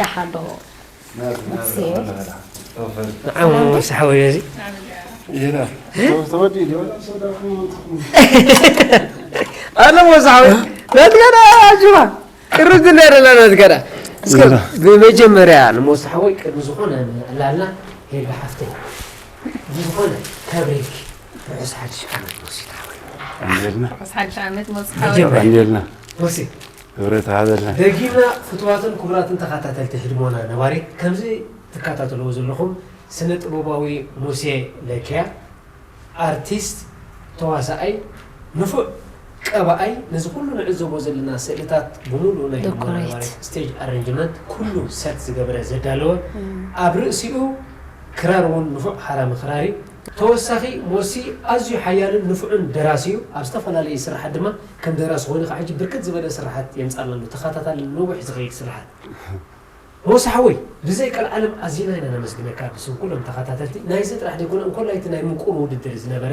ደሓን ዶ ንዓም ወሳሓ ወይ እዚ ይላ ተወዲ ኣነ ወሳሓ ወይ ናትገና ኣጅባ ቅርብ ዝነረና ናትገና እስከ ብመጀመርያ ንሞሳሓ ወይ ቅድሚ ዝኾነ ዕላልና ሄልጋ ሓፍተይ ብዝኾነ ከብሬኪ ርሑስ ሓድሽ ዓመት ሞሲት ሓወይ ኣንዴልና ርሑስ ሓድሽ ዓመት ሞሲት ሓወይ ኣንዴልና ሞሲ ክብረት ሃበልና ደጊምና ፍትዋትን ክቡራትን ተኸታተልቲ ህድሞና ነባሪት ከምዚ ትከታተልዎ ዘለኹም ስነ ጥበባዊ ሙሴ ለኪያ ኣርቲስት ተዋሳኣይ ንፉዕ ቀባኣይ ነዚ ኩሉ ንዕዘቦ ዘለና ስእልታት ብምሉእ ናይ ህድሞና ነባሪት ስቴጅ ኣረንጅመንት ኩሉ ሰት ዝገበረ ዘዳለወ ኣብ ርእሲኡ ክራር እውን ንፉዕ ሓራሚ ክራር እዩ ተወሳኺ ሞሲ ኣዝዩ ሓያልን ንፉዕን ደራሲ እዩ ኣብ ዝተፈላለዩ ስራሓት ድማ ከም ደራሲ ኮይኑ ከዓ ሕጂ ብርክት ዝበለ ስራሓት የምፃልና ኣሎ ተኸታታሊ ነዊሕ ዝኸይድ ስራሓት ሞሲ ሓወይ ብዘይ ቀልዓለም ኣዚና ኢና ነመስግነካ ብስም ኩሎም ተኸታተልቲ ናይዚ ጥራሕ ዘይኮነ እንኮላይ እቲ ናይ ምቁር ውድድር ዝነበረ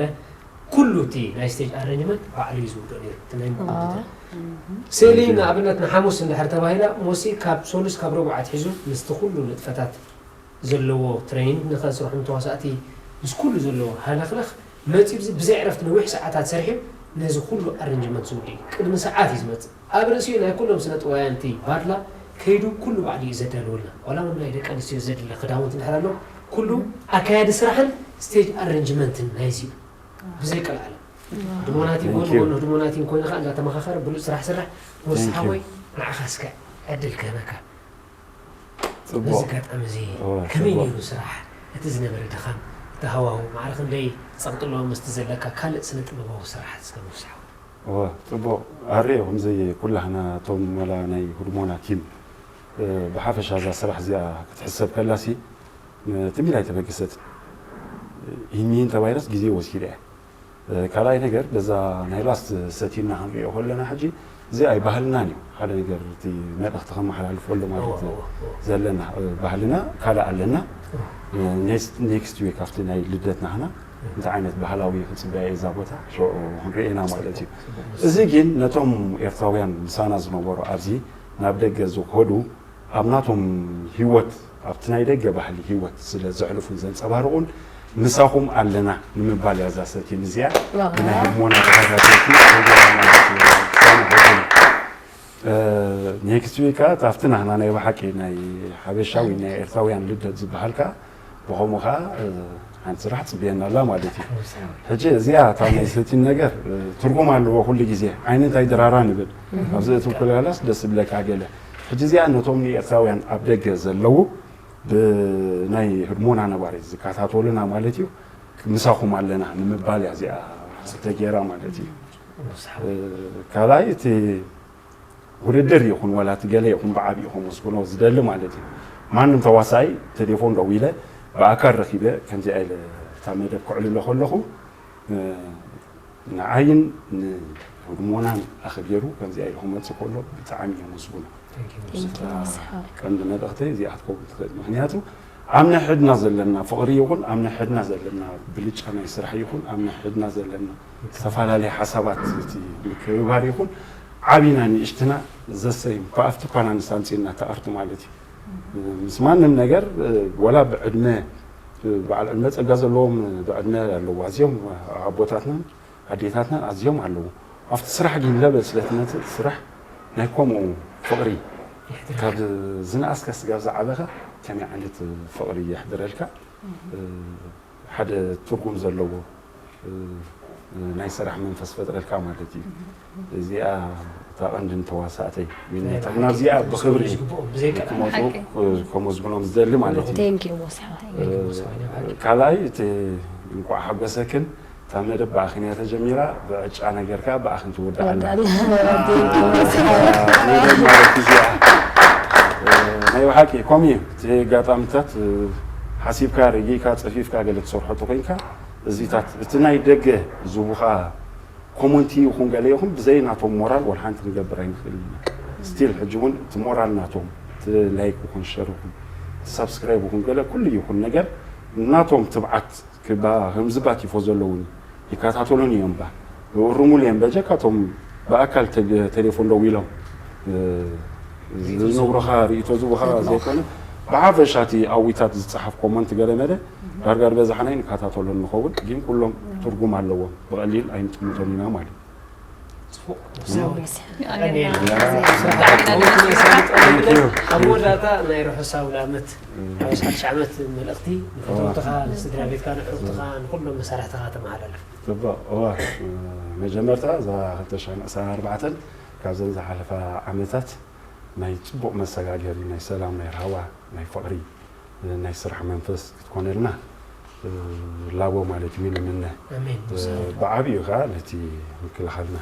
ኩሉ እቲ ናይ ስቴጅ ኣረንጅመንት ባዕሉ እዩ ዝውድኦ ነይሩ እቲ ናይ ምቁር ውድድር ስእሊ ንኣብነት ንሓሙስ እንድሕር ተባሂላ ሞሲ ካብ ሶሉስ ካብ ረቡዕ ኣትሒዙ ምስቲ ኩሉ ንጥፈታት ዘለዎ ትሬኒንግ ንኸስርሑ ንተዋሳእቲ ምስ ኩሉ ዘለዎ ሃለኽለኽ መፂኡ ብዘይ ዕረፍቲ ነዊሕ ሰዓታት ሰሪሑ ነዚ ኩሉ ኣረንጅመንት ዝውዲ እዩ። ቅድሚ ሰዓት እዩ ዝመፅእ። ኣብ ርእሲኡ ናይ ኩሎም ስነ ጥበባውያን እቲ ባድላ ከይዱ ኩሉ ባዕሉ እዩ ዘዳልወልና። ዋላ እውን ናይ ደቂ ኣንስትዮ ዘድሊ ክዳውንቲ እንድሕር ኣሎ ኩሉ ኣካያዲ ስራሕን ስቴጅ ኣረንጅመንትን ናይዚ እዩ። ብዘይ ቀልዓለም ህድሞናቲን ጎኒ ጎኒ ህድሞናቲን ኮይኑ ከዓ እንዳተመኻኸረ ብሉፅ ስራሕ ስራሕ ወሳሓ ወይ ንዓኻ እስከ ዕድል ክህበካ። በዚ ኣጋጣሚ እዚ ከመይ ነይሩ ስራሕ? እቲ ዝነበረ ድኻም፣ እቲ ሃዋሁ፣ ማዕረ ክንደይ ጸቕጢ ኣለዎ ምስቲ ዘለካ ካልእ ስነ ጥበባዊ ስራሓት እስከ ምውሳሕ? እወ ጽቡቕ ኣሬ ከምዚ ኩላህና እቶም ወላ ናይ ህድሞና ቲም ብሓፈሻ እዛ ስራሕ እዚኣ ክትሕሰብ ከላሲ ትሚል ኣይተበገሰትን ይህን ተባሂላስ ግዜ ወሲዳ እያ ካልኣይ ነገር በዛ ናይ ላስት ሰቲና ክንሪኦ ከለና ሕጂ እዚ ኣይ ባህልናን እዩ ሓደ ነገር እቲ መልእኽቲ ከመሓላልፈሉ ማለት ዘለና ባህልና ካልእ ኣለና ኔክስት ዊክ ኣብቲ ናይ ልደት ናህና እንታይ ዓይነት ባህላዊ ክፅበያ እዛ ቦታ ሽዑ ክንሪኤና ማለት እዩ እዚ ግን ነቶም ኤርትራውያን ምሳና ዝነበሩ ኣብዚ ናብ ደገ ዝኸዱ ኣብ ናቶም ሂወት ኣብቲ ናይ ደገ ባህሊ ሂወት ስለ ዘሕልፉን ዘንጸባርቑን ምሳኹም ኣለና ንምባል እያ እዛ ሰቲን እዚኣ ብናይ ህድሞና ተኸታተልቲ ኔክስት ዊክ ኣብቲ ናህና ናይ ብሓቂ ናይ ሓበሻ ወይ ናይ ኤርትራውያን ልደት ዝበሃል ከዓ ብኸምኡ ከዓ ሓንቲ ስራሕ ትፅበየና ኣላ ማለት እዩ። ሕጂ እዚኣ እታ ናይ ሰቲን ነገር ትርጉም ኣለዎ ኩሉ ግዜ ዓይኒ እንታይ ድራራ ንብል ኣብዚ እቲ ኩላላስ ደስ ዝብለካ ገለ ሕጂ እዚኣ ነቶም ንኤርትራውያን ኣብ ደገ ዘለዉ ብናይ ህድሞና ነባሪ ዝከታተሉና ማለት እዩ ምሳኹም ኣለና ንምባል እያ እዚኣ ተገይራ ማለት እዩ። ካልኣይ እቲ ውድድር ይኹን ዋላ እቲ ገለ ይኹን ብዓብዩ ከመስግኖ ዝደሊ ማለት እዩ። ማንም ተዋሳኣይ ቴሌፎን ደዊለ ብኣካል ረኺበ ከምዚኣ ኢለ እታ መደብ ከዕልሎ ከለኹ ንዓይን ንህድሞናን ኣኽቢሩ ከምዚኣ ኢለ ክመፅእ ከሎ ብጣዕሚ የመስግኖ። ቀንዲ መልእኽተይ እዚኣ ክትከውን ትኽእል ምኽንያቱ ኣብ ነሕድና ዘለና ፍቕሪ ይኹን ኣብ ነሕድና ዘለና ብልጫ ናይ ስራሕ ይኹን ኣብ ነሕድና ዘለና ዝተፈላለየ ሓሳባት እቲ ምክብባር ይኹን ዓብና ንእሽትና ዘሰይም ብኣፍቲ ኳና ንሳምፂና ተኣርቱ ማለት እዩ ምስ ማንም ነገር ወላ ብዕድመ በዓል ዕድመ ፀጋ ዘለዎም ብዕድመ ኣለዉ ኣዝዮም ኣቦታትናን ኣዴታትናን ኣዝዮም ኣለዉ ኣብቲ ስራሕ ግን ለበ ስለትመፅእ ስራሕ ናይ ከምኡ ፍቕሪ ካብ ዝነኣስካ ስጋብ ዝዓበኻ ከመይ ዓይነት ፍቕሪ የሕድረልካ ሓደ ትርጉም ዘለዎ ናይ ስራሕ መንፈስ ፈጥረልካ ማለት እዩ። እዚኣ እታ ቀንዲ ንተዋሳእተይ ዊነቶም ናብዚኣ ብክብሪ ክመፁ ከመስግኖም ዝደሊ ማለት እዩ። ካልኣይ እቲ እንቋዕ ሓጎሰክን እታ መደብ ብኣኽን እያ ተጀሚራ ብዕጫ ነገር ከዓ ብኣኽን ትውዳእ ኣላ። ናይ ብሓቂ ከምኡ እዩ እቲ ኣጋጣሚታት ሓሲብካ ርጊእካ ፀፊፍካ ገለ ትሰርሖ ተኮይንካ እዚታት እቲ ናይ ደገ ዝቡኻ ኮመንቲ ይኹን ገለ ይኹን ብዘይ ናቶም ሞራል ወላ ሓንቲ ክንገብር ኣይንኽእል ኢና ስቲል ሕጂ እውን እቲ ሞራል ናቶም እቲ ላይክ ይኹን ሸር ይኹን እቲ ሳብስክራይብ ይኹን ገለ ኩሉ ይኹን ነገር ናቶም ትብዓት ክባ ከምዚ ባቲፎ ዘለውን ይከታተሉን እዮም ባ እርሙሉ እዮም በጀካቶም ብኣካል ቴሌፎን ደው ኢሎም ዝነግሩኻ ርእቶ ዝቡኻ ዘይኮነ ብሓፈሻ እቲ ኣዊታት ዝጸሓፍ ኮመንት ገለ መለ ዳርጋ ዝበዝሓ ናይ ንከታተሎ ንኸውን፣ ግን ኩሎም ትርጉም ኣለዎም፣ ብቐሊል ኣይንጥምቶም ኢና ማለት እዩ። ጽቡቕ። ኣብ መወዳእታ ናይ ርሑስ ኣውደ ዓመት፣ ርሑስ ሓድሽ ዓመት መልእኽቲ ንፈተውትኻ፣ ንስድራ ቤትካ፣ ንዕሩኽትኻ፣ ንኹሎም መሳርሕትኻ ተመሓላልፍ። ጽቡቕ። እዋ፣ መጀመርታ እዛ ክልተ ሽሕን ዕስራን ኣርባዕተን ካብዘን ዝሓለፋ ዓመታት ናይ ጽቡቕ መሰጋገሪ፣ ናይ ሰላም፣ ናይ ራህዋ፣ ናይ ፍቕሪ፣ ናይ ስራሕ መንፈስ ክትኮነልና ላቦ ማለት እዩ ንምነ። ኣሜን። ብዓቢኡ ከኣ ነቲ ምክልኻልና፣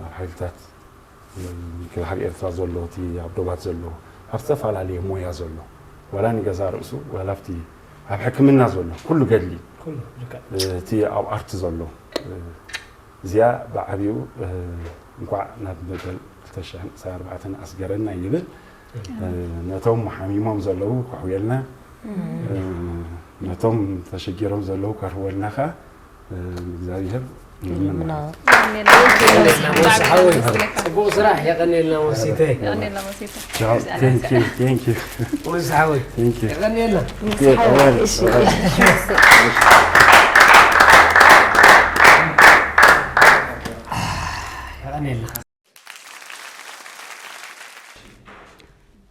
ኣብ ሓይልታት ምክልኻል ኤርትራ ዘሎ፣ እቲ ኣብ ዶባት ዘሎ፣ ኣብ ዝተፈላለየ ሞያ ዘሎ፣ ዋላ ንገዛ ርእሱ፣ ዋላ ኣብቲ ኣብ ሕክምና ዘሎ፣ ኩሉ ገድሊ፣ ኩሉ ልክዕ። እቲ ኣብ ኣርት ዘሎ፣ እዚኣ ብዓቢኡ እንኳዕ ናብ መበል ክልተ ሽሕን ዕስራን ኣርባዕተን ኣስገረና ይብል። ነቶም ሓሚሞም ዘለዉ ከሕውየልና፣ ነቶም ተሸጊሮም ዘለዉ ከርህወልና ከኣ እግዚኣብሔር ንልምና። ጽቡቕ ስራሕ፣ የቐንየልና ወሲተ። ቻው፣ thank you፣ thank you። ወንስ ሓወይ፣ thank you። የቐንየልና። የቐንየልና።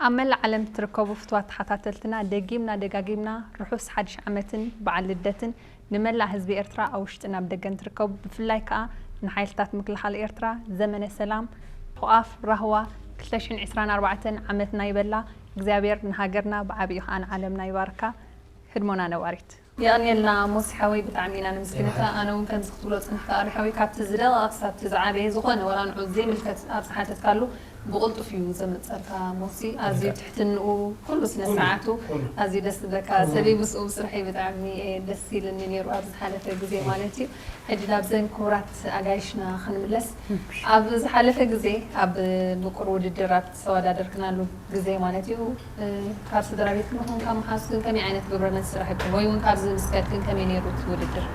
ኣብ መላእ ዓለም ትርከቡ ፍትዋት ተኸታተልትና፣ ደጊምና ደጋጊምና ርሑስ ሓድሽ ዓመትን በዓል ልደትን ንመላእ ህዝቢ ኤርትራ ኣብ ውሽጥን ኣብ ደገን ትርከቡ፣ ብፍላይ ከኣ ንሓይልታት ምክልኻል ኤርትራ ዘመነ ሰላም፣ ኳፍ ራህዋ፣ ክልተ ሽሕን ዕስራን ኣርባዕተን ዓመትና ይበላ። እግዚኣብሔር ንሃገርና ብዓቢኡ ከኣ ንዓለምና ይባርካ። ህድሞና ነባሪት። የቐንየልና ሞሲ ሓወይ፣ ብጣዕሚ ኢና ነመስግነካ። ኣነ እውን ከምዚ ክትብሎ ጸኒሕካ ኣሪ ሓወይ፣ ካብቲ ዝደቐቐ ክሳብ እቲ ዝዓበየ ዝኾነ ዋላ ንዑ ዘይምልከት ኣብ ዝሓተትካሉ ብቕልጡፍ እዩ ዘመጸልካ ሞሲ። ኣዝዩ ትሕትንኡ ኩሉ ስነ ስርዓቱ ኣዝዩ ደስ ዝብለካ። ሰበይ ምስኡ ምስርሐይ ብጣዕሚ እየ ደስ ኢልኒ ነይሩ ኣብ ዝሓለፈ ግዜ ማለት እዩ። ሕጂ ናብዘን ክቡራት ኣጋይሽና ክንምለስ። ኣብ ዝሓለፈ ግዜ ኣብ ምቁር ውድድር ኣብ ዝተወዳደርክናሉ ግዜ ማለት እዩ፣ ካብ ስድራ ቤትኩም ይኹን ካብ መሓዙትኩም ከመይ ዓይነት ግብረ መልሲ ረኺብኩም ወይ እውን ካብዚ ምስ ከድክን ከመይ ነይሩ እቲ ውድድር?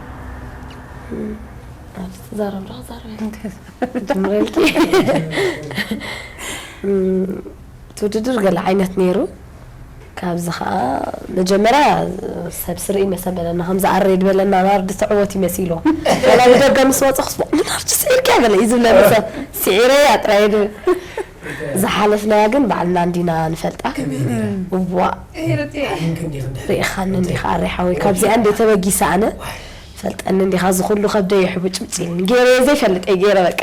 ኣብዚ ትዛረብ ዶ ክዛረብ እየ? ጀምረልኪ። እቲ ውድድር ገለ ዓይነት ነይሩ። ካብዚ ከዓ መጀመርያ ሰብ ስርኢ መሰል በለና፣ ከምዚ ኣሬ ዝበለና ናርዲ ትዕወት እዩ መሲልዎ። ገላ ብደገ ምስ ወፀኹስ፣ "ቦ፣ ንናርዲ ስዒርክያ?" ገለ እዩ ዝብለኒ ሰብ። ስዒረያ ጥራይ እዩ ዝብል። ዝሓለፍናያ ግን ባዕልና እንዲና ንፈልጣ። እዋ፣ ርኢኻኒ እንዲኻ ኣሬ ሓወይ፣ ካብዚኣ እንደ ተበጊሰ ኣነ። ፈልጠኒ እንዲኻ፣ እዚ ኩሉ ከብደይ ይሕቡ ጭብጭ ኢልኒ። ገይረዮ ዘይፈልጥ እየ ገይረ በቃ።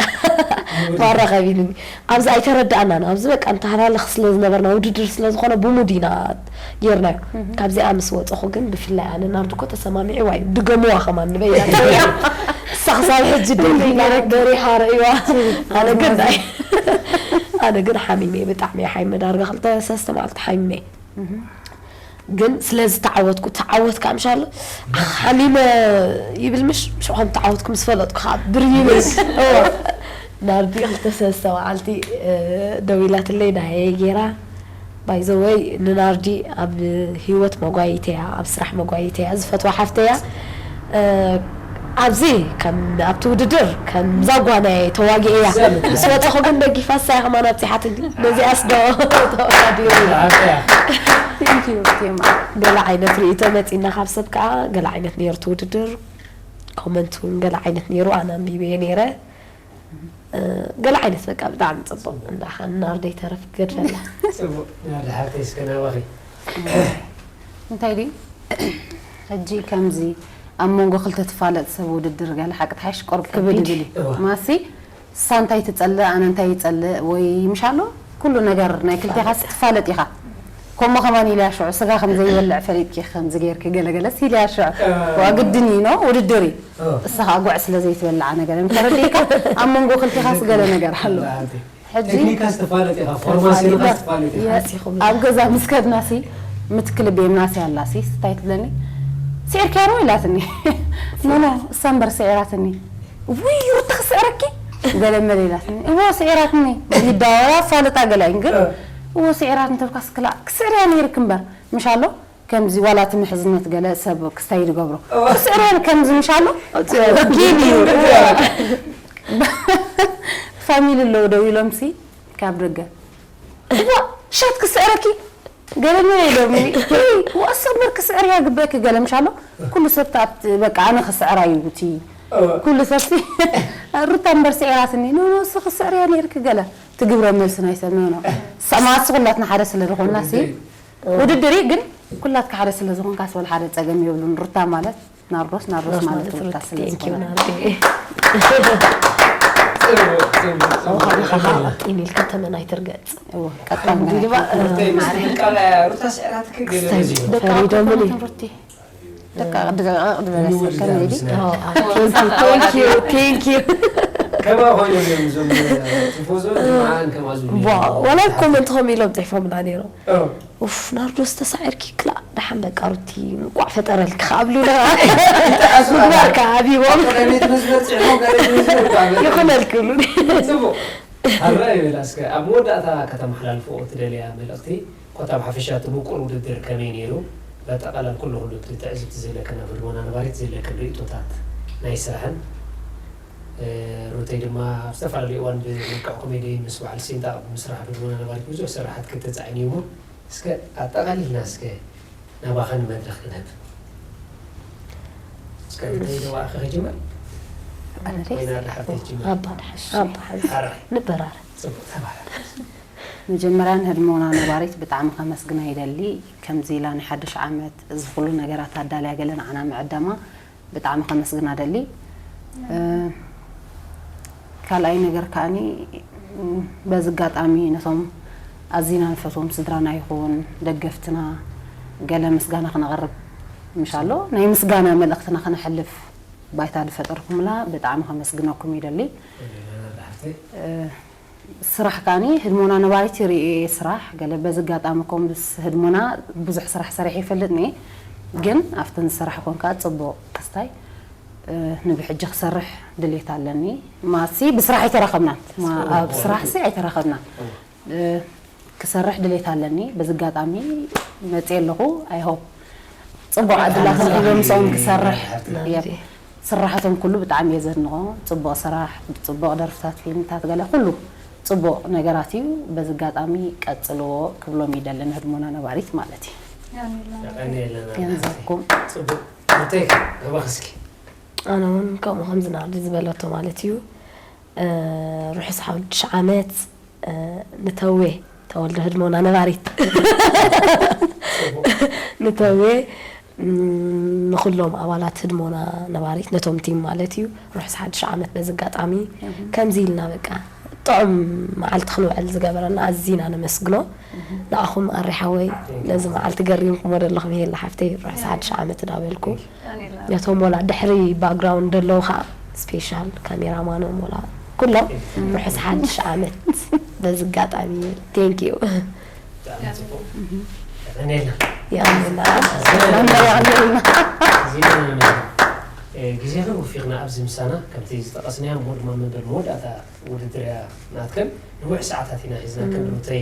ማራ ከቢድኒ። ኣብዚ ኣይተረዳእናን። ኣብዚ በቃ ንተሃላለኽ ስለ ዝነበርና፣ ውድድር ስለ ዝኾነ ብሙድ ኢና ጌርናዮ። ካብዚኣ ምስ ወጸኹ ግን ብፍላይ ኣነ ናርዲ እኮ ተሰማሚዕዋ እዩ። ድገምዋ ከማን ንበይና። ንሳ ክሳብ ሕጂ ደሪሓ ደሪሓ ርእይዋ። ኣነ ግን ናይ ኣነ ግን ሓሚመ እየ ብጣዕሚ እየ ሓሚመ። ዳርጋ ክልተ ሰለስተ መዓልቲ ሓሚመ እየ። ግን ስለ ዝተዓወትኩ፣ ተዓወትካ ምሻሎ ሓሚመ ይብል ምሽ፣ ምሽ ከም ተዓወትኩ ምስ ፈለጥኩ ከዓ ብር ይብል። እዎ። ናርዲ ክልተ ሰለስተ መዓልቲ ደዊላትለይ ናየ ገይራ። ባይዘወይ ንናርዲ ኣብ ህይወት መጓይተያ፣ ኣብ ስራሕ መጓይተያ ዝፈትዋ ሓፍተያ። ኣብዚ ከም ኣብቲ ውድድር ከም ዛጓ ናይ ተዋጊ እያ። ምስ ወፀኹ ግን ደጊፋ እሳ እያ ከማን ኣብፂሓትኒ። ነዚኣስ ዶ ተዋዲኡ? ገለ ዓይነት ርእይቶ መፂና ካብ ሰብ ከዓ ገለ ዓይነት ነይሩ እቲ ውድድር። ኮመንት እውን ገለ ዓይነት ነይሩ፣ ኣነ ኣንቢበየ ነይረ። ገለ ዓይነት በቃ ብጣዕሚ ፅቡቕ። እንዳ ኸዓ ናርደይ ተረፍ ገድፈላ። ፅቡቕ። ናርዲ ሓብተይ እስከ ናባኺ። እንታይ ድዩ ሕጂ ከምዚ ኣብ መንጎ ክልተ ትፋለጥ ሰብ ውድድር ገለ ሓቂ ትሓይሽ ቆርብ ክብድ ይብል እዩ። እዋ። ማሲ እሳ እንታይ ትጸልእ ኣነ እንታይ ይጸልእ ወይ ምሽ ኣሎ ኩሉ ነገር ናይ ክልቴኻስ ትፋለጥ ኢኻ። ከምኡ ከማን ኢልያ ሽዑ ስጋ ከም ዘይበልዕ ፈሊጥኪ ከምዚ ጌርኪ ገለ ገለስ ኢልያ ሽዑ። እዋ። ዋ ግድን እዩ ኖ ውድድር እዩ። እዋ። እሳ ኸዓ ጉዕ ስለ ዘይትበልዓ ነገር እንተረዲእካ ኣብ መንጎ ክልቴኻስ ገለ ነገር ኣሎ። ኣንቲ። ሕጂ ቴክኒካስ ትፋለጥ ኢኻ፣ ፎርማሲዮንካስ ትፋለጥ ኢኻ። የስ፣ ኣብ ገዛ ምስ ከድናሲ ምትክል ቤምናሲ ኣላሲ ስታይ ትብለኒ። ስዒርክያ ዶ ኢላትኒ። ኖ ኖ፣ እሳ እምበር ስዒራትኒ። ውይ ሩታ ክስዕረኪ ገለ መለ ኢላትኒ። እዎ ስዒራትኒ። ይዳወራ ፋለጣ ገላይን ግን እዎ ስዒራትኒ ተብካስ ክላ ክስዕርያ ነይርክ እምበር ምሽ ኣሎ። ከምዚ ዋላ እቲ ምሕዝነት ገለ ሰብ ክስታይ ዝገብሮ ክስዕረን ከምዚ ምሽ ኣሎ። ጌም እዩ። ፋሚሊ ኣለዉ ደው ኢሎምሲ ካብ ደገ እዋ ሻት ክስዕረኪ ገለ ምን ኢሎምኒ፣ "እይ፣ ወእሰ እምበር ክስዕር እያ ግበእኪ" ገለ ምሻሎ። ኩሉ ሰብ ተኣት-፣ በቃ ኣነ ክስዕር እዩ እቲ። ኩሉ ሰብ ሲ-፣ ሩታ እምበር ስዒራትኒ። "ኖ፣ ኖ፣ እሱ ክስዕር እያ ነይርኪ" ገለ። እቲ ግብረ መልሲ ናይ ሰብ፣ "ኖ፣ ኖ። ሰማዕሲ ኩላትና ሓደ ስለ ዝኾንና ሲ፣ ውድድር እዩ፣ ግን ኩላትካ ሓደ ስለ ዝኾንካ፣ ስበል ሓደ ጸገም የብሉን። ሩታ ማለት ናርዶስ፣ ናርዶስ ሮስ ማለት ማለት ሩታ ሩት፣ ስለ thank you ዝኾነ." ናርዲ። ጽቡቕ፣ ጽቡቕ፣ ጽቡቕ። ኢኒልካ ተመን ኣይትርገጽ። እዎ፣ ቀጣን ኣልሓምዱሊላህ። ገና። ሩተይ፣ ምስቲ ቃል ሩታ ስዕራትኪ ገለ ክስታይ በዚ እዩ። ደቂ ፈሪዶምኒ። ኣቦታትን ሩቲ። ደቂ፣ ደቂ፣ ደቂ፣ ደቂ፣ ንወልዳ ደቂ፣ ምስ ናይ ኦ፣ thank you፣ thank you፣ thank you። ከማ ኮይኖም እዮም እዞም ቲፎዞ፣ ንመዓን ከማ ዝብሉ ዋ፣ እዮም። ዋላ ኮመንት ከም ኢሎም ጽሒፎምና ነይሮም። ኦ። "ኡፍ፣ ናርዶስ ተሳዒርኪ ክላእ፣ ደሓን በቃ ሩቲ፣ እንቋዕ ፈጠረልኪ" ከኣ ኣብሉና። ኣስመራ። ምግባር ከኣ ኣብዎም። ኣብ ቀዳመይቲ መስመር ጽዕኖም፣ ካልኣይቲ መስመር እኳ ኣብ ይኹነልኪ ብሉኒ። ጽቡቕ። ኣረ ይብል፣ እስከ ኣብ መወዳእታ ከተመሓላልፍኦ ትደልያ መልእኽቲ፣ ኮታ ኣብ ሓፈሻ እቲ ምቁር ውድድር ከመይ ነይሩ? በጠቓላል ኩሉ ኩሉ እቲ ትዕዝብቲ ዝህለክን ኣብ ህድሞና ነባሪት ዝህለክን ርእይቶታት ናይ ስራሕን፣ እ፣ ሩተይ ድማ ኣብ ዝተፈላለዩ እዋን ብመልክዕ ኮሜዲ ምስ በዓል ሲንጣ ብምስራሕ ኣብ ህድሞና ነባሪት ብዙሕ ስራሓት ከተጻዕኒ እዩ እሞ፣ እስከ ኣጠቓሊልና እስከ ናባኸን መድረኽ ክንህብ። እስከ እንታይ ደዋእኺ ክጅምር? ኣነ ደስ ወይና ኣደ ሓፍተይ ትጅምር? ኣባ ደሓን፣ ኣባ ሓዚ ኣረ። ንበራረ። ጽቡቕ ተባረኽ። መጀመርያ ንህድሞና ነባሪት ብጣዕሚ ከመስግና ይደሊ። ከምዚ ኢላ ናይ ሓድሽ ዓመት እዚ ኩሉ ነገራት ኣዳልያ ገለ ንዓና ምዕዳማ ብጣዕሚ ከመስግና ደሊ። እ፣ ካልኣይ ነገር ከኣኒ፣ ም፣ በዚ ኣጋጣሚ ነቶም ኣዚና ንፈትዎም ስድራና ይኹን ደገፍትና ገለ ምስጋና ክነቕርብ ምሻሎ፣ ናይ ምስጋና መልእኽትና ከነሕልፍ ባይታ ዝፈጠርኩምላ ብጣዕሚ ከመስግነኩም ይደሊ። ሓፍተይ። እ፣ ስራሕ ከኣኒ ህድሞና ነባሪት ይርኢ እየ ስራሕ፣ ገለ በዚ ኣጋጣሚ ኮም ምስ ህድሞና ብዙሕ ስራሕ ሰሪሐ ይፈልጥኒ፣ ግን ኣብተን ዝሰራሕ ኮንካ ጽቡቕ ክስታይ፣ እ፣ ንብሕጂ ክሰርሕ ድሌት ኣለኒ። ማሲ ብስራሕ ኣይተራኸብናን። ማ-፣ ኣብ ስራሕ ሲ ኣይተራኸብናን። እ፣ ክሰርሕ ድሌት ኣለኒ። በዚ ኣጋጣሚ መጽየ ኣለኹ። I hope ጽቡቕ ዕድላት ንዕዮ ምስኦም ክሰርሕ። ናብዚ። የብ። ስራሓቶም ኩሉ ብጣዕሚ እየ ዘድንቖ። ጽቡቕ ስራሕ፣ ጽቡቕ ደርፍታት፣ ፊልምታት፣ ገለ ኩሉ ጽቡቕ ነገራት እዩ። በዚ ኣጋጣሚ ቀጽልዎ ክብሎም ይደሊ ንህድሞና ነባሪት ማለት እዩ። የቐንየልና። ገንዘብኩም። ጽቡቕ። ሩተይ፣ ናባኺ እስኪ። ኣነ እውን ከምኡ ከምዚ ናርዲ ዝበለቶ ማለት እዩ። እ፣ ርሑስ ሓድሽ ዓመት፣ እ፣ ንተዌ ተወልደ ህድሞና ነባሪት። ንተዌ፣ ም፣ ንኹሎም ኣባላት ህድሞና ነባሪት፣ ነቶም ቲም ማለት እዩ። ርሑስ ሓድሽ ዓመት በዚ ኣጋጣሚ ከምዚ ኢልና በቃ ጥዑም መዓልቲ ክንውዕል ዝገበረና ኣዚና ነመስግኖ። ንኣኹም ኣሪ ሓወይ ነዚ መዓልቲ ገሪምኩሞ ዘለኹም፣ ሄላ ሓፍተይ ርሑስ ሓድሽ ዓመት እንዳበልኩ፣ ነቶም ወላ ድሕሪ ባክግራውንድ ዘለዉ ከዓ ስፔሻል ካሜራማኖም ወላ ኩሎም ርሑስ ሓድሽ ዓመት በዚ ኣጋጣሚ። Thank you። ብጣዕሚ ጽቡቕ። የቐንየልና። የቐንየልና። የቐንየልና። ዜና ንመስል። እ፣ ግዜኽን ወፊኽና ኣብዚ ምሳና፣ ከምቲ ዝጠቐስናዮ፣ እሞ ድማ መበል መወዳእታ ውድድር እያ ናትክን። ንውሕ ሰዓታት ኢና ሒዝናክን፣ ም። ሩተይ፣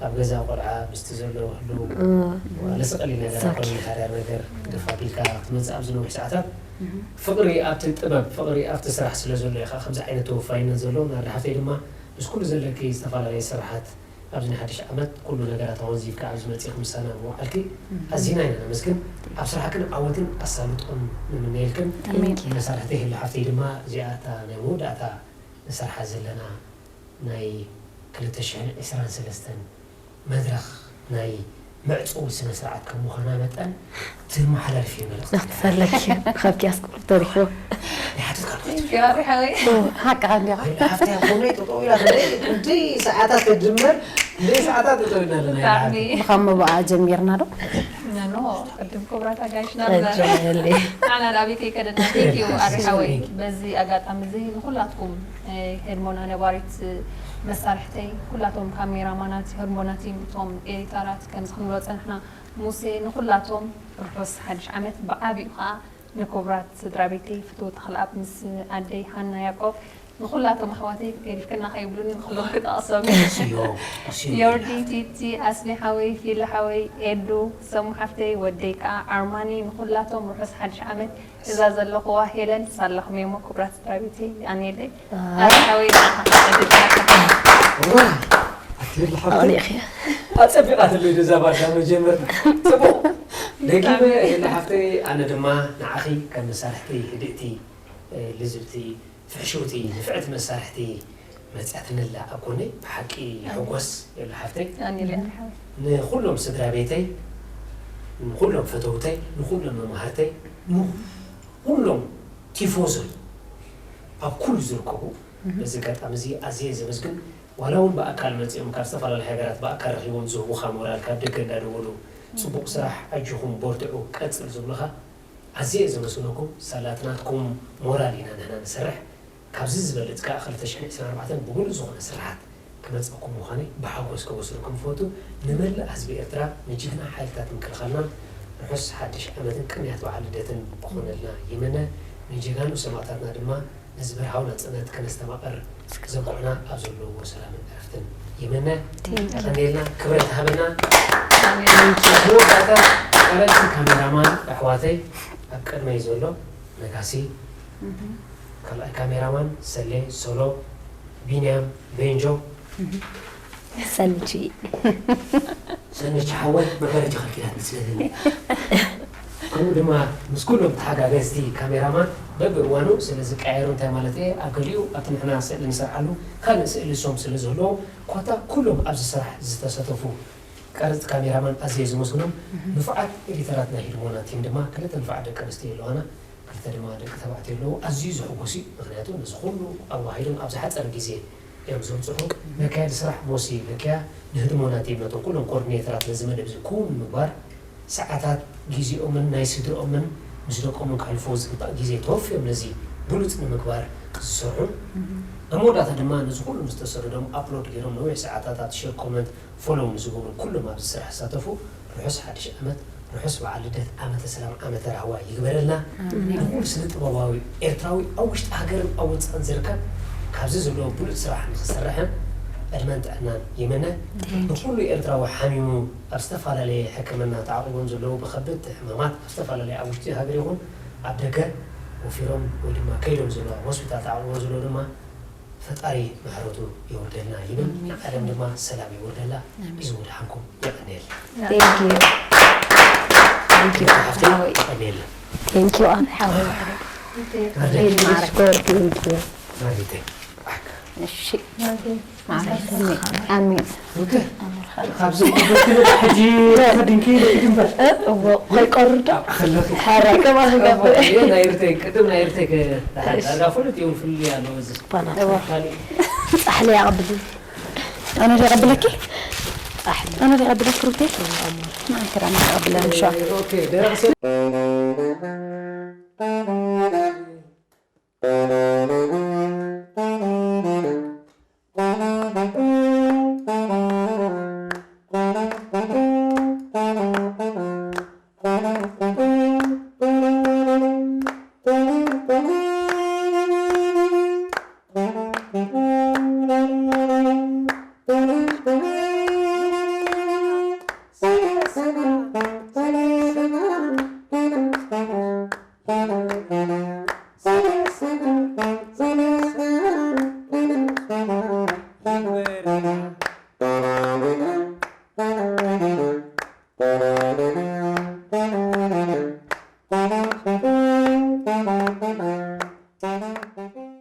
ኣብ ገዛ ቆልዓ ምስቲ ዘሎ ህልው፣ እ። ዋላ ስቕ ኢል ነገር It's okay። ኣይኮነን፣ ሓዳር ነገር ግፋ ቢልካ ክትመጽእ ኣብዚ ነዊሕ ሰዓታት። ም። ፍቕሪ ኣብቲ ጥበብ፣ ፍቕሪ ኣብቲ ስራሕ ስለ ዘሎ ኢኻ ከምዚ ዓይነት ተወፋይነት ዘሎ። ናርዲ ሓፍተይ ድማ ምስ ኩሉ ዘለኪ ዝተፈላለየ ስራሓት ኣብዚ ናይ ሓድሽ ዓመት ኩሉ ነገራት ኣወንዚፍካ ኣብዚ መጺእኪ ምሳና ምውዓልኪ ም። ኣዚና ኢና ነመስግን። ኣብ ስራሕክን ዓወትን ኣሳልጦን ንምነየልክን። ኣሜን። መሳርሕተይ ሄሉ ሓፍተይ ድማ እዚኣ እታ ናይ መወዳእታ ንሰርሓ ዘለና ናይ ክልተ ሽሕን ዕስራን ሰለስተን መድረኽ ናይ መዕጾዊ ስነ ስርዓት ከም ምዃና መጠን ትመሓላልፍዮ መልእኽቲ ኣለኪ። ተፈለኪ፣ ካብኪ ኣስቆር ተሪፎ። ይሓትት ካብ ትሪፎ። ሓቅኻ እንዲኻ። ሓፍቲ ኣብ ጎነይ ጠጠው ኢላ ትርኢ፣ ክንደይ ሰዓታት ክትጅምር፣ ክንደይ ሰዓታት ጠጠው ኢልና ኣለና። ብጣዕሚ። ብኻብ መባኣ ጀሚርና ዶ? ኖ፣ ኖ፣ ቅድም ክቡራት ኣጋይሽና ኣጀለ። ንዓና ናበይ ከይከደና፣ thank you፣ ኣሪ ሓወይ። በዚ ኣጋጣሚ እዚ ንኹላትኩም፣ እ፣ ህድሞና ነባሪት መሳርሕተይ፣ ኩላቶም ካሜራማናት፣ ህድሞና ቲም፣ እቶም ኤዲተራት፣ ከምዚ ክንብሎ ጸንሕና፣ ሙሴ፣ ንኹላቶም ርሑስ ሓድሽ ዓመት፣ ብዓቢኡ ኸኣ ንክቡራት ስድራ ቤተይ፣ ፍትው ተኽለኣብ ምስ ኣደይ ሃና ያዕቆብ፣ ንኹላቶም ኣሕዋተይ ገዲፍክና ከይብሉኒ ንኹሎም ክጠቕሶም እየ። እዮ፣ እዮ። ዮርዲ፣ ቲቲ፣ ኣስሊ ሓወይ፣ ፊሊ ሓወይ፣ ኤዱ፣ ሰሙ ሓፍተይ፣ ወደይ ከኣ ኣርማኒ፣ ንኹላቶም ርሑስ ሓድሽ ዓመት። እዛ ዘለኹዋ ሄለን ሳላኹም እየ እሞ ክቡራት ስድራ ቤተይ፣ የቐንየለይ። ኣይ። ኣረ ሓወይ፣ ንዓኻ ዕድል ክሃብካ። እዋ፣ ኣታ ኣቕኒእኽያ። ኣጸቢቓትለይ ዶ እዛ ባዳ መጀመርታ። ጽቡቕ። ደጊመ የላ ሓፍተይ፣ ኣነ ድማ ንዓኺ ከም መሳርሕተይ ህድእቲ፣ እ፣ ልዝብቲ፣ ፍሕሽውቲ፣ ንፍዕቲ መሳርሕቲ መጺኣትንላ ኣብ ጎነይ ብሓቂ ይሕጎስ የላ ሓፍተይ። ኣኒለ። ንኹሎም ስድራ ቤተይ፣ ንኹሎም ፈተውተይ፣ ንኹሎም መማህርተይ፣ ንኹሎም ቲፎዞይ ኣብ ኩሉ ዝርከቡ በዚ ኣጋጣሚ እዚ ኣዝየ ዘመስግን። ዋላ እውን ብኣካል መጺኦም ካብ ዝተፈላለዩ ሃገራት ብኣካል ረኺቦም ዝህቡኻ ሞራል፣ ካብ ደገ እንዳደወሉ ጽቡቕ ስራሕ፣ ኣጆኹም፣ በርትዑ፣ ቀጽል ዝብሉኻ ኣዝየ እየ ዘመስግነኩም። ሳላ እቲ ናትኩም ሞራል ኢና ንሕና ንሰርሕ። ካብዚ ዝበልጽ ከኣ ክልተ ሽሕን ዕስራን ኣርባዕተን ብሙሉእ ዝኾነ ስራሓት ክመጸኩም ምዃነይ ብሓጎስ ከበስረኩም እፈቱ። ንመላእ ህዝቢ ኤርትራ፣ ንጅግና ሓይልታት ምክልኻልና ርሑስ ሓድሽ ዓመትን ቅንያት በዓል ልደትን ክኾነልና ይምነ። ንጀጋኑ ሰማእታትና ድማ ነዚ በረኻዊ ናጽነት ከነስተማቕር ዘብቅዑና ኣብ ዘለውዎ ሰላምን ዕረፍትን ይምነ። የቐንየልና፣ ክብረት ሃበና። መወዳእታ፣ ቀለልቲ ካሜራማን ኣሕዋተይ፣ ኣብ ቅድመይ ዘሎ ነጋሲ፣ ካልኣይ ካሜራማን ሰሌ፣ ሶሎ፣ ቢንያም፣ ቤንጆ፣ ሰንቺ። ሰንቺ ሓወይ መጋረጃ ከልኪላትኒ ስለዚ። ከምኡ ድማ ምስ ኩሎም ተሓጋገዝቲ ካሜራማን በብእዋኑ ስለ ዝቀያየሩ፣ እንታይ ማለት እየ፣ ኣብ ገሊኡ ኣብቲ ንሕና ስእሊ ንሰርሓሉ ካልእ ስእሊ እሶም ስለ ዝህልዎም፣ ኮታ ኩሎም ኣብዚ ስራሕ ዝተሰተፉ ቀረጽቲ ካሜራማን ኣዝየ ዝመስግኖም። ንፉዓት ኤዲተራት ናይ ህድሞና ቲም ድማ ክልተ ንፉዓት ደቂ ኣንስትዮ ኣለዋና። ክልተ ድማ ደቂ ተባዕትዮ ኣለዉ። ኣዝዩ ዘሐጉስ እዩ። ምኽንያቱ ነዚ ኩሉ ኣዋሂዶም ኣብ ዝሓጸረ ግዜ እዮም ዘብጽሑ። መካየዲ ስራሕ ሞሲ ለኪያ ንህድሞና ቲም ነቶም ኩሎም ኮኦርዲኔተራት ነዚ መደብ እዚ ክውን ንምግባር ሰዓታት ግዜኦምን ናይ ስድርኦምን ምስ ደቆምን ከሕልፍዎ ዝግባእ ግዜ ተወፍዮም ነዚ ብሉጽ ንምግባር ዝሰርሑን ኣብ መወዳእታ ድማ ነዚ ኩሉ ምስ ተሰደዶም ኣፕሎድ ገይሮም ነዊሕ ሰዓታት ኣብ ሸር ኮመንት ፎሎው ንዝገብሩ ኩሎም ኣብዚ ስራሕ ዝሳተፉ ርሑስ ሓድሽ ዓመት፣ ርሑስ በዓል ልደት፣ ዓመተ ሰላም ዓመተ ራህዋ ይግበረልና። ኣሜን። ንኹሉ ስነ ጥበባዊ ኤርትራዊ ኣብ ውሽጢ ሃገርን ኣብ ወጻእን ዝርከብ ካብዚ ዘለዎ ብሉጽ ስራሕ ንኽሰርሕን ዕድመን ጥዕናን ይምነ። ንኹሉ ኤርትራዊ ሓሚሙ ኣብ ዝተፈላለየ ሕክምና ተዓቑቦም ዘለዉ ብኸበድቲ ሕማማት ኣብ ዝተፈላለየ ኣብ ውሽጢ ሃገር ይኹን ኣብ ደገ ወፊሮም ወይ ድማ ከይዶም ዘለዉ ኣብ ሆስፒታል ተዓቑቦም ዘለዉ ድማ ፈጣሪ ምሕረቱ የውርደልና ይብል። ንዓለም ድማ ሰላም የውርደላ። ኣሜን። እዚ ወድሓንኩም የቐንየልና። Thank you። Thank you። ሓፍተይ፣ ሓወይ። የቐንየልና። Thank you ኣነ ሓወይ። ናርደይ። ሽኮር፣ thank you። ናርደይ፣ ባክ። እሺ። ኣሜን። ኦኬ። ኣብዚ ጉዳይ ሕጂ ተኸዲንኪ ኢለ ግንባር። እ፣ እዎ፣ ከይቀርዶ? ኣብ ከለኺ። ሓራ፣ ከማኺ እዎ፣ ገብር። እየ ናይ ርተይ፣ ቅድም ናይ ርተይ ከ-፣ እሺ። ዳርጋ ፍሉጥ እዩ፣ ፍሉይ ኣለዎ እዚ። ባና። እዎ። ካልእ። ጻሕሊ ኣቐብልኒ። ኣነ ዶ ይቐብለኪ? ጻሕሊ። ኣነ ዶ ይቐብለኪ ሩቴ? ንዓይ ክዳን ይቐብለኒ ሸዋ። ኦኬ፣ ደረቕ ሰ-